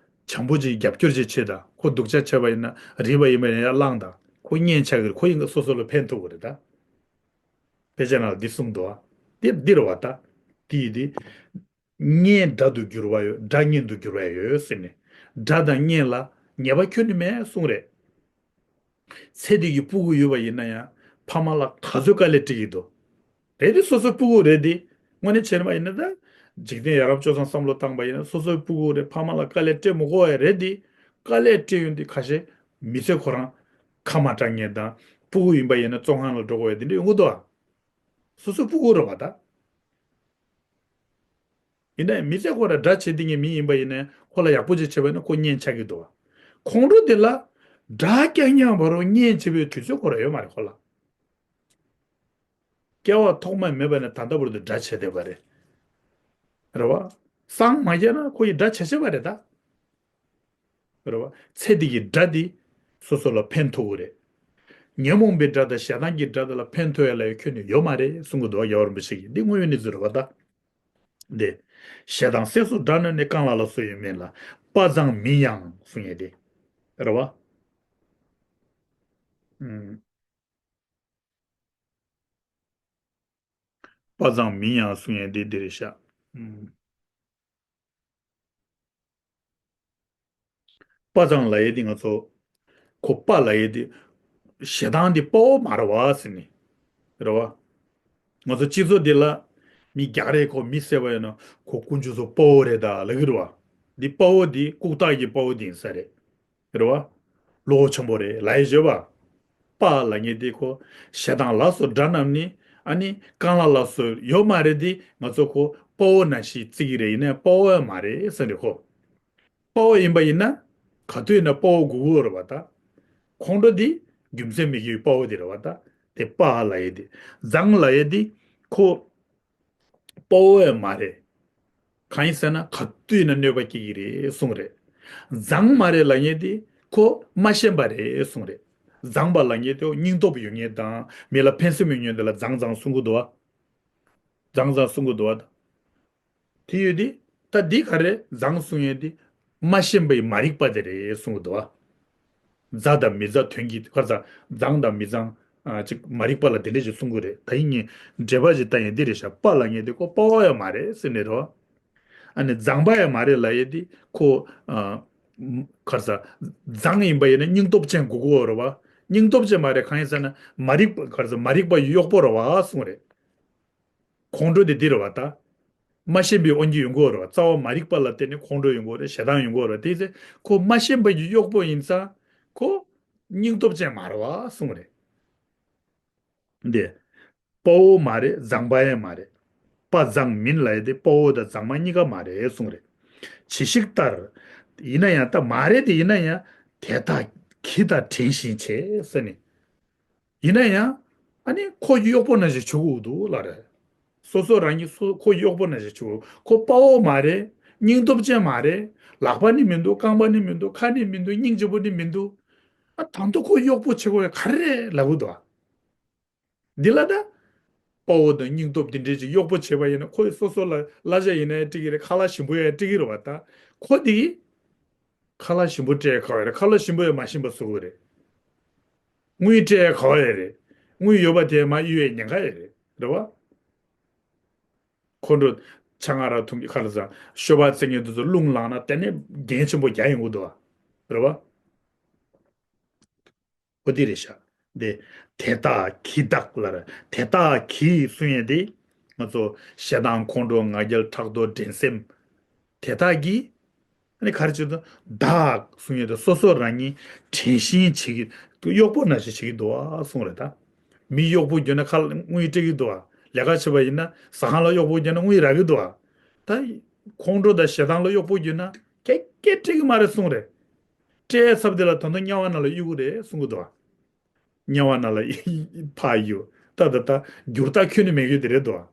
བྱམས་པོ་ཅིག་རྒྱབ་སྐྱོར་ཅིག་བྱེད་དང་། ཁོ་སྡུག་ཅག་བྱས་པ་ཡིན་ན་རིག་པ་ཡིན་པ་ཡིན་ན་ཡར་བླངས་དང་། ཁོ་གཉེན་ཆགས་ཀྱི་རེད། ཁོ་ཡིན་སོ་སོ་ལ་ཕན་ཐོགས་ཀྱི་རེད་ད། དཔེ་ཆ་ནང་ལ་འདི་གསུངས་འདུག་བ། འདི་འདི་རེད་བ་ད། འདི་ཡིན་འདི། གཉེན་དགྲ་དུ་འགྱུར་བ་ཡོད། དགྲ་གཉེན་དུ་འགྱུར་བ་ཡོད་ཟེར་ནས། དགྲ་དང་གཉེན་ལ་ཉེས་པ་ཁྱོན་ནས་མེད་གསུངས་རེད། ཚེ་འདི་གི་སྤུ་གུ་ཡོད་པ་ཡིན་ན་ཡང་ཕ་མ་ལ་ག་ཚོད་དཀའ་ལས་སྤྲད་ཀྱི་འདུག་རེད་དེ་སོ་སོའི་སྤུ་གུ་རེད་དེ། དངོས་གནས་བྱས་པ་ཡིན་ན་ད། འཇིག་རྟེན་ཡ་རབས་སྤྱོད་བཟང་བསམ་བློ་བཏང་པ་ཡིན་ན་སོ་སོའི་སྤུ་གུ་རེད། ཕ་མ་ལ་དཀའ་ལས་སྤྲད་མི་དགོས་པ་རེད་དེ། དཀའ་ལས་སྤྲད་ཡོང་དུས་ཁ་ཤས་མི་ཚེ་ཁོ་རང་ཁ་མ་གྲག་མཁན་དང་། སྤུ་གུ་ཡིན་པ་ཡིན་ན་བཙོན་ཁང་ལ་འགྲོ་དགོས་པ་དེ་འདྲ་ཡོང་གི་འདུག་ཨ། སོ་སོའི་སྤུ་གུ་རེད་བ་ད། ཡིན་ནའི་མི་ཚེ་ཁོ་ར་དགྲ་བྱེད་བསྡད་མཁན་མི་ཡིན་པ་ཡིན་ནའི་ཁོ་ལ་ཡག་པོ་ཅིག་བྱས་པ་ཡིན་ན་ཁོ་གཉེན་ཆགས་ཀྱི་འདུག་བ། ཁོང་ཁྲོ་དེ་ལ་དགྲ་རྐྱང་རྐྱང་བར་རུ་གཉེན་བྱེད་པའི་དུས་ཚོད་ཁོ་ར་ཡོད་མ་རེད་ཁོ་ལ། སྐྱེ་བ་ཐོག་མ་མེད་པ་ནས་ད་ལྟ་བར་དུ་དགྲ་བྱས་བསྡད་པ་རེད། རེད་བ། སངས་མ་རྒྱས་ན་ཁོ་ཡི་དགྲ་བྱས་བྱས་པ་རེད་ད། རེད་བ། ཚེ་འདི་གི་དགྲ་འདི་སོ་སོ་ལ་ཕན་ཐོགས་ཀྱི་རེད། ཉོན་མོངས་པའི་དགྲ་དང་ཞེ་སྡང་གི་དགྲ་དེ་ལ་ཕན་ཐོགས་ཡ་ལ་ཡ་ཁྱོན་ནས་ཡོད་མ་རེད་གསུང་གི་འདུག་བ། རྒྱལ་བ་རིན་པོ་ཆེ་གིས་འདི་དངོས་ཡོད་གནས་ཚུལ་རེད་བ་ད། འདི། ཞེ་སྡང་སེལ་སོགས་དགྲ་རྣམས་ནི། རྐང་ལག་ལ་སོགས་ཡོད་མིན་ལ། དཔའ་མཛངས་མིན་ཡང་གསུང་ཡས་དེ། རེད་བ། ཨུམ། དཔའ་མཛངས་མིན་ཡང་གསུང་ཡས་དེ་འདི་རེད་ཤག་ཨུམ། དཔའ་མཛངས་ལབ་ཡས་དེ་ང་ཚོ། ཁོ་དཔའ་ལབ་ཡས་དེ། ཞེ་སྡང་དེ་དཔའ་བོ་མ་རེད་བ་ཟེར་ནས། རེད་བ། ང་ཚོ་སྤྱི་ཚོགས་འདི་ལ། མི་རྒྱག་རེས་ཁོ་མི་བསད་པ་ཡིན་ན་ཁོ་དཀོན་མཆོག་གསུམ་དཔའ་བོ་རེད་ད་ལབ་ཀྱི་རེད་བ། འདི་དཔའ་བོ་འདི་ལྐུགས་རྟགས་ཀྱི་དཔའ་བོ་འདི་ཡིན་ས་རེད། རེད་བ། བློ་ཆེན་པོ་རེད་ལབ་ཡས་ཡོད་པ། དཔའ་ལབ་མཁན་དེ་ཁོ། ཞེ་སྡང་ལ་སོགས་དགྲ་རྣམས་ནི། ཨ་ནི་རྐང་ལག་ལ་སོགས་ཡོད་མ་རེད་དེ་ང་ཚོ་ཁོ་དཔའ་བོ་ནང་བཞིན་བརྩི་གི་རེད། ཡིན་ནའི་དཔའ་བོ་ཡང་མ་རེད་ཟེར་རེད་ཁོ། དཔའ་བོ་ཡིན་པ་ཡིན་ན། ག་དུས་ཡིན་ན་དཔའ་བོ་དགོས་ཀྱི་ཡོད་རེད་པ་ད། ཁོང་ཁྲོ་འདི་རྒྱུ་མཚན་མེད་ཀྱི་དཔའ་བོ་དེ་རེད་པ་ད། དེ་དཔའ་ལབ་ཡས་དེ། མཛངས་ལབ་ཡས་དེ་ཁོ་དཔའ་བོ་ཡང་མ་རེད། གང་ཡིན་ཟེར་ན་ག་དུས་ཡིན་ན་གནོད་པ་སྐྱེལ་གྱི་རེད་གསུངས་རེད། མཛངས་མ་རེད་ལབ་མཁན་དེ་ཁོ་མ་ཤེས་པ་རེད་གསུངས་རེད། མཛངས་པ་ལབ་མཁན་དེ་སྙིང་སྟོབས་ཡོད་མཁན་དང་མི་ལ་ཕན་སེམས་ཡོད་མཁན་དེ་ལ་མཛངས་མཛངས་གསུང་གི་འདུག་བ། མཛངས་མཛངས་གསུང་གི་འདུག་བ། དེ་ཡོད་དེ། ད་འདི་ག་རེ་མཛངས་གསུང་མཁན་དེ་མ་ཤེས་པའི་མ་རིག་པ་དེ་རེད་གསུང་གི་འདུག་བ། མཛངས་དང་མི་མཛངས་དོན་གྱི་ཁར་ཚ་མཛངས་དང་མི་མཛངས་ཨ་ཅིག་མ་རིག་པ་ལ་དེ་འདྲས་ཅིག་གསུང་གི་རེད། ད་ཡིན་ངེས་འགྲེལ་པ་ཅིག་ལྟ་ཡིན་འདི་རེད་ཤག་དཔའ་ལབ་མཁན་དེ་ཁོ་དཔའ་བོ་ཡང་མ་རེད་ཟེར་ནས་རོ། ཨ་ནི་མཛངས་པ་ཡང་མ་རེད་ལབ་ཡས་དེ་ཁོ་ཨ་ཁར་ཚ་མཛངས་ཡིན་པ་ཡིན་ན་སྙིང་སྟོབས་ཅན་དགོས་ཀྱི་ཡོད་རེད་བ། སྙིང་སྟོབས་ཅན་མ་རེད། གང་ཡིན་ཟེར་ན་མ་རིག་པ་ཁར་ཚ་མ་རིག་པ་ཡི་གཡོག་པོ་རེད་བ་གསུང་རེད། ཁོང་ཁྲོ་དེ་འདི་རེད་བ་ད། མ་ཤེས་པའི་དབང་གིས་ཡོང་གི་ཡོད་རེད་བ། རྩ་བ་མ་རིག་པ་ལ་བརྟེན་ནས་ཁོང་ཁྲོ་ཡོང་གི་ཡོད་རེད། ཞེ་སྡང་ཡོང་གི་ཡོད་རེད། དེ་ཚེ་ཁོ་མ་ཤེས་པ་ཡི་གཡོག་པོ་ཡིན་ཙང་ཁོ་སྙིང་སྟོབས་ཅན་མ་རེད་བ་གསུང་རེད། འདི། དཔའ་བོ་མ་རེད། མཛངས་པ་ཡང་མ་རེད། དཔའ་མཛངས་མིན་ལབ་ཡས་དེ་དཔའ་བོ་དང་མཛངས་མ་གཉིས་ཀ་མ་རེད་གསུང་རེད། ཇི་ཞིག་ལྟར། ཡིན་ན་ཡང་ད་མ་རེད་དེ་ཡིན་ན་ཡང་དེ་དག་གྱིས་ད་དྲན་བཞིན་བྱས་ཟེར་ནས། ཡིན་ན་ཡང་། ཨ་ནི་ཁོ་གཡོག་པོ་ནང་བཞིན་བྱེད་དགོས་འདུག་ལབ་རེད། སོ་སོ་རང་གིས་སོ་ཁོ་གཡོག་པོ་ནང་བཞིན་བྱེད་དགོས། ཁོ་དཔའ་བོ་མ་རེད། སྙིང་སྟོབས་ཅན་མ་རེད། ལག་པ་ནི་མི་འདུག་རྐང་པ་ནི་མི་འདུག་ཁ་ནི་མི་འདུག་སྙིང་རྗེ་པོ་ནི་མི་འདུག་ཨ་ད་དུང་ཁོ་གཡོག་པོ་བྱེད་དགོས་ཡ་ག་རེ་རེད་ལབ་གི་འདུག་འདི་ལ་ད། དཔའ་བོ་དང་སྙིང་སྟོབས་འདི་འདྲའི་ཅིག་གཡོག་པོ་བྱེད་པ་ཡིན་ན་ཁོས་སོ་སོ་ལ་གླ་ཆ་ཡིན་ན་ཡང་སྤྲད་ཀྱི་རེད། ཁ་ལག་ཞིམ་པོ་ཡང་སྤྲད་ཀྱི་རེད་བ་ད། ཁོ་འདི། ཁ་ལག་ཞིམ་པོ་སྤྲད་ག་བ་རེད། ཁ་ལག་ཞིམ་པོ་ཡང་མ་ཞིམ་པ་བཟོ་གི་རེད། དངུལ་སྤྲད་ག་བ་ཡང་རེད། དངུལ་ཡོད་པ་དེ་མ་གཡུག་ཡའི་ཉེན་ཁ་ཡང་རེད། རེད་བ། ཁོང་ཁྲོ་ཆང་ང་ར་འཐུང་གི་ཁ་ལ་ཟ། ཤོ་སྦག་རྩེ་མཁན་དེ་ཚོ་རླུང་ལངས་ན་དེ་ནས་འགན་ཆེན་པོ་རྒྱག་ཡོང་གི་འདུག་བ། རེད་བ། ཨོ་དེ་རེད་ཤག་དེ། དེ་དག་གིས་དག་ལ་ར། དེ་དག་གིས་གསུང་ཡས་དེ། ང་ཚོ་ཞེ་སྡང་ཁོང་ཁྲོ་ང་རྒྱལ་ཕྲག་དོག་འགྲན་སེམས། དེ་དག་གིས། ཨ་ནི་ག་རེ་བྱེད་དོ། བདག་གསུང་ཡས་དེ་སོ་སོ་རང་ཉིད་དྲན་བཞིན་བྱེད་ཀྱི། གཡོག་པོ་ནང་བཞིན་བྱེད་ཀྱི་འདུག་ཨ་གསུང་རེད་ད། མི་གཡོག་པོ་བརྒྱུད་ན་ཁ་ལ་དངུལ་སྤྲད་ཀྱི་འདུག་ཨ། ལས་ཀ་བྱེད་པ་ཡིན་ན་ཟ་ཁང་ལ་གཡོག་པོ་བརྒྱུད་ན་དངུལ་རག་གི་འདུག་ཨ། ད། ཁོང་ཁྲོ་དང་ཞེ་སྡང་ལ་གཡོག་པོ་བརྒྱུད་ན་ཀྱེ་ཀྱེ་སྤྲད་ཀྱི་མ་རེད་གསུང་རེད། སྤྲད་ཚབ་དེ་ལ་ད་དུང་དམྱལ་བ་ནང་ལ་གཡུག་གི་རེད་གསུང་གི་འདུག་ཨ། དམྱལ་བ་ནང་ལ་ཕར་གཡུག་ད་ད་ད་འགྱུར་རྟགས་ཁྱོན་ནས་མེད་རྒྱུ་དེ་རེད་འདུག་ཨ།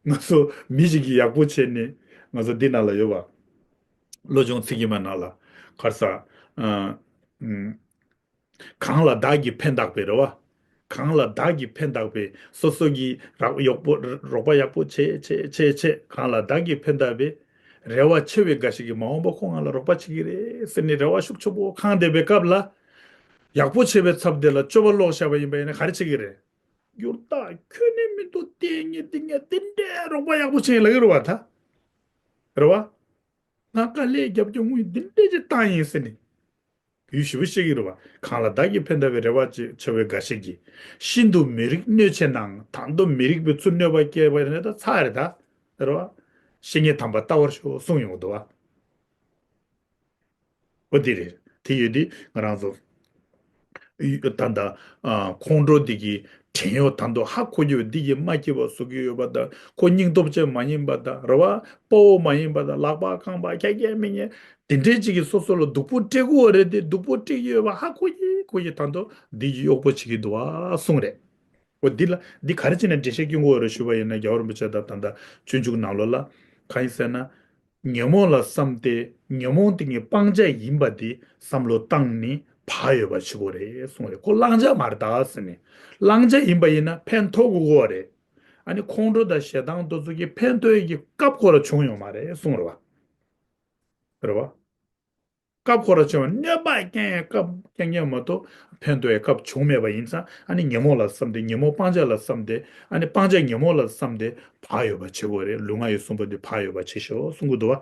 ང་ཚོ་མི་ཞིག་གིས་ཡག་པོ་བྱས་ནས་ང་ཚོ་འདི་ནང་ལ་ཡོད་པ། བློ་སྦྱོང་ཚིག་གི་མ་ནང་ལ་གར་ས། ཨ། ཨ། གང་ལ་བདག་གིས་ཕན་བཏགས་པའི་རེད་བ། གང་ལ་བདག་གིས་ཕན་བཏགས་པའི་སོ་སོ་གིས་རག་གཡོག་པོ་རོགས་པ་ཡག་པོ་བྱས་བྱས་བྱས་བྱས་གང་ལ་བདག་གིས་ཕན་བཏགས་པའི་རེ་བ་ཆེ་བའི་འགའ་ཞིག་གིས་མ་འོངས་པ་ཁོ་ང་ལ་རོགས་པ་བྱེད་ཀྱི་རེད་ཟེར་ནས་རེ་བ་ཤུགས་ཆེན་པོ་འཁང་བསྡད་པའི་སྐབས་ལ། ཡག་པོ་བྱས་པའི་ཚབ་དེ་ལ་སྤྱོད་པ་ལོག་བཞག་པ་ཡིན་པ་ཡིན་ན་ག་རེ་བྱེད་ཀྱི་རེད། འགྱུར་རྟགས་ཁྱོན་ནས་མི་འདུག་དེ་ངས་འདི་ངས་འདི་འདྲའི་རོགས་པ་ཡག་པོ་བྱས་ཡིན་ལབ་ཀྱི་རེད་བ་ད། རེད་བ། ང་དཀའ་ལས་རྒྱབ་སྐྱོར་དངུལ་འདི་འདྲས་ཅིག་བཏང་ཡིན་ཟེར་ནས། ཡུལ་ཞེ་པོ་ཤེས་ཀྱི་རེད་བ། གང་ལ་བདག་གིས་ཕན་བཏགས་པའི་རེ་བ་ཆེ་བའི་འགའ་ཞིག་གིས། ཤིན་ཏུ་མི་རིགས་གནོད་བྱེད་ནའང་། དང་དུ་མི་རིགས་པའི་ཚུར་གནོད་པ་བསྐྱལ་བ་ཡིན་ན་ད་ཚར་རེད་ད། རེད་བ། བཤེས་གཉེན་དམ་པ་ལྟ་བར་ཤོག་གསུངས་ཡོང་གི་འདུག་བ། ཨོ་དེ་རེད། དེ་ཡོད་དེ་ང་རང་ཚོ། ད་ལྟ། ཨ། ཁོང་ཁྲོ་འདི་གི་བྲན་གཡོག་དང་དུ་ཧ་གོ་རྒྱུ་འདི་གི་མ་སྐྱིད་པ་བཟོ་གི་ཡོད་པ་དང་། ཁོ་སྙིང་སྟོབས་ཅན་མ་ཡིན་པ་དང་། རེད་བ། དཔའ་བོ་མ་ཡིན་པ་དང་། ལག་པ་རྐང་པ་ཁྱ་ཁྱ་མི་ཉན། དེ་འདྲའི་ཅིག་གིས་སོ་སོ་ལ་སྡུག་པོ་སྤྲད་ཀྱི་ཡོད་རེད་དེ། སྡུག་པོ་སྤྲད་ཀྱི་ཡོད་པ་ཧ་གོ་གི་གོ་གི་དང་དུ་འདི་གི་གཡོག་པོ་བྱེད་ཀྱི་འདུག་བ་གསུངས་རེད། འོ་འདི་ལ་འདི་ག་རེ་བྱས་ནས་འགྲེལ་བཤད་སྐྱོན་དགོས་རེད་ཞུས་པ་ཡིན་ན། རྒྱལ་བ་རིན་པོ་ཆེ་དང་ད་ལྟ་སྤྱོད་འཇུག་ནང་ལོགས་ལ་གང་ཡིན་ཟེར་ན། ཉོན་མོངས་ལ་བསམས་ཏེ་ཉོན་མོངས་དེ་ཉིད་སྤང་བྱ་ཡིན་པ་དེ་བསམ་བློ་བཏང་ནས་བག་ཡོད་པ་བྱེད་དགོས་རེད་གསུངས་རེད། ཁོ་བླང་བྱ་མ་རེད་ད་ཟེར་ནས། བླང་བྱ་ཡིན་པ་ཡིན་ན་ཕན་ཐོགས་དགོས་ཀྱི་རེད། ཨ་ནི་ཁོང་ཁྲོ་དང་ཞེ་སྡང་དེ་ཚོ་གིས་ཕན་ཐོགས་ཡས་ཀྱི་སྐབས་ཁོ་རང་བྱུང་ཡོད་མ་རེད་གསུངས་རེད་བ། རེད་བ། སྐབས་ཁོ་རང་བྱུང་བ་གནོད་པ་སྐྱེལ་ཡས་སྐབས་སྐྱེལ་མཁན་མ་གཏོགས་ཕན་ཐོགས་ཡས་སྐབས་བྱུང་མེད་པ་ཡིན་ཙང་། ཨ་ནི་ཉོན་མོངས་ལ་བསམས་ཏེ་ཉོན་མོངས་སྤང་བྱ་ལ་བསམས་ཏེ། ཨ་ནི་སྤང་བྱ་ཉོན་མོངས་ལ་བསམས་ཏེ་བག་ཡོད་པ་བྱེད་དགོས་རེད། ལུས་ངག་ཡིད་གསུམ་པོ་འདི་བག་ཡོད་པ་བྱེད་ཤོག་གསུང་གི་འདུག་བ།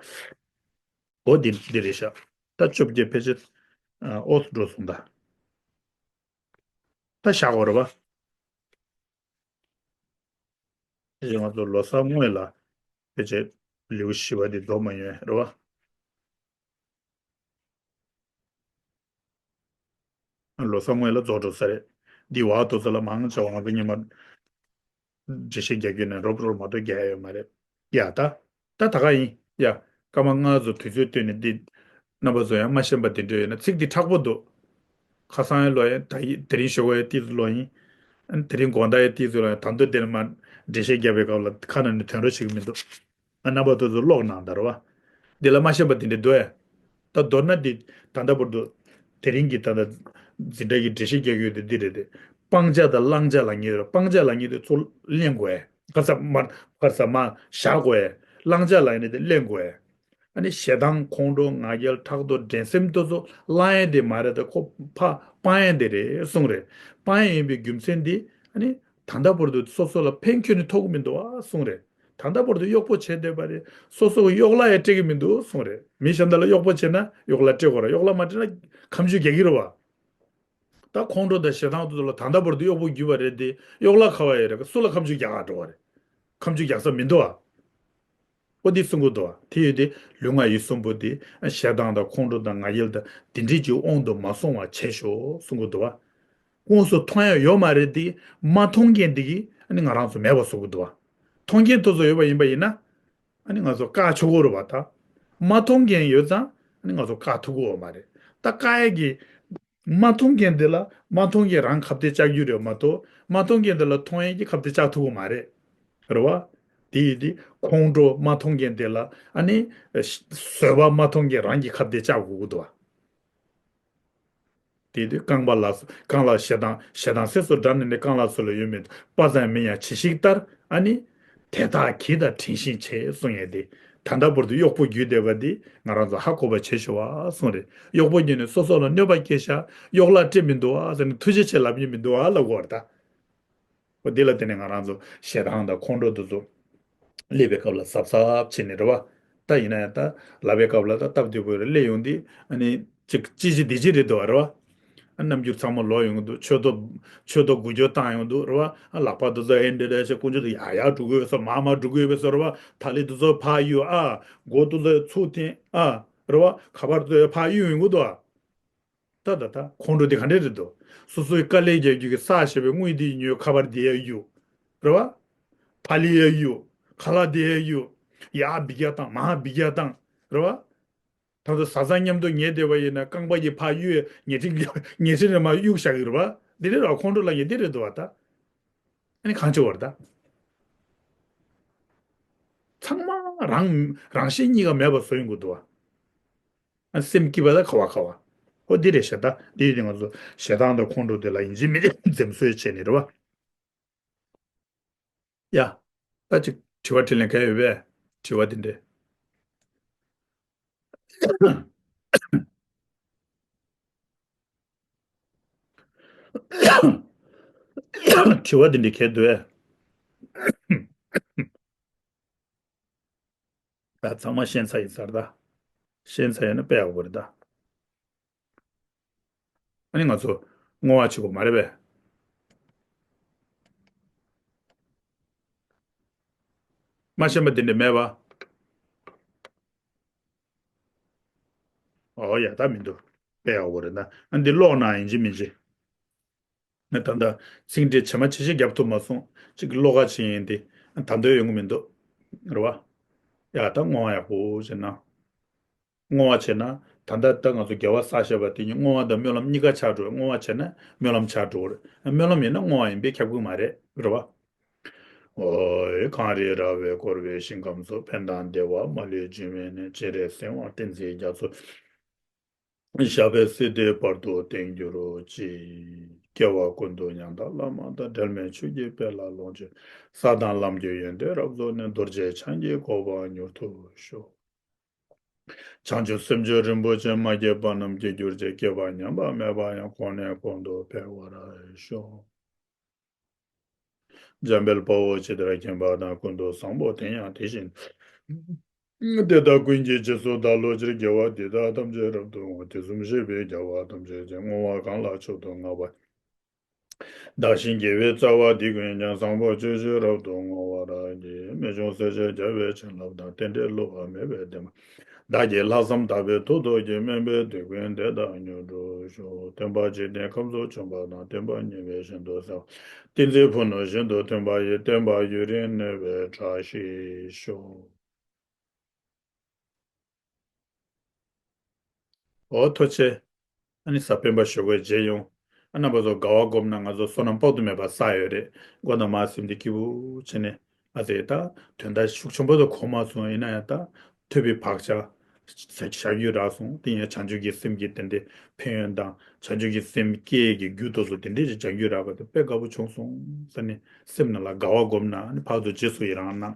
འོ་འདི་འདི་རེད་ཤག་ད་བཅོ་བརྒྱད་ཕལ་ཆེར། ཨ། ཨོ་འགྲོ་སོང་ད། ད་བཞག་དགོས་རེད་བ། ཕལ་ཆེར་ང་ཚོ་ལོ་གསར་སྔོན་ལ་ཕལ་ཆེར་ལེའུ་བཞི་པ་འདི་རྫོགས་མ་ཡོང་རེད་བ། ལོ་གསར་སྔོན་ལ་རྫོགས་འགྲོ་ས་རེད། འདི་བར་དོ་ཚོ་ལ་མང་ཆེ་བ་ང་ཚོ་ཉི་མ་འགྲེལ་བཤད་རྒྱག་རྒྱུ་ནས་རོབ་རོབ་མ་གཏོགས་རྒྱག་ཡ་ཡོད་མ་རེད། ཡ་ད། ད་ད་ག་ཡིན། ཡ། སྐར་མ་ལྔ་ཚོ་དུས་ཚོད་བཏོན་ནས་འདི་ རྣམ་པ་ཚོ་ཡང་མ་ཤེས་པ་དེ་འདྲ་ཡོད་ན། ཚིག་འདི་མཁྲེགས་པོ་འདུག་ཁ་སང་ཡང་ཀློག་ཡིན། ད་ཡི་དེ་རིང་ཞོགས་པ་ཡང་ཏོག་ཙམ་ཀློག་ཡིན། ཨ་ནི་དེ་རིང་དགོང་དག་ཡང་ཏོག་ཙམ་ཀློག་ཡིན། ད་དུང་དེ་ནས་མར་འགྲེལ་བཤད་རྒྱབ་པའི་སྐབས་ལ་ཁ་ནང་ནས་དྲན་རོགས་བྱེད་ཀྱི་མི་འདུག་ཨ། རྣམ་པ་ཚོ་ཚོ་ཀློག་གནང་དང་རེད་བ། འདི་ལ་མ་ཤེས་པ་དེ་འདྲ་འདུག་ཨེ། ད་མདོར་ན་འདི་ད་ལྟ་བར་དུ་དེ་རིང་གི་ད་ལྟ་འཛིན་གྲྭ་གི་འགྲེལ་བཤད་རྒྱག་གི་ཡོད་དེ་འདི་རེད་དེ། སྤང་བྱ་དང་བླང་བྱ་ལབ་མཁན་ཡོད་རེད། སྤང་བྱ་ལབ་མཁན་དེ་ཚུར་ལེན་དགོས་ཨེ། ག་ས་མར་ག་ས་མར་བཞག་དགོས་ཨེ། བླང་བྱ་ལབ་མཁན་དེ་ལེན་དགོས་ཨེ། ཨ་ནི་ཞེ་སྡང་ཁོང་ཁྲོ་ང་རྒྱལ་ཕྲག་དོག་འགྲན་སེམས་དེ་ཚོ་བླང་ཡས་དེ་མ་རེད། ད་ཁོ་ཕར་སྤང་ཡས་དེ་རེད་གསུངས་རེད། སྤང་ཡས་ཡིན་པའི་རྒྱུ་མཚན་དེ་ཨ་ནི་ད་ལྟ་བར་དུ་སོ་སོ་ལ་ཕན་ཁྱོན་ནས་ཐོགས་ཀྱི་མི་འདུག་ཨ་གསུངས་རེད། ད་ལྟ་བར་དུ་གཡོག་པོ་བྱས་བསྡད་པ་རེད། སོ་སོ་གི་གཡོག་ལ་ཡང་སྤྲད་ཀྱི་མི་འདུག་གསུངས་རེད། མི་གཞན་དག་ལ་གཡོག་པོ་བྱས་ན་གཡོག་ལ་སྤྲད་དགོས་རེད། གཡོག་ལ་མ་སྤྲད་ན་ཁ་མཆུ་རྒྱག་གི་རེད་བ། ད་ཁོང་ཁྲོ་དང་ཞེ་སྡང་དེ་ཚོ་ལ་ད་ལྟ་བར་དུ་གཡོག་པོ་བརྒྱུད་པ་རེད་དེ། གཡོག་ལ་ཁ་བ་ཡོད་རེད། སུ་ལ་ཁ་མཆུ་རྒྱག་ག་འགྲོ་བ་རེད། ཁ་མཆུ་རྒྱག་ས་མི་འདུག་ཨ། ཨོ་འདི་གསུང་གི་འདུག་བ། དེ་ཡོད་དེ་ལུས་ངག་ཡིད་གསུམ་པོ་དེ་ཞེ་སྡང་དང་ཁོང་ཁྲོ་དང་ང་རྒྱལ་དང་དེ་འདྲའི་ཅིག་དབང་དུ་མ་སོང་བ་བྱས་ཤོག་གསུང་གི་འདུག་བ། དངོས་སུ་མཐོང་ཡ་ཡོད་མ་རེད་དེ། མ་མཐོང་མཁན་དེ་གིས་ཨ་ནི་ང་རང་ཚོ་མེད་པ་བཟོ་གི་འདུག་བ། མཐོང་མཁན་དེ་ཚོ་ཡོད་པ་ཡིན་པ་ཡིན་ན་ཨ་ནི་ང་ཚོ་བཀག་ཆོག་གི་རེད་བ། ད་མ་མཐོང་མཁན་ཡོད་ཙང་ཨ་ནི་ང་ཚོ་བཀག་ཐུབ་ཀྱི་ཡོད་མ་རེད། ད་བཀག་ཡ་གི་མ་མཐོང་མཁན་དེ་ལ་མ་མཐོང་མཁན་རང་ཁ་གཏད་བཅག་རྒྱུ་རེད་མ་གཏོགས། མ་མཐོང་མཁན་དེ་ལ་མཐོང་ཡས་ཀྱི་ཁ་གཏད་བཅག་ཐུབ་ཀྱི་མ་རེད། རེད་བ། དེ་ཡིན་དུས་ཁོང་ཁྲོ་མ་མཐོང་མཁན་དེ་ལ་ཨ་ནི་བཟོད་པ་མ་མཐོང་མཁན་རང་གི་ཁ་གཏད་བཅག་དགོས་ཀྱི་འདུག་བ། དེ་ཡིན་དུས་རྐང་པ་ལ་སོགས་རྐང་ལག་ཞེ་སྡང་ཞེ་སྡང་སེམས་སུ་དགྲ་ནི་ནི། རྐང་ལག་སོགས་ལ་ཡོད་མིན་དཔའ་མཛངས་མི་ཡང་བྱི་ཞིག་ལྟར། ཨ་ནི་དེ་དག་གྱིས་དང་དྲན་ཤིང་བྱེད་གསུང་ཡས་དེ། ད་ལྟ་བར་དུ་གཡོག་པོ་བརྒྱུད་བསྡད་པ་འདི་ང་རང་ཚོ་ཧ་གོ་བ་བྱེད་ཤོག་ཨ་གསུངས་རེད། གཡོག་པོ་བརྒྱུད་ནས་སོ་སོ་ལ་གནོད་པ་སྐྱེལ་ཤག་གཡོག་ལ་སྤྲད་མི་འདུག་ཨ་ཟེར་ནས་ཐུགས་རྗེ་ཆེ་ལབ་མཁན་མི་འདུག་ཨ་ལབ་དགོས་རེད་ད། འོ་འདི་ལ་བརྟེན་ནས་ང་རང་ཚོ་ཞེ་སྡང་དང་ཁོང་ཁྲོ་འདི་ཚོ་སླེབས་པའི་སྐབས་ལ་གཟབ་གཟབ་བྱས་ནས་རེད་བ། ད་ཡིན་ན་ཡང་ད་ལབ་པའི་སྐབས་ལ་ད་སྟབས་བདེ་པོ་རེད། སླེབས་ཡོང་དུས་ཨ་ནི་ཅིག་ཅི་ཅི་འདི་ཅི་རེད་འདུག་བ་རེད་བ། ཨ་རྣམ་འགྱུར་ཚང་མ་ལོག་ཡོང་གི་འདུག་མཆུ་ཏོ་མཆུ་ཏོ་འགུལ་སྐྱོད་བཏང་ཡོང་གི་འདུག་རེད་བ། ཨ་ལག་པ་འདི་ཚོ་ཨེ་འདྲ་འདྲ་བྱས་དཀོན་མཆོག་ཏུ་ཡག་ཡག་འགྲོ་གི་ཡོད་ས། མར་མར་འགྲོ་གི་ཡོད་པའི་བཟོ་རེད་བ། ད་ལི་འདི་ཚོ་ཕར་གཡུག་ཨ། མགོ་འདི་ཚོ་ཚུར་འཐེན་ཨ། རེད་བ། ཁ་པར་འདི་ཚོ་ཕར་གཡུག་ཡོང་གི་འདུག་ཨ། ད་ད་ད་ཁོང་ཁྲོ་དེ་ག་འདྲས་རེད་འདུག་སོ་སོའི་དཀའ་ལས་རྒྱག་རྒྱུ་གི་བསགས་བཞག་པའི་དངུལ་དེ་ཉོས། ཁ་པར་དེ་ཡར་གཡུག་རེད་བ། ཕ་ལི་ཡར་གཡུག་ཁ་ལག་དེ་ཡར་གཡུག་ཡར་འབུད་རྒྱག་བཏང་། མར་འབུད་རྒྱག་བཏང་། རེད་བ། ད་ཚོ་བཟའ་ཚང་མཉམ་དུ་ཉལ་བསྡད་པ་ཡིན་ན་རྐང་པ་གིས་ཕར་གཡུག་ཉལ་ཁྲི་ཉལ་ཁྲི་ནས་མར་གཡུག་བཞག་གི་རེད་བ། དེ་འདྲས་རེད་བ། ཁོང་ཁྲོ་ལབ་མཁན་དེ་རེད་འདུག་བ། ད་ཨ་ནི་གང་བྱེད་དགོས་རེད་ད། ཚང་མ་རང་རང་གཞན་གཉིས་ཀ་མེད་པ་བཟོ་ཡོང་གི་འདུག་བ། ཨ་སེམས་སྐྱིད་པ་ད་ཁ་བ་ཁ་བ། ཨོ་འདི་རེད་ཤག་ད་འདི་ཡིན་དུས་ང་ཚོ་ཞེ་སྡང་དང་ཁོང་ཁྲོ་དེ་ལ་ཡིན་གཅིག་མིན་གཅིག་འཛེམ་ཟོན་བྱས་ནས་རེད་བ། ཡ། ད་ཅིག་དྲི་བ་དྲིས་ལན་ག་ཡོད་པས། དྲི་བ་འདི་འདྲས། དྲི་བ་འདི་འདྲས་ག་འདུག་ཨེ། ད་ཚང་མ་ཤེས་ཚར་ཡིན་ས་རེད་ད། ཤེས་ཚར་ཡོད་ན་དཔེ་ཡག་པོ་རེད་ད། ཨ་ནི་ང་ཚོ་བསྔོ་བ་བྱེད་དགོས་མ་རེད་པས། མ་ཤེས་པ་འདི་འདྲས་མེད་པ། ཨོ་ཡ་ད་མི་འདུག་དཔེ་ཡག་པོ་རེད་ད། ཨ་འདི་ཀློག་ན་ཡིན་གཅིག་མིན་གཅིག་ངས་ད་ལྟ་ཚིག་འགྲེལ་ཇི་མ་ཇི་བཞིན་རྒྱབ་ཐུབ་མ་སོང་། གཅིག་ཀློག་ག་ཕྱིན་ཡིན་ཏེ། ད་འདོད་ཡོང་གི་མི་འདུག་རེད་བ། ཡ་ད་བསྔོ་བ་ཡག་པོ་བྱས་ན། བསྔོ་བ་བྱས་ན། ད་ལྟ་ད་ང་ཚོ་དགེ་བ་བསགས་བཞག་པ་དེ་ཉིད་བསྔོ་བ་དང་སྨོན་ལམ་གཉིས་ཀ་ཆགས་འགྲོ། བསྔོ་བ་བྱས་ན་སྨོན་ལམ་ཆགས་འགྲོ་གི་རེད། སྨོན་ལམ་ཡིན་ན་བསྔོ་བ་ཡིན་པས་ཁྱབ་ཀྱི་མ་རེད། རེད་བ། ཨོ་ཡེ། གངས་རི་ར་བས་བསྐོར་བའི་ཞིང་ཁམས་སུ། ཕན་དང་བདེ་བ་མ་ལུས་འབྱུང་བའི་གནས། སྤྱན་རས་གཟིགས་དབང་བསྟན་འཛིན་རྒྱ་མཚོ། ཞབས་པད་སྲིད་མཐའི་བར་དུ་བརྟན་གྱུར་ཅིག་སྐྱེ་བ་ཀུན་ཏུ་ཉམས་དང་བླ་མ་དང་། འབྲལ་མེད་ཆོས་ཀྱི་དཔལ་ལ་ལོངས་སྤྱོད། ས་དང་ལམ་གྱི་ཡོན་ཏན་རབ་རྫོགས་ནས། རྡོ་རྗེ་འཆང་གི་གོ་འཕང་མྱུར་དུ་ཤོག་བྱང་ཆུབ་སེམས་མཆོག་རིན་པོ་ཆེ། མ་སྐྱེས་པ་རྣམས་སྐྱེ་གྱུར་ཅིག་སྐྱེས་པ་ཉམས་པ་མེད་པ་ཡང་། གོང་ནས་གོང་དུ་འཕེལ་བར་ཤོག་འཇམ་དཔལ་དཔའ་བོས་ཇི་ལྟར་མཁྱེན་པ་དང་། ཀུན་ཏུ་བཟང་པོ་དེ་ཡང་དེ་བཞིན་ཏེ། དེ་དག་ཀུན་གྱི་རྗེས་སུ་བདག་སློབ་ཕྱིར། དགེ་བ་འདི་དག་ཐམས་ཅད་རབ་ཏུ་བསྔོ། དུས་གསུམ་གཤེགས་པའི་རྒྱལ་བ་ཐམས་ཅད་ཀྱིས། བསྔོ་བ་གང་ལ་མཆོག་ཏུ་བསྔགས་པ། བདག་གཞན་དགེ་བའི་རྩ་བ་འདི་ཀུན་ཀྱང་། བཟང་པོ་སྤྱོད་ཕྱིར་རབ་ཏུ་བསྔོ་བར་བགྱི། རྨད་བྱུང་སྲས་བཅས་རྒྱལ་བའི་བྱིན་རླབས་དང་། རྟེན་འབྲེལ་བསླུ་བ་མེད་པའི་བདེན་པ། བདག་གིས་ལྷག་བསམ་དག་པའི་ཐོག་ཏུ་བགྱིས། དམན་པའི་དེད་དཔོན་དེ་དག་མྱུར་དུ་ཤོག་སྟོན་པ་འཇིག་རྟེན་ཁམས་སུ་བྱོན་པ་དང་། བསྟན་པ་ཉེ་བའི་ཞིང་དུ་གསལ་བ། ཏིང་འཛིན་ཕུ་ནུ་བཞིན་དུ་ཐོན་པ་ཡི། བསྟན་པ་ཡུན་རིང་གནས་པའི་བཀྲ་ཤིས་ཤོག་འོ་ཐུགས་རྗེ་ཆེ། ཨ་ནི་གཟའ་སྤེན་པ་ཞོགས་ཀས་མཇལ་ཡོང་། ཨ་རྣམ་པ་ཚོ་དགའ་བ་སྒོམ་ན་ང་ཚོ་བསོད་ནམས་དཔག་ཏུ་མེད་པ་བསགས་ཡོད་རེད། མགོ་ན་མ་སེམས་འདི་སྐྱིད་པོ་བྱས་ནས་ཨ་ཙེ་ད་དོན་དག་ཤུགས་ཆེན་པོ་དུ་གོ་མ་སོང་ཡིན་ན་ཡང་ད་ཐོས་པའི་བག་ཆགས་བཞག་རྒྱུ་རག་སོང་། དེ་ཡང་བྱང་ཆུབ་ཀྱི་སེམས་ཀྱི་དེ་འདྲའི་ཕན་ཡོན་དང་བྱང་ཆུབ་ཀྱི་སེམས་སྐྱེ་གི་རྒྱུ་དེ་ཚོ་དེ་འདྲའི་ཞིག་སྦྱང་རྒྱུ་རག་པ་དེ་དཔེ་དགའ་པོ་བྱུང་སོང་ཟེར་ནས་སེམས་ནང་ལ་དགའ་བ་སྒོམ་ན་ཨ་ནི་ཕར་ཚུར་རྗེས་སུ་ཡི་རང་གནང་